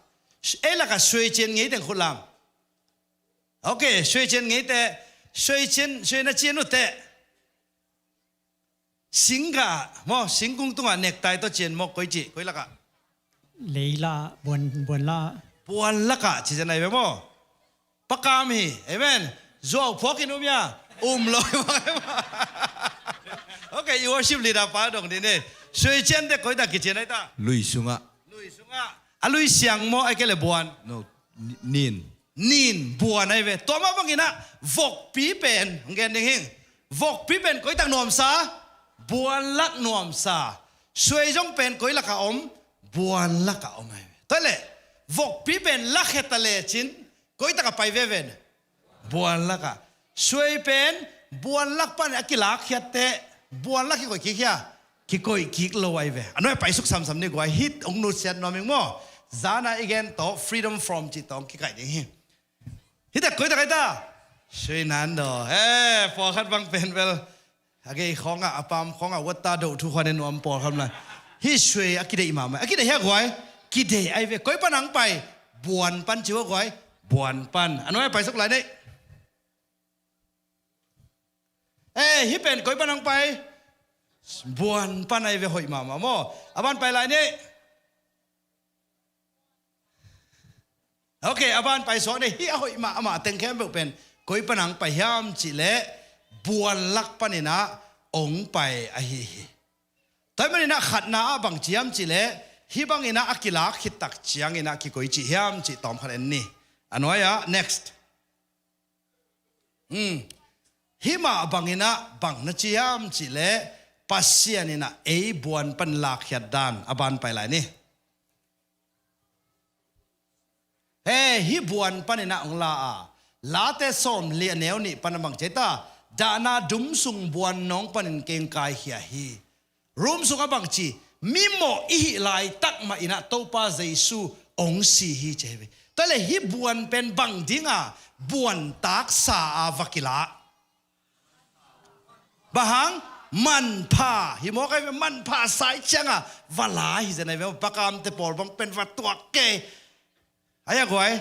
Ei lakah suai cian ngei teng khut lam. Okay, suai cian ngei te, suai cian, suai na cian uh te. Singkah, maw, singkung tungah nektai tawh cian maw, koi cih, koi lakah? Lei lah, buan, buan lah. Buan lakah, ci zen ai ve maw? Pakam hi, amen. Zuau phuak in um ia, um lo. Okay, i worship leader pa dong ding ni. Suai cian te koi tak kician ai ta? Lui sungah. Lui sungah. A lui siang maw, ai kei leh buan? No, ni-, nin. Nin, buan ai ve. Tua mah banginah, vokpi pen, hong gen ding hing. Vokpi pen koi tak nuamsa? Buan lak nuamsa. Suai zong pen koi lakah om? Buan lakah om ai ve. Tua leh, vokpi pen lakhia ta lecin, koi takah pai veve? Buan lakah. Suai pen buan lak pan a kilakkhiat teh, buan lak kikoih kik hia? Kikoih kik lo ai ve. A nuai paisuk samsam ni guai, hih hong nutsiat nuam ing maw? Zana i gen tawh, freedom from cih tawh hong kikaih ding hi. Hih tak koi tak ai ta? Suai nan daw. Eh, pawlkhat bang pen bel. A gei khawngah, a pam khawngah, wat ta doh thu khuan in nuam pawlkhat lai. Hih suai a kideih mahmah. A kideih hia guai? Kideih ai ve. Koi pan hong pai? Buan pan ci ua guai. Buan pan. A nuai paisuk lai ni. Eh, hih pen koi pan hong pai? Buan pan ai ve, hoih mahmah maw? A ban pai lai ni. Okay, a ban pai suak ni, hih a hoih mahmah teng khempeuh pen koi pan hong pai hiam cih leh buan lak paninah hong pai ahi hi. Tua ahih maninah khatna ah bang ci hiam cih leh, hih banginah a kilak khit tak cianginah kikoih cih hiam cih tawmkhat en ni. A nuai-ah, next. Hmm. Hih mah banginah bang na ci hiam cih leh, Pasian inah ei buan pan lakkhiat dan, a ban pai lai ni. He, hih buan paninah hong la a, Late sawmli a neu nih pan a bang ci ai ta? Dahna dum sung buan nawng panin kei hong kaikhia hi. Rom sungah bang ci? Mimawh i hih laitak mah inah Topa Jesu hong si hi ci ai ve. Tua le hih buan pen bang dinga buan taksa a va kila? Bang hang? Manpha. Hi mawk ai ve, manpha sa i cianga va la hi zen ai ve. Pakamte pawl bang pen va tuak kei. Ai a guai,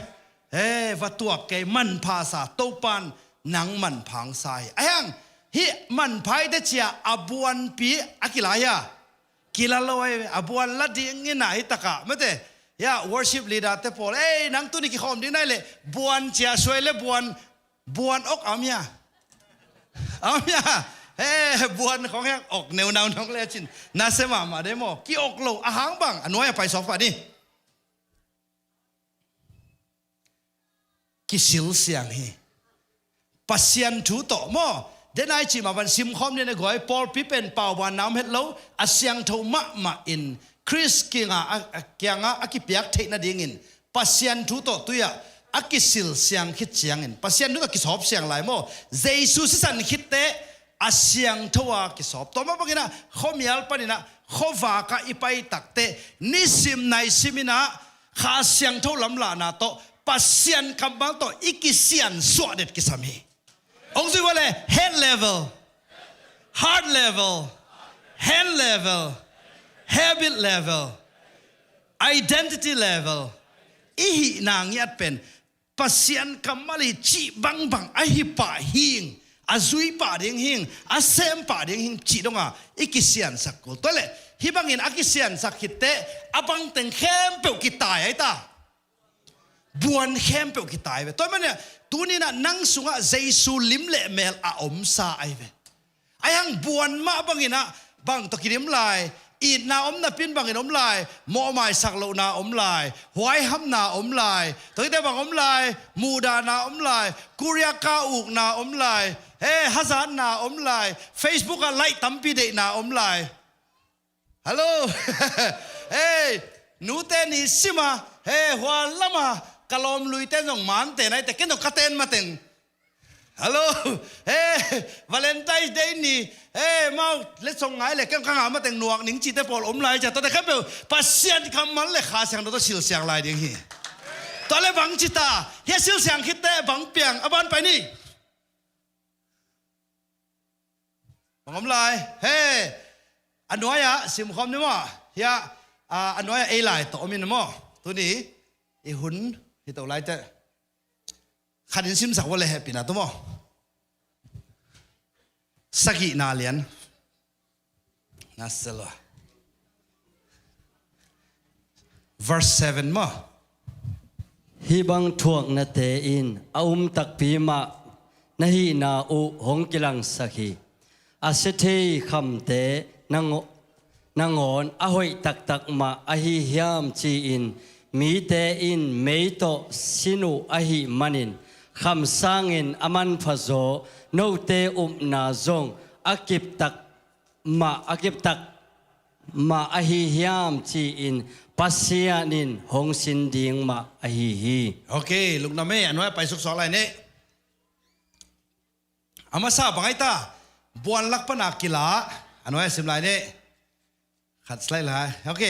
eh, va tuak kei, manpha sa, Topan nang manpha hong sa hi. Ai hang, hih manpha i te cia a buanpi a kila hia? Kila lo ai, a buan la dingin a hi taka, mate, ya, worship leader te pawl, eh, nang tuni kikhawm ding nai le, buan cia suai le buan, buan ok am hia? Am hia? Eh, buan khong hiang ok neu nau nong le cin, na se mahmah de maw, ki ok lo, a hang bang, a nuai a pai sawk pah ni. Kisil siang hi. Pasian thu tawh maw? Denai cih mah van simkhawm nin a guai, pawlpi pen pauban na om het lo, a siangtho mahmah in Khrist kiangah a, a, kiangah a kipiak theih nadingin Pasian thu tawh tuiah a kisil siang khit ciangin Pasian thu tawh kisawp siang lai maw? Jesu sisan khitteh a siangtho a kisawp. Tua mah banginah khuamial paninah khuavakah i pai takteh nisim naisim inah Kha Siangtho lamlahna tawh Pasian kammal tawh i kisian suah det kisam hi. Hong zui vua le head level, heart level, hand level, habit level, identity level, i hihna ngiat pen Pasian kammal i cih bangbang a hi pah hing, a zui pah ding hing, a sem pah ding hing cih donga i kisiansak kul. Tua le hih bangin a kisiansak khitteh a bangteng khempeuh kitai ai ta. Buan khempeuh kitai ve. Tua manin tuninah nang sungah Jesu lim le mel a omsa ai ve. Ai hang buan mah banginah bang tawh kidim lai, itna om napin bangin om lai, mawhmaisak lohna om lai, huaihamna om lai, tua khite bang om lai, muhdahna om lai, kuriaka ukna om lai, he hazatna om lai, Facebook ah like tampi deihna om lai. Hallo. Hei, nute ni sima, he hua lama ka lawm luite zong mante naite ken zong ka ten mateng. Hallo. He, Valentine's Day ni, he, mau letsong ngai le ken ka ngah mateng nuak ning cite pawl om lai cia. Tate khempeuh Pasian kammal le Kha Siangtho tawh silsiang lai ding hi. Tua le bang cita hia silsiang khitteh bang piang a ban pai ni. Bang om lai. He, a nuai-ah simkhawm ni maw? Hia, a, a nuai-ah ei lai tawh om in maw? Tuni i hun hi to lai teh. Khatin simsak vua le hehpihna tu maw? Sagihna lian. Na se lua. Verse seven maw? Hih bang thuaknate in a um takpi mah na hihna uh hong kilangsak hi. A sia thei khamte nangaw-, nangawn a hoih taktak mah ahi hiam ci-in mite in mei tawh sin uh ahih manin kham sangin a manphazaw note upna zong a kiptak mah, a kiptak mah ahi hiam ci-in Pasian in hong sin ding mah ahi hi. Ok, lukna mei a nuai pai suksuak lai ni. A masa bang ai ta, buan lak pana kila, a nuai a sim lai ni. Khat slide lai. Ok.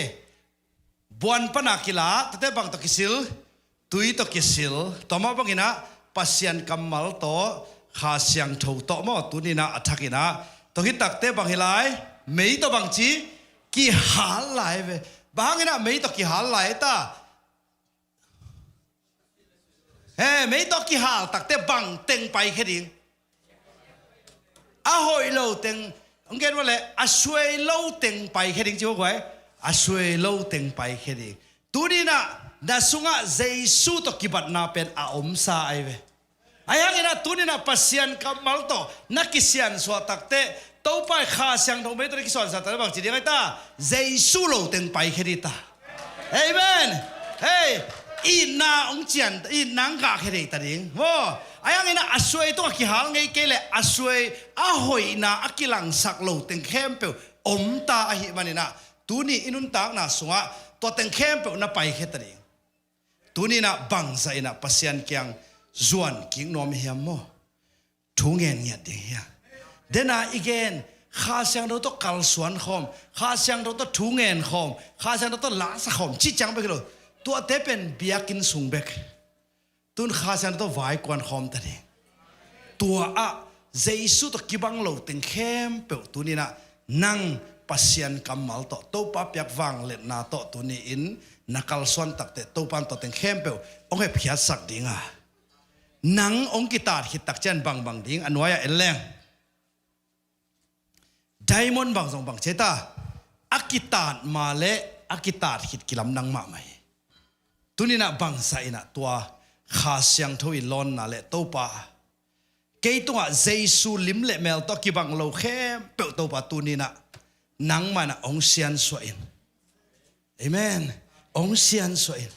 Buan pana kila, tate bang tawh kisil, tui tawh kisil, tua mah banginah Pasian kammal tawh, Kha Siangtho tawh maw, tuninah a thakinah. Tua hi takte bang hi lai, mei tawh bang ci, kihal lai ve. Bang hanginah mei tawh kihal lai ta. He, mei tawh kihal takte bang teng paikhia ding? A hoih lo teng, hong gen vua le, a suai lo teng paikhia ding ci vua guai. A suai lo teng paikhia ding. Tuninah na sungah Jesu tawh kibatna pen a omsa ai ve. Ai hanginah tuninah Pasian kammal tawh na kisiansuah takte, Topa i Kha Siangtho mei tawh na kisuansa takte bang ci ding ai ta, Jesu lo teng paikhia ding ta. Amen. Hei, itna hong cian, itna hong gahkhia ding ta ding maw? Ai hanginah a suai tungah kihal ngei kei le a suai a hoihna a kilangsak lo teng khempeuh om ta ahih maninah tuni i nuntakna sungah tua teng khempeuh na paikhia ta ding. Tuninah bangzah inah Pasian kiang zuan kik nuam hiam maw? Thu ngen ngiat ding hia? Dena i gen, Kha Siangtho tawh kalsuan khawm, Kha Siangtho tawh thu ngen khawm, Kha Siangtho tawh lasa khawm cih ciang bek hi lo. Tuate pen biakinn sung bek. Tun Kha Siangtho tawh vai kuan khawm ta ding. Tua ah Jesu tawh kibang lo teng khempeuh tuni-in ah nang Pasian kammal tawh, Topa piak vangliatna tawh tuni-in na kalsuan takteh Topa in tua teng khempeuh hong hepkhiatsak ding a, nang hong kitat khit tak ciang bangbang ding, a nuai-ah en leng. Diamond bang zong bang ci ta, a kitat ma le a kitat khit kilamdang mahmah hi. Tuni-in ah bangzah in ah tua Kha Siangtho i lawnna le Topa, kei tungah Jesu lim le mel tawh kibang lo khempeuh Topa tuni-in ah nangmah in ah hong siansuah in. Amen. Hong siansuah in.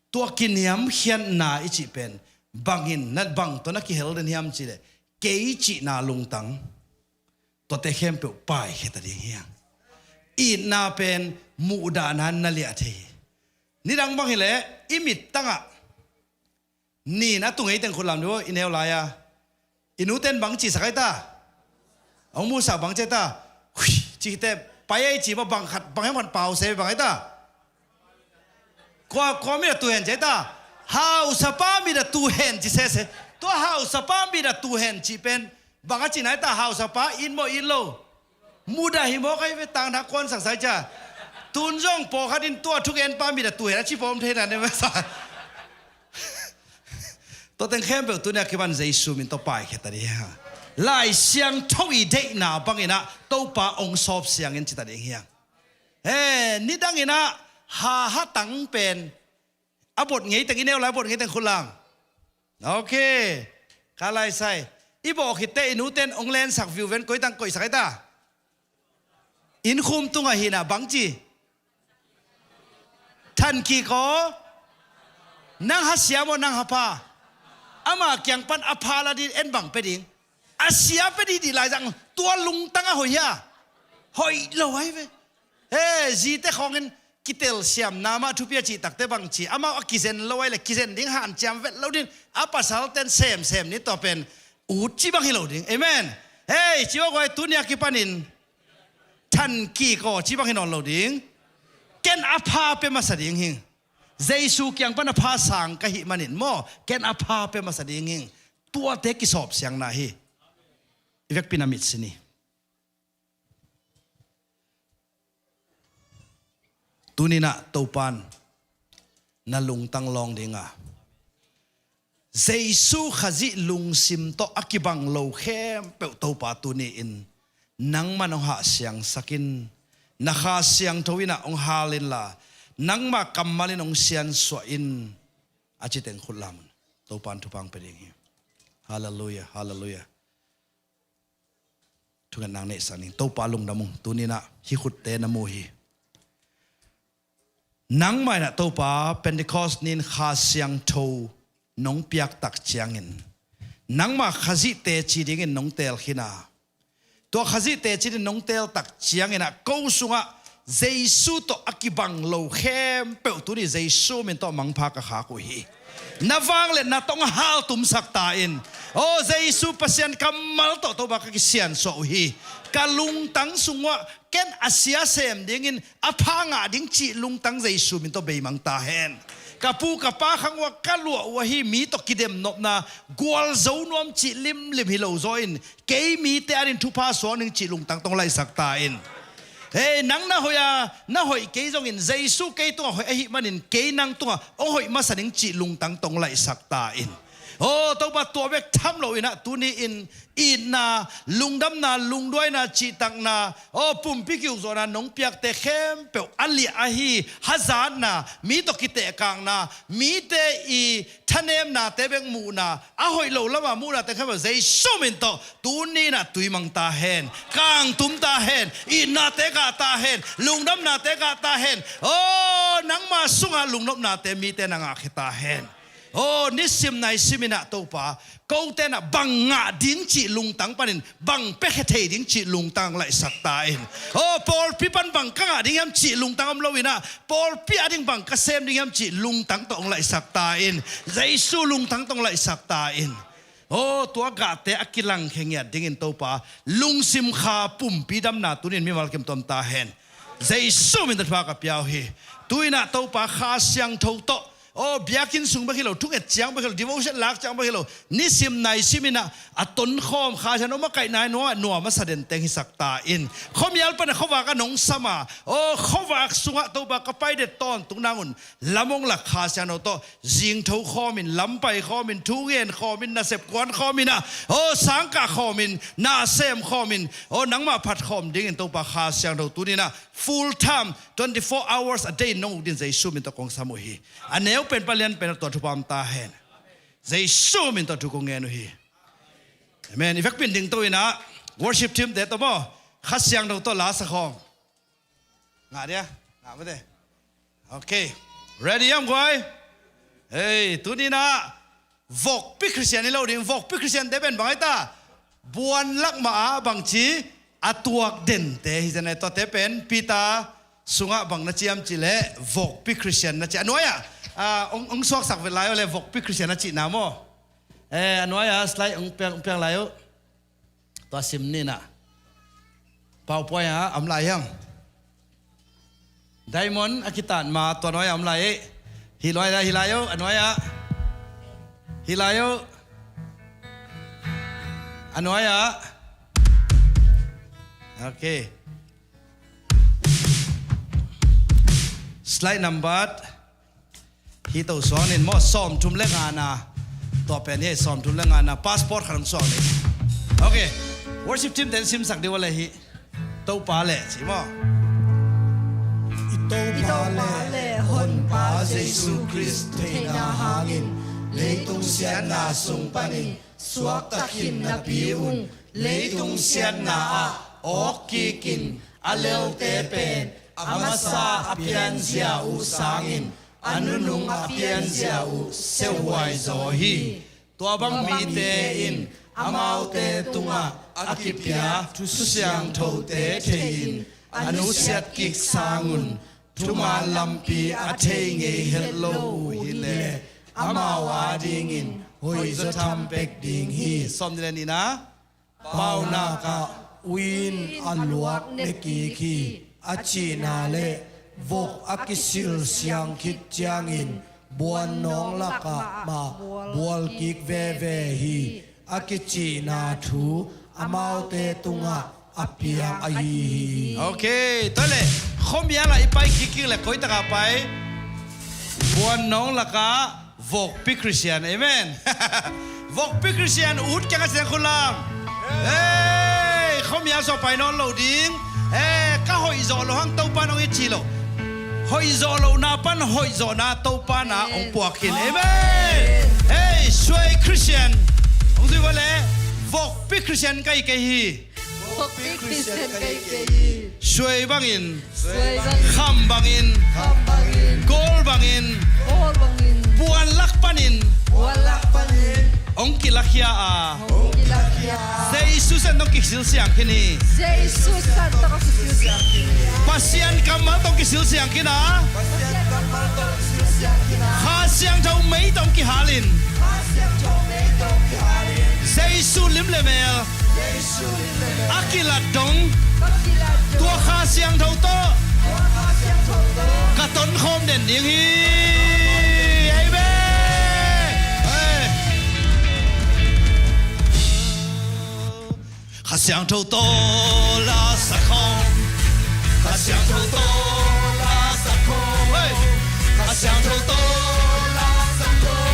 Tua kiniamkhiatna i cih pen bangin, na bang tawh na kihel den hiam cih leh, kei cihna lungtang, tuate khempeuh paikhia ta ding hi hang. Itna pen muhdahna na liah thei hi. Nidang bang hi leh i mittangah nin a tu ngei teng khut lam dih aw, i neu lai-a. I nute in bang cisak ai ta? Hong musak bang ci ai ta? Hui, ci khit teh pai ai ci maw, bang khat, bang hiam khat pause bang ai ta? Kua, kua mit a tu hen ci ai ta? Hausapa mit a tu hen ci sese. Tua hausapa mit a tu hen cih pen bang a cihna ai ta? Hausapa it maw it lo? Mudah hi mawk ai ve, tangtha kuan saksa ai cia. Tun zong pawlkhat in tua thugenpa mit a tu hen a ci pawm thei na ne masa. Tua teng khempeuh tuni-a kipan Jesu min tawh paikhia ta ding hi hang. Lai Siangtho i deihna bangin ah Topa hong sawp siang in ci ta ding hi hang. He, nidang in ah ha, ha tang pen a bot ngei teng, i neu lai bot ngei teng khut lam. Ok. Ka lai sai. I bawh khit teh i nute in hong lensak viu ven, koi tang koihsak ai ta? Inn khum tungah hi na bang ci? Than kik aw. Nang ha sia maw, nang ha pha? Ama kiang pan a pha la ding, en bang pia ding? A sia pia ding dih lai zang, tua lungtang a hoih hia? Hoih lo ai ve. He, zite khawngin kitelsiamna mah thupi a cih takteh bang ci? Amau a kizen lo ai leh kizen ding hanciam vet lo ding. A pasalte'n semsem ni, tua pen ut ci bang hi lo ding. Amen. Hei, ci aw guai, tuni-a kipanin than kik aw ci bang hi nawn lo ding. Ken a pha pia masa ding hing. Jesu kiang pan a pha sang ka hih manin maw, ken a pha pia masa ding hing. Tuate kisawp siangna hi. I vekpi-in a mitsi ni. Tuni-in ah Topa'n na lungtang lawng ding a, Jesu Khazih lungsim tawh a kibang lo khempeuh Topa tuni-in nangman hong hahsiangsak in, na Kha Siangtho in ah hong hal inla, nangma kammal in hong siansuah in, a ci teng khut lam un. Topa'n thupha hong pia ding hi. Halleluiah, halleluiah. Thungetna neihsak ning. Topa lungdam ung, tuni-in ah hih khutte na mu hi. Nangmah in ah Topa, Pentecost ni-in Kha Siangtho nong piak tak ciangin, nangmah Khazih teci dingin nong teel khin a, tua Khazih teci dingin nong teel tak ciangin ah ko sungah Jesu tawh a kibang lo khempeuh tuni Jesu min tawh mangpha ka khak uh hi. Na vangliatna tawh hong haltumsak ta in. Aw Jesu, Pasian kammal tawh Topa ka kisiansuah uh hi. Ka lungtang sungah ken a sia sem dingin, a pha ngah ding cih lungtang Jesu min tawh beimang ta hen. Ka pu ka pa khang uah ka luah uh ahi, mi tawh kidemnopna, gualzo nuam cih limlim hi lo zaw in, kei mite adingin thupha suak ning cih lungtang tawh hong laihsak ta in. Hei, nang na hoih a, na hoih kei zongin Jesu kei tungah hoih ahih manin kei nang tungah hong hoih masa ning cih lungtang tawh hong laihsak ta in. Aw Topa, tua bek tham loin ah tuni-in itna, lungdamna, lungduaina, cihtakna, aw pumpi kiukzawhna nong piakte khempeuh a liah ahi hazatna, mi tawh kitehkakna, mite i thanemnate bek muhna, a hoih lo lama muhnate khempeuh Jesu min tawh tuni-in ah tuimang ta hen. Kangtum ta hen. Itnate gah ta hen. Lungdamnate gah ta hen. Aw nangma sungah lungnopnate mite na ngahkhia ta hen. Aw nisim naisim in ah Topa, kote in ah bang ngah ding cih lungtang panin bang piakhia thei ding cih lungtang hong laihsak ta in. Aw pawlpi pan bang ka ngah ding hiam cih lungtang om loin ah, pawlpi ading bang ka sem ding hiam cih lungtang tawh hong laihsak ta in. Jesu lungtang tawh hong laihsak ta in. Aw tua gahte a kilangkhia ngiat dingin Topa, lungsim kha pumpi damna tuni-in mimal kim tuam ta hen. Jesu min tawh thupha ka pia uh hi. Tu-in ah Topa, Kha Siangtho tawh Aw, biakinn sung bek hi lo, thunget ciang bek hi lo, devotion lak ciang bek hi lo, nisim naisim in ah a tonkhawm, Kha Siangtho makaihna in nuam, nuam a sa den teng hisak ta in. Khuamial pan a khuavak a nong sam a, aw, khuavak sungah Topa ka pai det tawntung nang un, lam hong lak Kha Siangtho tawh zingtho khawm in, lam pai khawm in, thu ngen khawm in, nasep kuan khawm in ah, aw, sang kah khawm in, na sem khawm in, aw, nangmah phat khawm dingin Topa Kha Siangtho tuni in ah full time, twenty-four hours a day nong uk dingin Jesu min tawh kong sam uh hi. A neu pen, a lian pen, tua thupha om ta hen. Jesu min tawh thu kong ngen uh hi. Amen. I vekpi in dingto in ah, worship team te tawh maw, Kha Siangtho tawh la sa khawng. Ngah dia? Ngah mate. Okay. Ready hiam guai? Hei, tuni in ah vokpi Khristian hi lo ding. Vokpi Khristian te pen bang hi ta? Buan lak mah ah bangci a tuak dente hi zen e. Tuate pen Peter sungah bang na ci hiam cih leh vokpi Khristian na ci. A nuai-ah, ah, hong, hong suaksak vet lai uh leh vokpi Khristian na cihna maw? Eh, a nuai-ah slide hong piang, hong piang lai uh. Tua sim ni in ah. PowerPoint ah om lai hiam? Diamond a kitat ma tua nuai-ah om lai e. Hih nuai-ah, hih lai uh, a nuai-ah. Hih lai uh. A nuai-ah. Okay. Slide number. Hih to suang ning maw, sawmthum le ngana. Tua pen hi, sawmthum le ngana. Passport khat hong suang ning. Okay. Worship team ten simsak dih uh leh hih. Topa leh ci maw? I Topa le Honpa Jesu Khrist theihna hangin leitung siatna sung panin suakta khin napi un, leitung siatna ah awk kikin a lelte pen a masa a pianzia uh sangin a nunung a pianzia uh seuhhuai zaw hi. Tua bang mite in amaute tungah a kipia thususiangthote thei-in a nusiat kik sangun thuman lampi a thei ngei het lo uh hi leh amau adingin hoihzaw tham pek ding hi. Sawm nih le nihna. Paunak ah ui in a luak ne kik hi, a cihna le vok a kisil siang khit ciangin buannawng lakah mah bual kik veve hi, a kicihna thu amaute tungah a piang ahi hi. Okay, tua leh khuamial ah i pai kik kik leh koi tak ah pai? Buannawng lakah vokpi Khristian. Amen. Vokpi Khristian ut keng a, siang khut lam. Hei, khuamial sawh pai nawn lo ding. Hei, ka hoih zawh loh hang Topa in hong it ci lo. Hoih zawh lohna pan hoih zawhna Topa in hong puak khin. Amen. Hei, suai Khristian. Hong zui vua leh, vokpi Khristian ka hi kei hi. Vokpi Khristian ka hi kei hi. Suai bangin. Suai bangin. Kham bangin. Kham bangin. Goal bangin. Goal bangin. Buan lak panin. Buan lak panin. Hong kilakhia a. Hong kilakhia a. Jesu san tawh kisil siang khin hi. Jesu san tawh kisil siang khin hi. Pasian kammal tawh kisil siang khin a. Pasian kammal tawh kisil siang khin a. Kha Siangtho mei tawh kihalin. Kha Siangtho mei tawh kihalin. Jesu lim le mel. A kilat dong. Tua Kha Siangtho tawh ka tonkhawm den ding hi. Amen. Hey. Kha Siangtho tawh la sa khawm. Kha Siangtho tawh la sa khawm. Hey. Kha Siangtho tawh la sa khawm.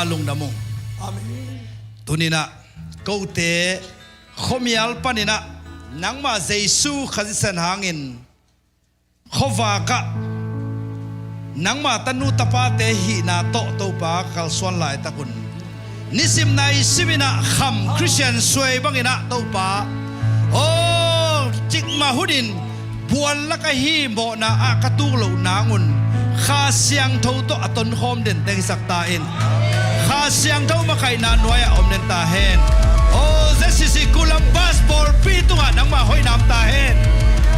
lungdam ung. Amen. Tuninah kote khuamial paninah nangmah Jesu Khazih sisan hangin khuavakah nangmah tanu tapate hihna tawh Topa ka kalsuan laitakun nisim naisim inah kham Khristian suai banginah Topa aw cikmah hunin buan lak ahi mawhna ah ka tuk loh nangun Kha Siangtho tawh a tonkhawm dente hisak ta in. Kha Siangtho makaihna nuai-ah om den ta hen. Aw Z C C Columbus pawlpi tungah nangmah hoihna om ta hen.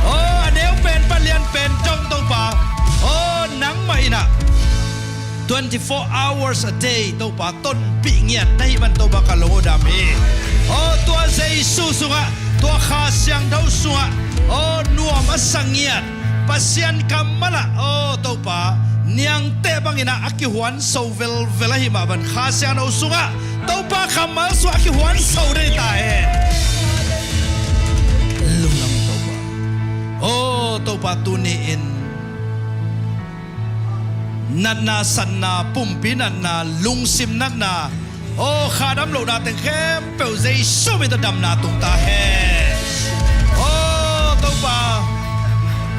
Aw a neu pen pan lian pen zong Topa aw nangmah inah twenty-four hours a day Topa tonpih ngiat na hih man Topa ka lungdam hi. Aw tua Jesu sungah tua Kha Siangtho sungah aw nuam a sa ngiat Pasian kammal ah aw Topa niangteh banginah a kihuanso velvel ahi mah ban Kha Siangtho sungah Topa kammal sungah a kihuanso den hi ta hen. Lungdam Topa. Aw Topa tuni-in natna satna pumpi natna lungsim natna aw kha dam lohna teng khempeuh Jesu min tawh damna tung ta hen. Aw Topa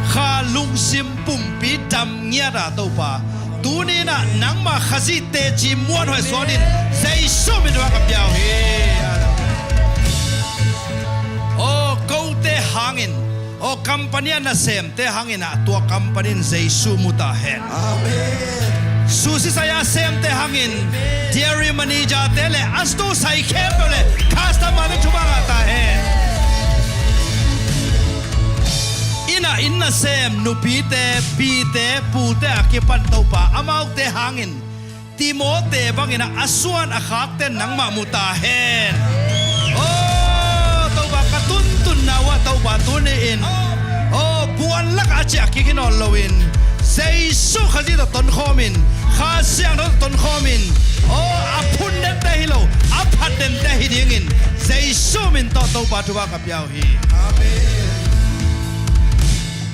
kha lungsim pumpi dam ngiat ah Topa tuninah nangmah Khazih teci muanhuai suanin Jesu min tawh ka piau hi. Aw kote hangin aw company a nasemte hangin ah tua company in Jesu mu ta hen. Amen. Susi sai a semte hangin dairy manager-te le a stu sai khempeuh le customer-te thupha ngah ta hen. Innah inn nasem nupite pite pute a kipan Topa amaute hangin Timote banginah a suan a khakte nangmah mu ta hen. Aw Topa ka tuntunna uh ah Topa tuni-in aw buan lakah a ciah kik hi nawn loin Jesu Khazih tawh tonkhawmin Kha Siangtho tawh tonkhawmin aw a phun dente hi lo a phat dente hi dingin Jesu min tawh Topa thupha ka piau hi. Amen.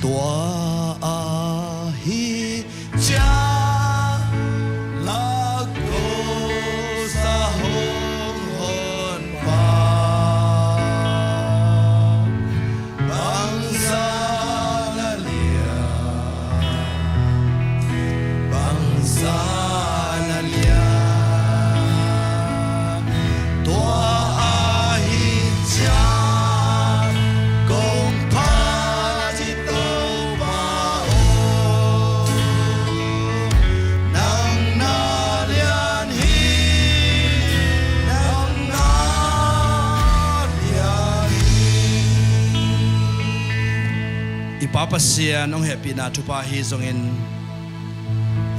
Tua ahi ciang Lakosa hong honpa bangsa na lian, bangsa na lian. Tua ahi ciang kong phat hi Topa aw. Nang na lian hi, nang na lian hi. I Pa Pasian hong hehpihna thupha ahi zongin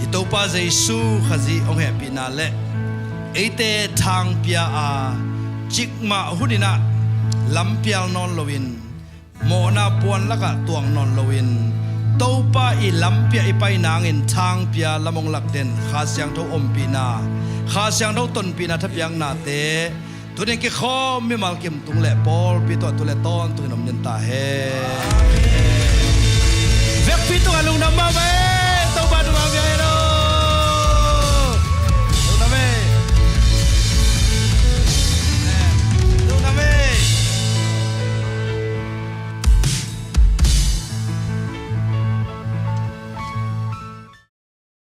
i Topa Jesu Khazih hong hehpihna le eite thangpia a cikmah huninah lampial nawn loin mawhna puan lakah tuak nawn loin Topa i lampiah i pai nangin thangpia lam hong lak den Kha Siangtho ompihna Kha Siangtho tonpihna thapiaknate tunin kikhawm mimal kim tung le pawlpi tawh tu le tawntungin om den ta hen. Vekpi tungah lungdam mahmah e.